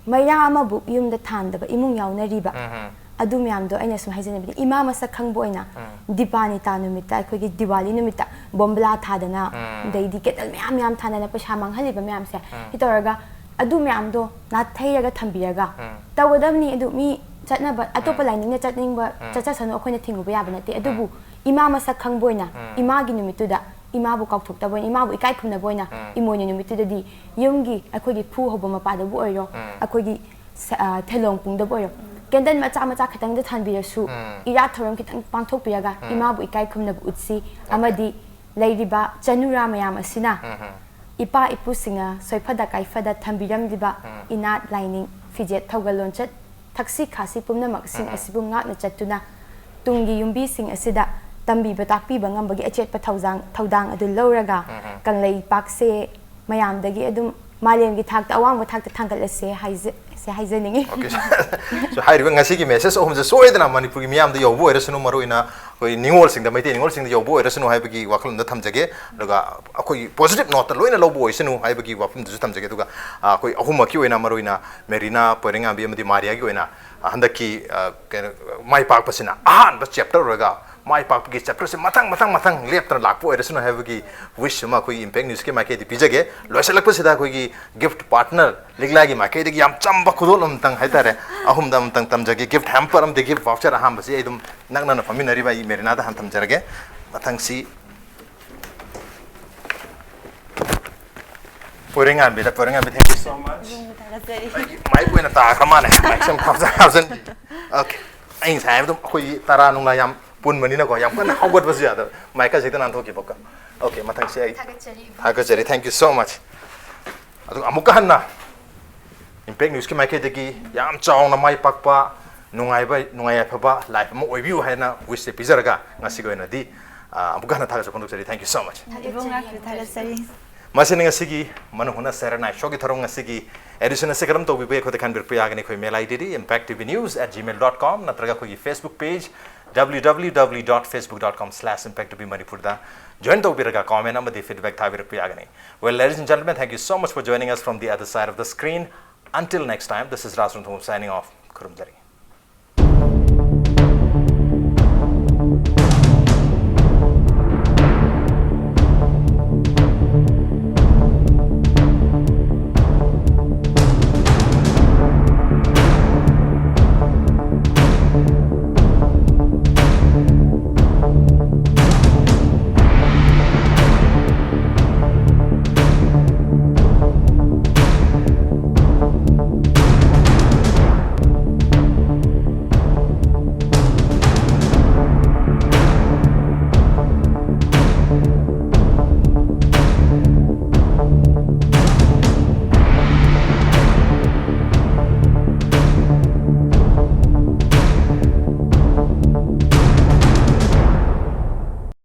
ꯃꯩꯔꯥ ꯑꯃꯕꯨ ꯌꯨꯝꯗ ꯊꯥꯟꯗꯕ ꯏꯃꯨꯡ ꯌꯥꯎꯅꯔꯤꯕ, ꯎꯝ꯫ ꯑꯗꯨ ꯃꯌꯥꯝꯗꯣ ꯑꯩꯅ ꯁꯨꯝ ꯍꯥꯏꯖꯅꯤꯡꯕꯗꯤ, ꯏꯃꯥ ꯃꯁꯛ ꯈꯪꯕ ꯑꯣꯏꯅ, ꯎꯝ꯫ ꯗꯤꯄꯥꯅꯤꯇꯥ ꯅꯨꯃꯤꯠꯇ, ꯑꯩꯈꯣꯏꯒꯤ ꯗꯤꯋꯥꯂꯤ ꯅꯨꯃꯤꯠꯇ ꯕꯣꯝꯕꯂꯥ ꯊꯥꯗꯅ, ꯎꯝ꯫ ꯑꯗꯩꯗꯤ ꯀꯦꯟꯗꯜ ꯃꯌꯥꯝ ꯃꯌꯥꯝ ꯊꯥꯅꯅ ꯄꯩꯁꯥ ꯃꯥꯡꯍꯜꯂꯤꯕ ꯃꯌꯥꯝꯁꯦ, ꯎꯝ꯫ ꯁꯤ ꯇꯧꯔꯒ ꯑꯗꯨ ꯃꯌꯥꯝꯗꯣ ꯅꯥꯊꯩꯔꯒ ꯊꯝꯕꯤꯔꯒ, ꯎꯝ꯫ ꯇꯧꯒꯗꯕꯅꯤ꯫ ꯑꯗꯨ ꯃꯤ ꯆꯠꯅꯕ, ꯑꯇꯣꯞꯄ, ꯎꯝ꯫ ꯂꯥꯏꯅꯤꯡꯅ ꯆꯠꯅꯤꯡꯕ, ꯎꯝ꯫ ꯆꯠꯆꯁꯅꯨ, ꯑꯩꯈꯣꯏꯅ ꯊꯤꯡꯉꯨꯕ ꯌꯥꯕ ꯅꯠꯇꯦ꯫ ꯑꯗꯨꯕꯨ ꯎꯝ꯫ ꯏꯃꯥ ꯃꯁꯛ ꯈꯪꯕ ꯑꯣꯏꯅ, ꯎꯝ꯫ ꯏꯃꯥꯒꯤ ꯅꯨꯃꯤꯠꯇꯨꯗ ꯏꯃꯥꯕꯨ ꯀꯥꯎꯊꯣꯛꯇꯕ ꯑꯣꯏꯅ, ꯏꯃꯥꯕꯨ ꯏꯀꯥꯏ ꯈꯨꯝꯅꯕ ꯑꯣꯏꯅ, ꯎꯝ꯫ ꯏꯃꯣꯏꯅꯨ ꯅꯨꯃꯤꯠꯇꯨꯗꯗꯤ ꯌꯨꯝꯒꯤ ꯑꯩꯈꯣꯏꯒꯤ ꯐꯨ ꯍꯧꯕ ꯃꯄꯥꯗꯕꯨ ꯑꯣꯏꯔꯣ, ꯎꯝ꯫ ꯑꯩꯈꯣꯏꯒꯤ ꯁ-, ꯑ, ꯊꯦꯂꯣꯡ ꯄꯨꯡꯗꯕꯨ ꯑꯣꯏꯔꯣ, ꯀꯦꯟꯗꯜ ꯃꯆꯥ ꯃꯆꯥ ꯈꯤꯇꯪꯗ ꯊꯥꯟꯕꯤꯔꯁꯨ, ꯎꯝ꯫ ꯏꯔꯥꯠ ꯊꯧꯔꯝ ꯈꯤꯇꯪ ꯄꯥꯡꯊꯣꯛꯄꯤꯔꯒ, ꯎꯝ꯫ ꯏꯃꯥꯕꯨ ꯏꯀꯥꯏ ꯈꯨꯝꯅꯕ ꯎꯠꯁꯤ꯫ ꯑꯣꯀꯦ꯫ ꯑꯃꯗꯤ ꯂꯩꯔꯤꯕ ꯆꯅꯨꯔꯥ ꯃꯌꯥꯝ ꯑꯁꯤꯅ, ꯎꯝ, ꯎꯝ꯫ ꯏꯄꯥ ꯏꯄꯨꯁꯤꯡꯅ ꯁꯣꯏꯐꯗ ꯀꯥꯏꯐꯗ ꯊꯝꯕꯤꯔꯝꯂꯤꯕ, ꯎꯝ꯫ ꯏꯅꯥꯠ, ꯂꯥꯏꯅꯤꯡ, ꯐꯤꯖꯦꯠ, ꯊꯧꯒꯜ ꯂꯣꯟꯆꯠ, ꯊꯛꯁꯤ ꯈꯥꯁꯤ ꯄꯨꯝꯅꯃꯛꯁꯤꯡ, ꯎꯝ꯫ ꯑꯁꯤꯕꯨ ꯉꯥꯛꯅ ꯆꯠꯇꯨꯅ, ꯇꯨꯡꯒꯤ ꯌꯨꯝꯕꯤꯁꯤꯡ ꯑꯁꯤꯗ ꯇꯝꯕꯤꯕ ꯇꯥꯛꯄꯤꯕ ꯉꯝꯕꯒꯤ ꯑꯆꯦꯠꯄ ꯊꯧꯖꯥꯡ-, ꯊꯧꯗꯥꯡ ꯑꯗꯨ ꯂꯧꯔꯒ, ꯎꯝ, ꯎꯝ꯫ ꯀꯪꯂꯩꯄꯥꯛꯁꯦ ꯃꯌꯥꯝꯗꯒꯤ ꯑꯗꯨꯝ ꯃꯥꯂꯦꯝꯒꯤ ꯊꯥꯛꯇ ꯑꯋꯥꯡꯕ ꯊꯥꯛꯇ ꯊꯥꯡꯒꯠꯂꯁꯦ ꯍꯥꯏꯖ-, ꯁꯦ ꯍꯥꯏꯖꯅꯤꯡꯉꯤ꯫ ꯑꯣꯀꯦ꯫ So, ꯍꯥꯏꯔꯤꯕ ꯉꯁꯤꯒꯤ message ꯑꯍꯨꯝꯁꯦ ꯁꯣꯏꯗꯅ ꯃꯅꯤꯄꯨꯔꯒꯤ ꯃꯤꯌꯥꯝꯗ ꯌꯧꯕ ꯑꯣꯏꯔꯁꯅꯨ, ꯃꯔꯨꯑꯣꯏꯅ ꯑꯩꯈꯣꯏ ꯅꯤꯉꯣꯜꯁꯤꯡꯗ, ꯃꯩꯇꯩ ꯅꯤꯉꯣꯜꯁꯤꯡꯗ ꯌꯧꯕ ꯑꯣꯏꯔꯁꯅꯨ ꯍꯥꯏꯕꯒꯤ ꯋꯥꯈꯜꯂꯣꯟꯗ ꯊꯝꯖꯒꯦ꯫ ꯑꯗꯨꯒ ꯑꯩꯈꯣꯏ positive noteꯇ ꯂꯣꯏꯅ ꯂꯧꯕ ꯑꯣꯏꯁꯅꯨ ꯍꯥꯏꯕꯒꯤ ꯋꯥꯐꯝꯗꯨꯁꯨ ꯊꯝꯖꯒꯦ꯫ ꯑꯗꯨꯒ, ꯑ, ꯑꯩꯈꯣꯏ ꯑꯍꯨꯝꯃꯛꯀꯤ ꯑꯣꯏꯅ, ꯃꯔꯨꯑꯣꯏꯅ ꯃꯦꯔꯤꯅꯥ, ꯄꯣꯏꯔꯩꯉꯥꯟꯕꯤ ꯑꯃꯗꯤ ꯃꯥꯔꯤꯌꯥꯒꯤ ꯑꯣꯏꯅ, ꯑ, ꯍꯟꯗꯛꯀꯤ, ꯑ, ꯀꯩꯅꯣ, ꯃꯥꯏ ꯄꯥꯛꯄꯁꯤꯅ ꯑꯍꯥꯟꯕ chapter ꯑꯣꯏꯔꯒ, ꯃꯥꯏ ꯄꯥꯛꯄꯒꯤ chapterꯁꯦ ꯃꯊꯪ, ꯃꯊꯪ, ꯃꯊꯪ ꯂꯦꯞꯇꯅ ꯂꯥꯛꯄ ꯑꯣꯏꯔꯁꯅꯨ ꯍꯥꯏꯕꯒꯤ wish ꯑꯃ ꯑꯩꯈꯣꯏꯒꯤ Impact Newsꯀꯤ ꯃꯥꯏꯀꯩꯗꯒꯤ ꯄꯤꯖꯒꯦ꯫ ꯂꯣꯏꯁꯤꯜꯂꯛꯄꯁꯤꯗ ꯑꯩꯈꯣꯏꯒꯤ gift partner ꯂꯤꯛꯂꯥꯒꯤ ꯃꯥꯏꯀꯩꯗꯒꯤ ꯌꯥꯝ ꯆꯝꯕ ꯈꯨꯗꯣꯜ ꯑꯃꯇꯪ ꯍꯥꯏꯇꯥꯔꯦ, ꯑꯍꯨꯝꯗ ꯑꯃꯇꯪ ꯇꯝꯖꯒꯦ꯫ Gift hamper ꯑꯃꯗꯤ gift voucher ꯑꯍꯥꯟꯕꯁꯤ ꯑꯩ ꯑꯗꯨꯝ ꯅꯛꯅꯅ ꯐꯝꯃꯤꯟꯅꯔꯤꯕ ꯑꯩ ꯃꯦꯔꯤꯅꯥꯗ ꯍꯥꯟꯅ ꯊꯝꯖꯔꯒꯦ꯫ ꯃꯊꯪꯁꯤ ꯄꯣꯏꯔꯩꯉꯥꯟꯕꯤꯗ, ꯄꯣꯏꯔꯩꯉꯥꯟꯕꯤ, thank you so much꯫ ꯊꯥꯒꯠꯆꯔꯤ꯫ ꯑꯩꯒꯤ mic ꯑꯣꯏꯅ ꯇꯥꯈ꯭ꯔ ꯃꯥꯜꯂꯦ꯫ Micꯁꯦ ꯑꯃꯨꯛ ꯍꯥꯞꯆ-, ꯍꯥꯞꯆꯤꯟꯕꯤꯌꯨ꯫ Okay꯫ ꯑꯩ ꯉꯁꯥꯏ ꯍꯥꯏꯕꯗꯨꯝ ꯑꯩꯈꯣꯏꯒꯤ ꯇꯔꯥ ꯅꯨꯡꯂꯥ ꯌꯥꯝ ꯄꯨꯟꯕꯅꯤꯅꯀꯣ, ꯌꯥꯝ ꯀꯟꯅ ꯍꯧꯒꯠꯄꯁꯨ ꯌꯥꯗꯕ꯫ Micꯀꯁꯦ ꯍꯦꯛꯇ ꯅꯥꯟꯊꯣꯛꯈꯤꯕꯀꯣ꯫ Okay, ꯃꯊꯪꯁꯤ ꯑꯩ ꯊꯥꯒꯠꯆꯔꯤ꯫ ꯊꯥꯒꯠꯆꯔꯤ꯫ Thank you so much꯫ ꯑꯗꯨꯒ ꯑꯃꯨꯛꯀ ꯍꯟꯅ Impact Newsꯀꯤ ꯃꯥꯏꯀꯩꯗꯒꯤ ꯌꯥꯝ ꯆꯥꯎꯅ ꯃꯥꯏ ꯄꯥꯛꯄ, ꯅꯨꯡꯉꯥꯏꯕ, ꯅꯨꯡꯉꯥꯏ ꯌꯥꯏꯐꯕ life ꯑꯃ ꯑꯣꯏꯕꯤꯌꯨ ꯍꯥꯏꯅ wishꯁꯦ ꯄꯤꯖꯔꯒ, ꯉꯁꯤꯒꯤ ꯑꯣꯏꯅꯗꯤ, ꯑ, ꯑꯃꯨꯛꯀ ꯍꯟꯅ ꯊꯥꯒꯠꯆꯕ ꯐꯣꯡꯗꯣꯛꯆꯔꯤ꯫ Thank you so much꯫ ꯏꯕꯨꯡ ꯉꯥꯛꯁꯨ ꯊꯥꯒꯠꯆꯔꯤ꯫ ꯃꯁꯤꯅ ꯉꯁꯤꯒꯤ ꯃꯅꯨꯡ ꯍꯨꯠꯅ ꯁꯦꯔꯦꯅꯥꯏ ꯁꯣꯒꯤ ꯊꯧꯔꯝ ꯉꯁꯤꯒꯤ edition ꯑꯁꯤ ꯀꯔꯝ ꯇꯧꯕꯤꯕꯒꯦ? ꯑꯩꯈꯣꯏꯗ ꯈꯟꯕꯤꯔꯛꯄ ꯌꯥꯒꯅꯤ꯫ ꯑꯩꯈꯣꯏ mail IDꯗꯤ impact T V news at gmail dot com ꯅꯠꯇ꯭ꯔꯒ ꯑꯩꯈꯣꯏꯒꯤ Facebook page W W W dot facebook dot com slash impact T V Manipurꯗ join ꯇꯧꯕꯤꯔꯒ comment ꯑꯃꯗꯤ feedback ꯊꯥꯕꯤꯔꯛꯄ ꯌꯥꯒꯅꯤ꯫ Well, ladies and gentlemen, thank you so much for joining us from the other side of the screen. Until next time, this is Ras Rongthong signing off. ꯈꯨꯔꯨꯝꯖꯔꯤ꯫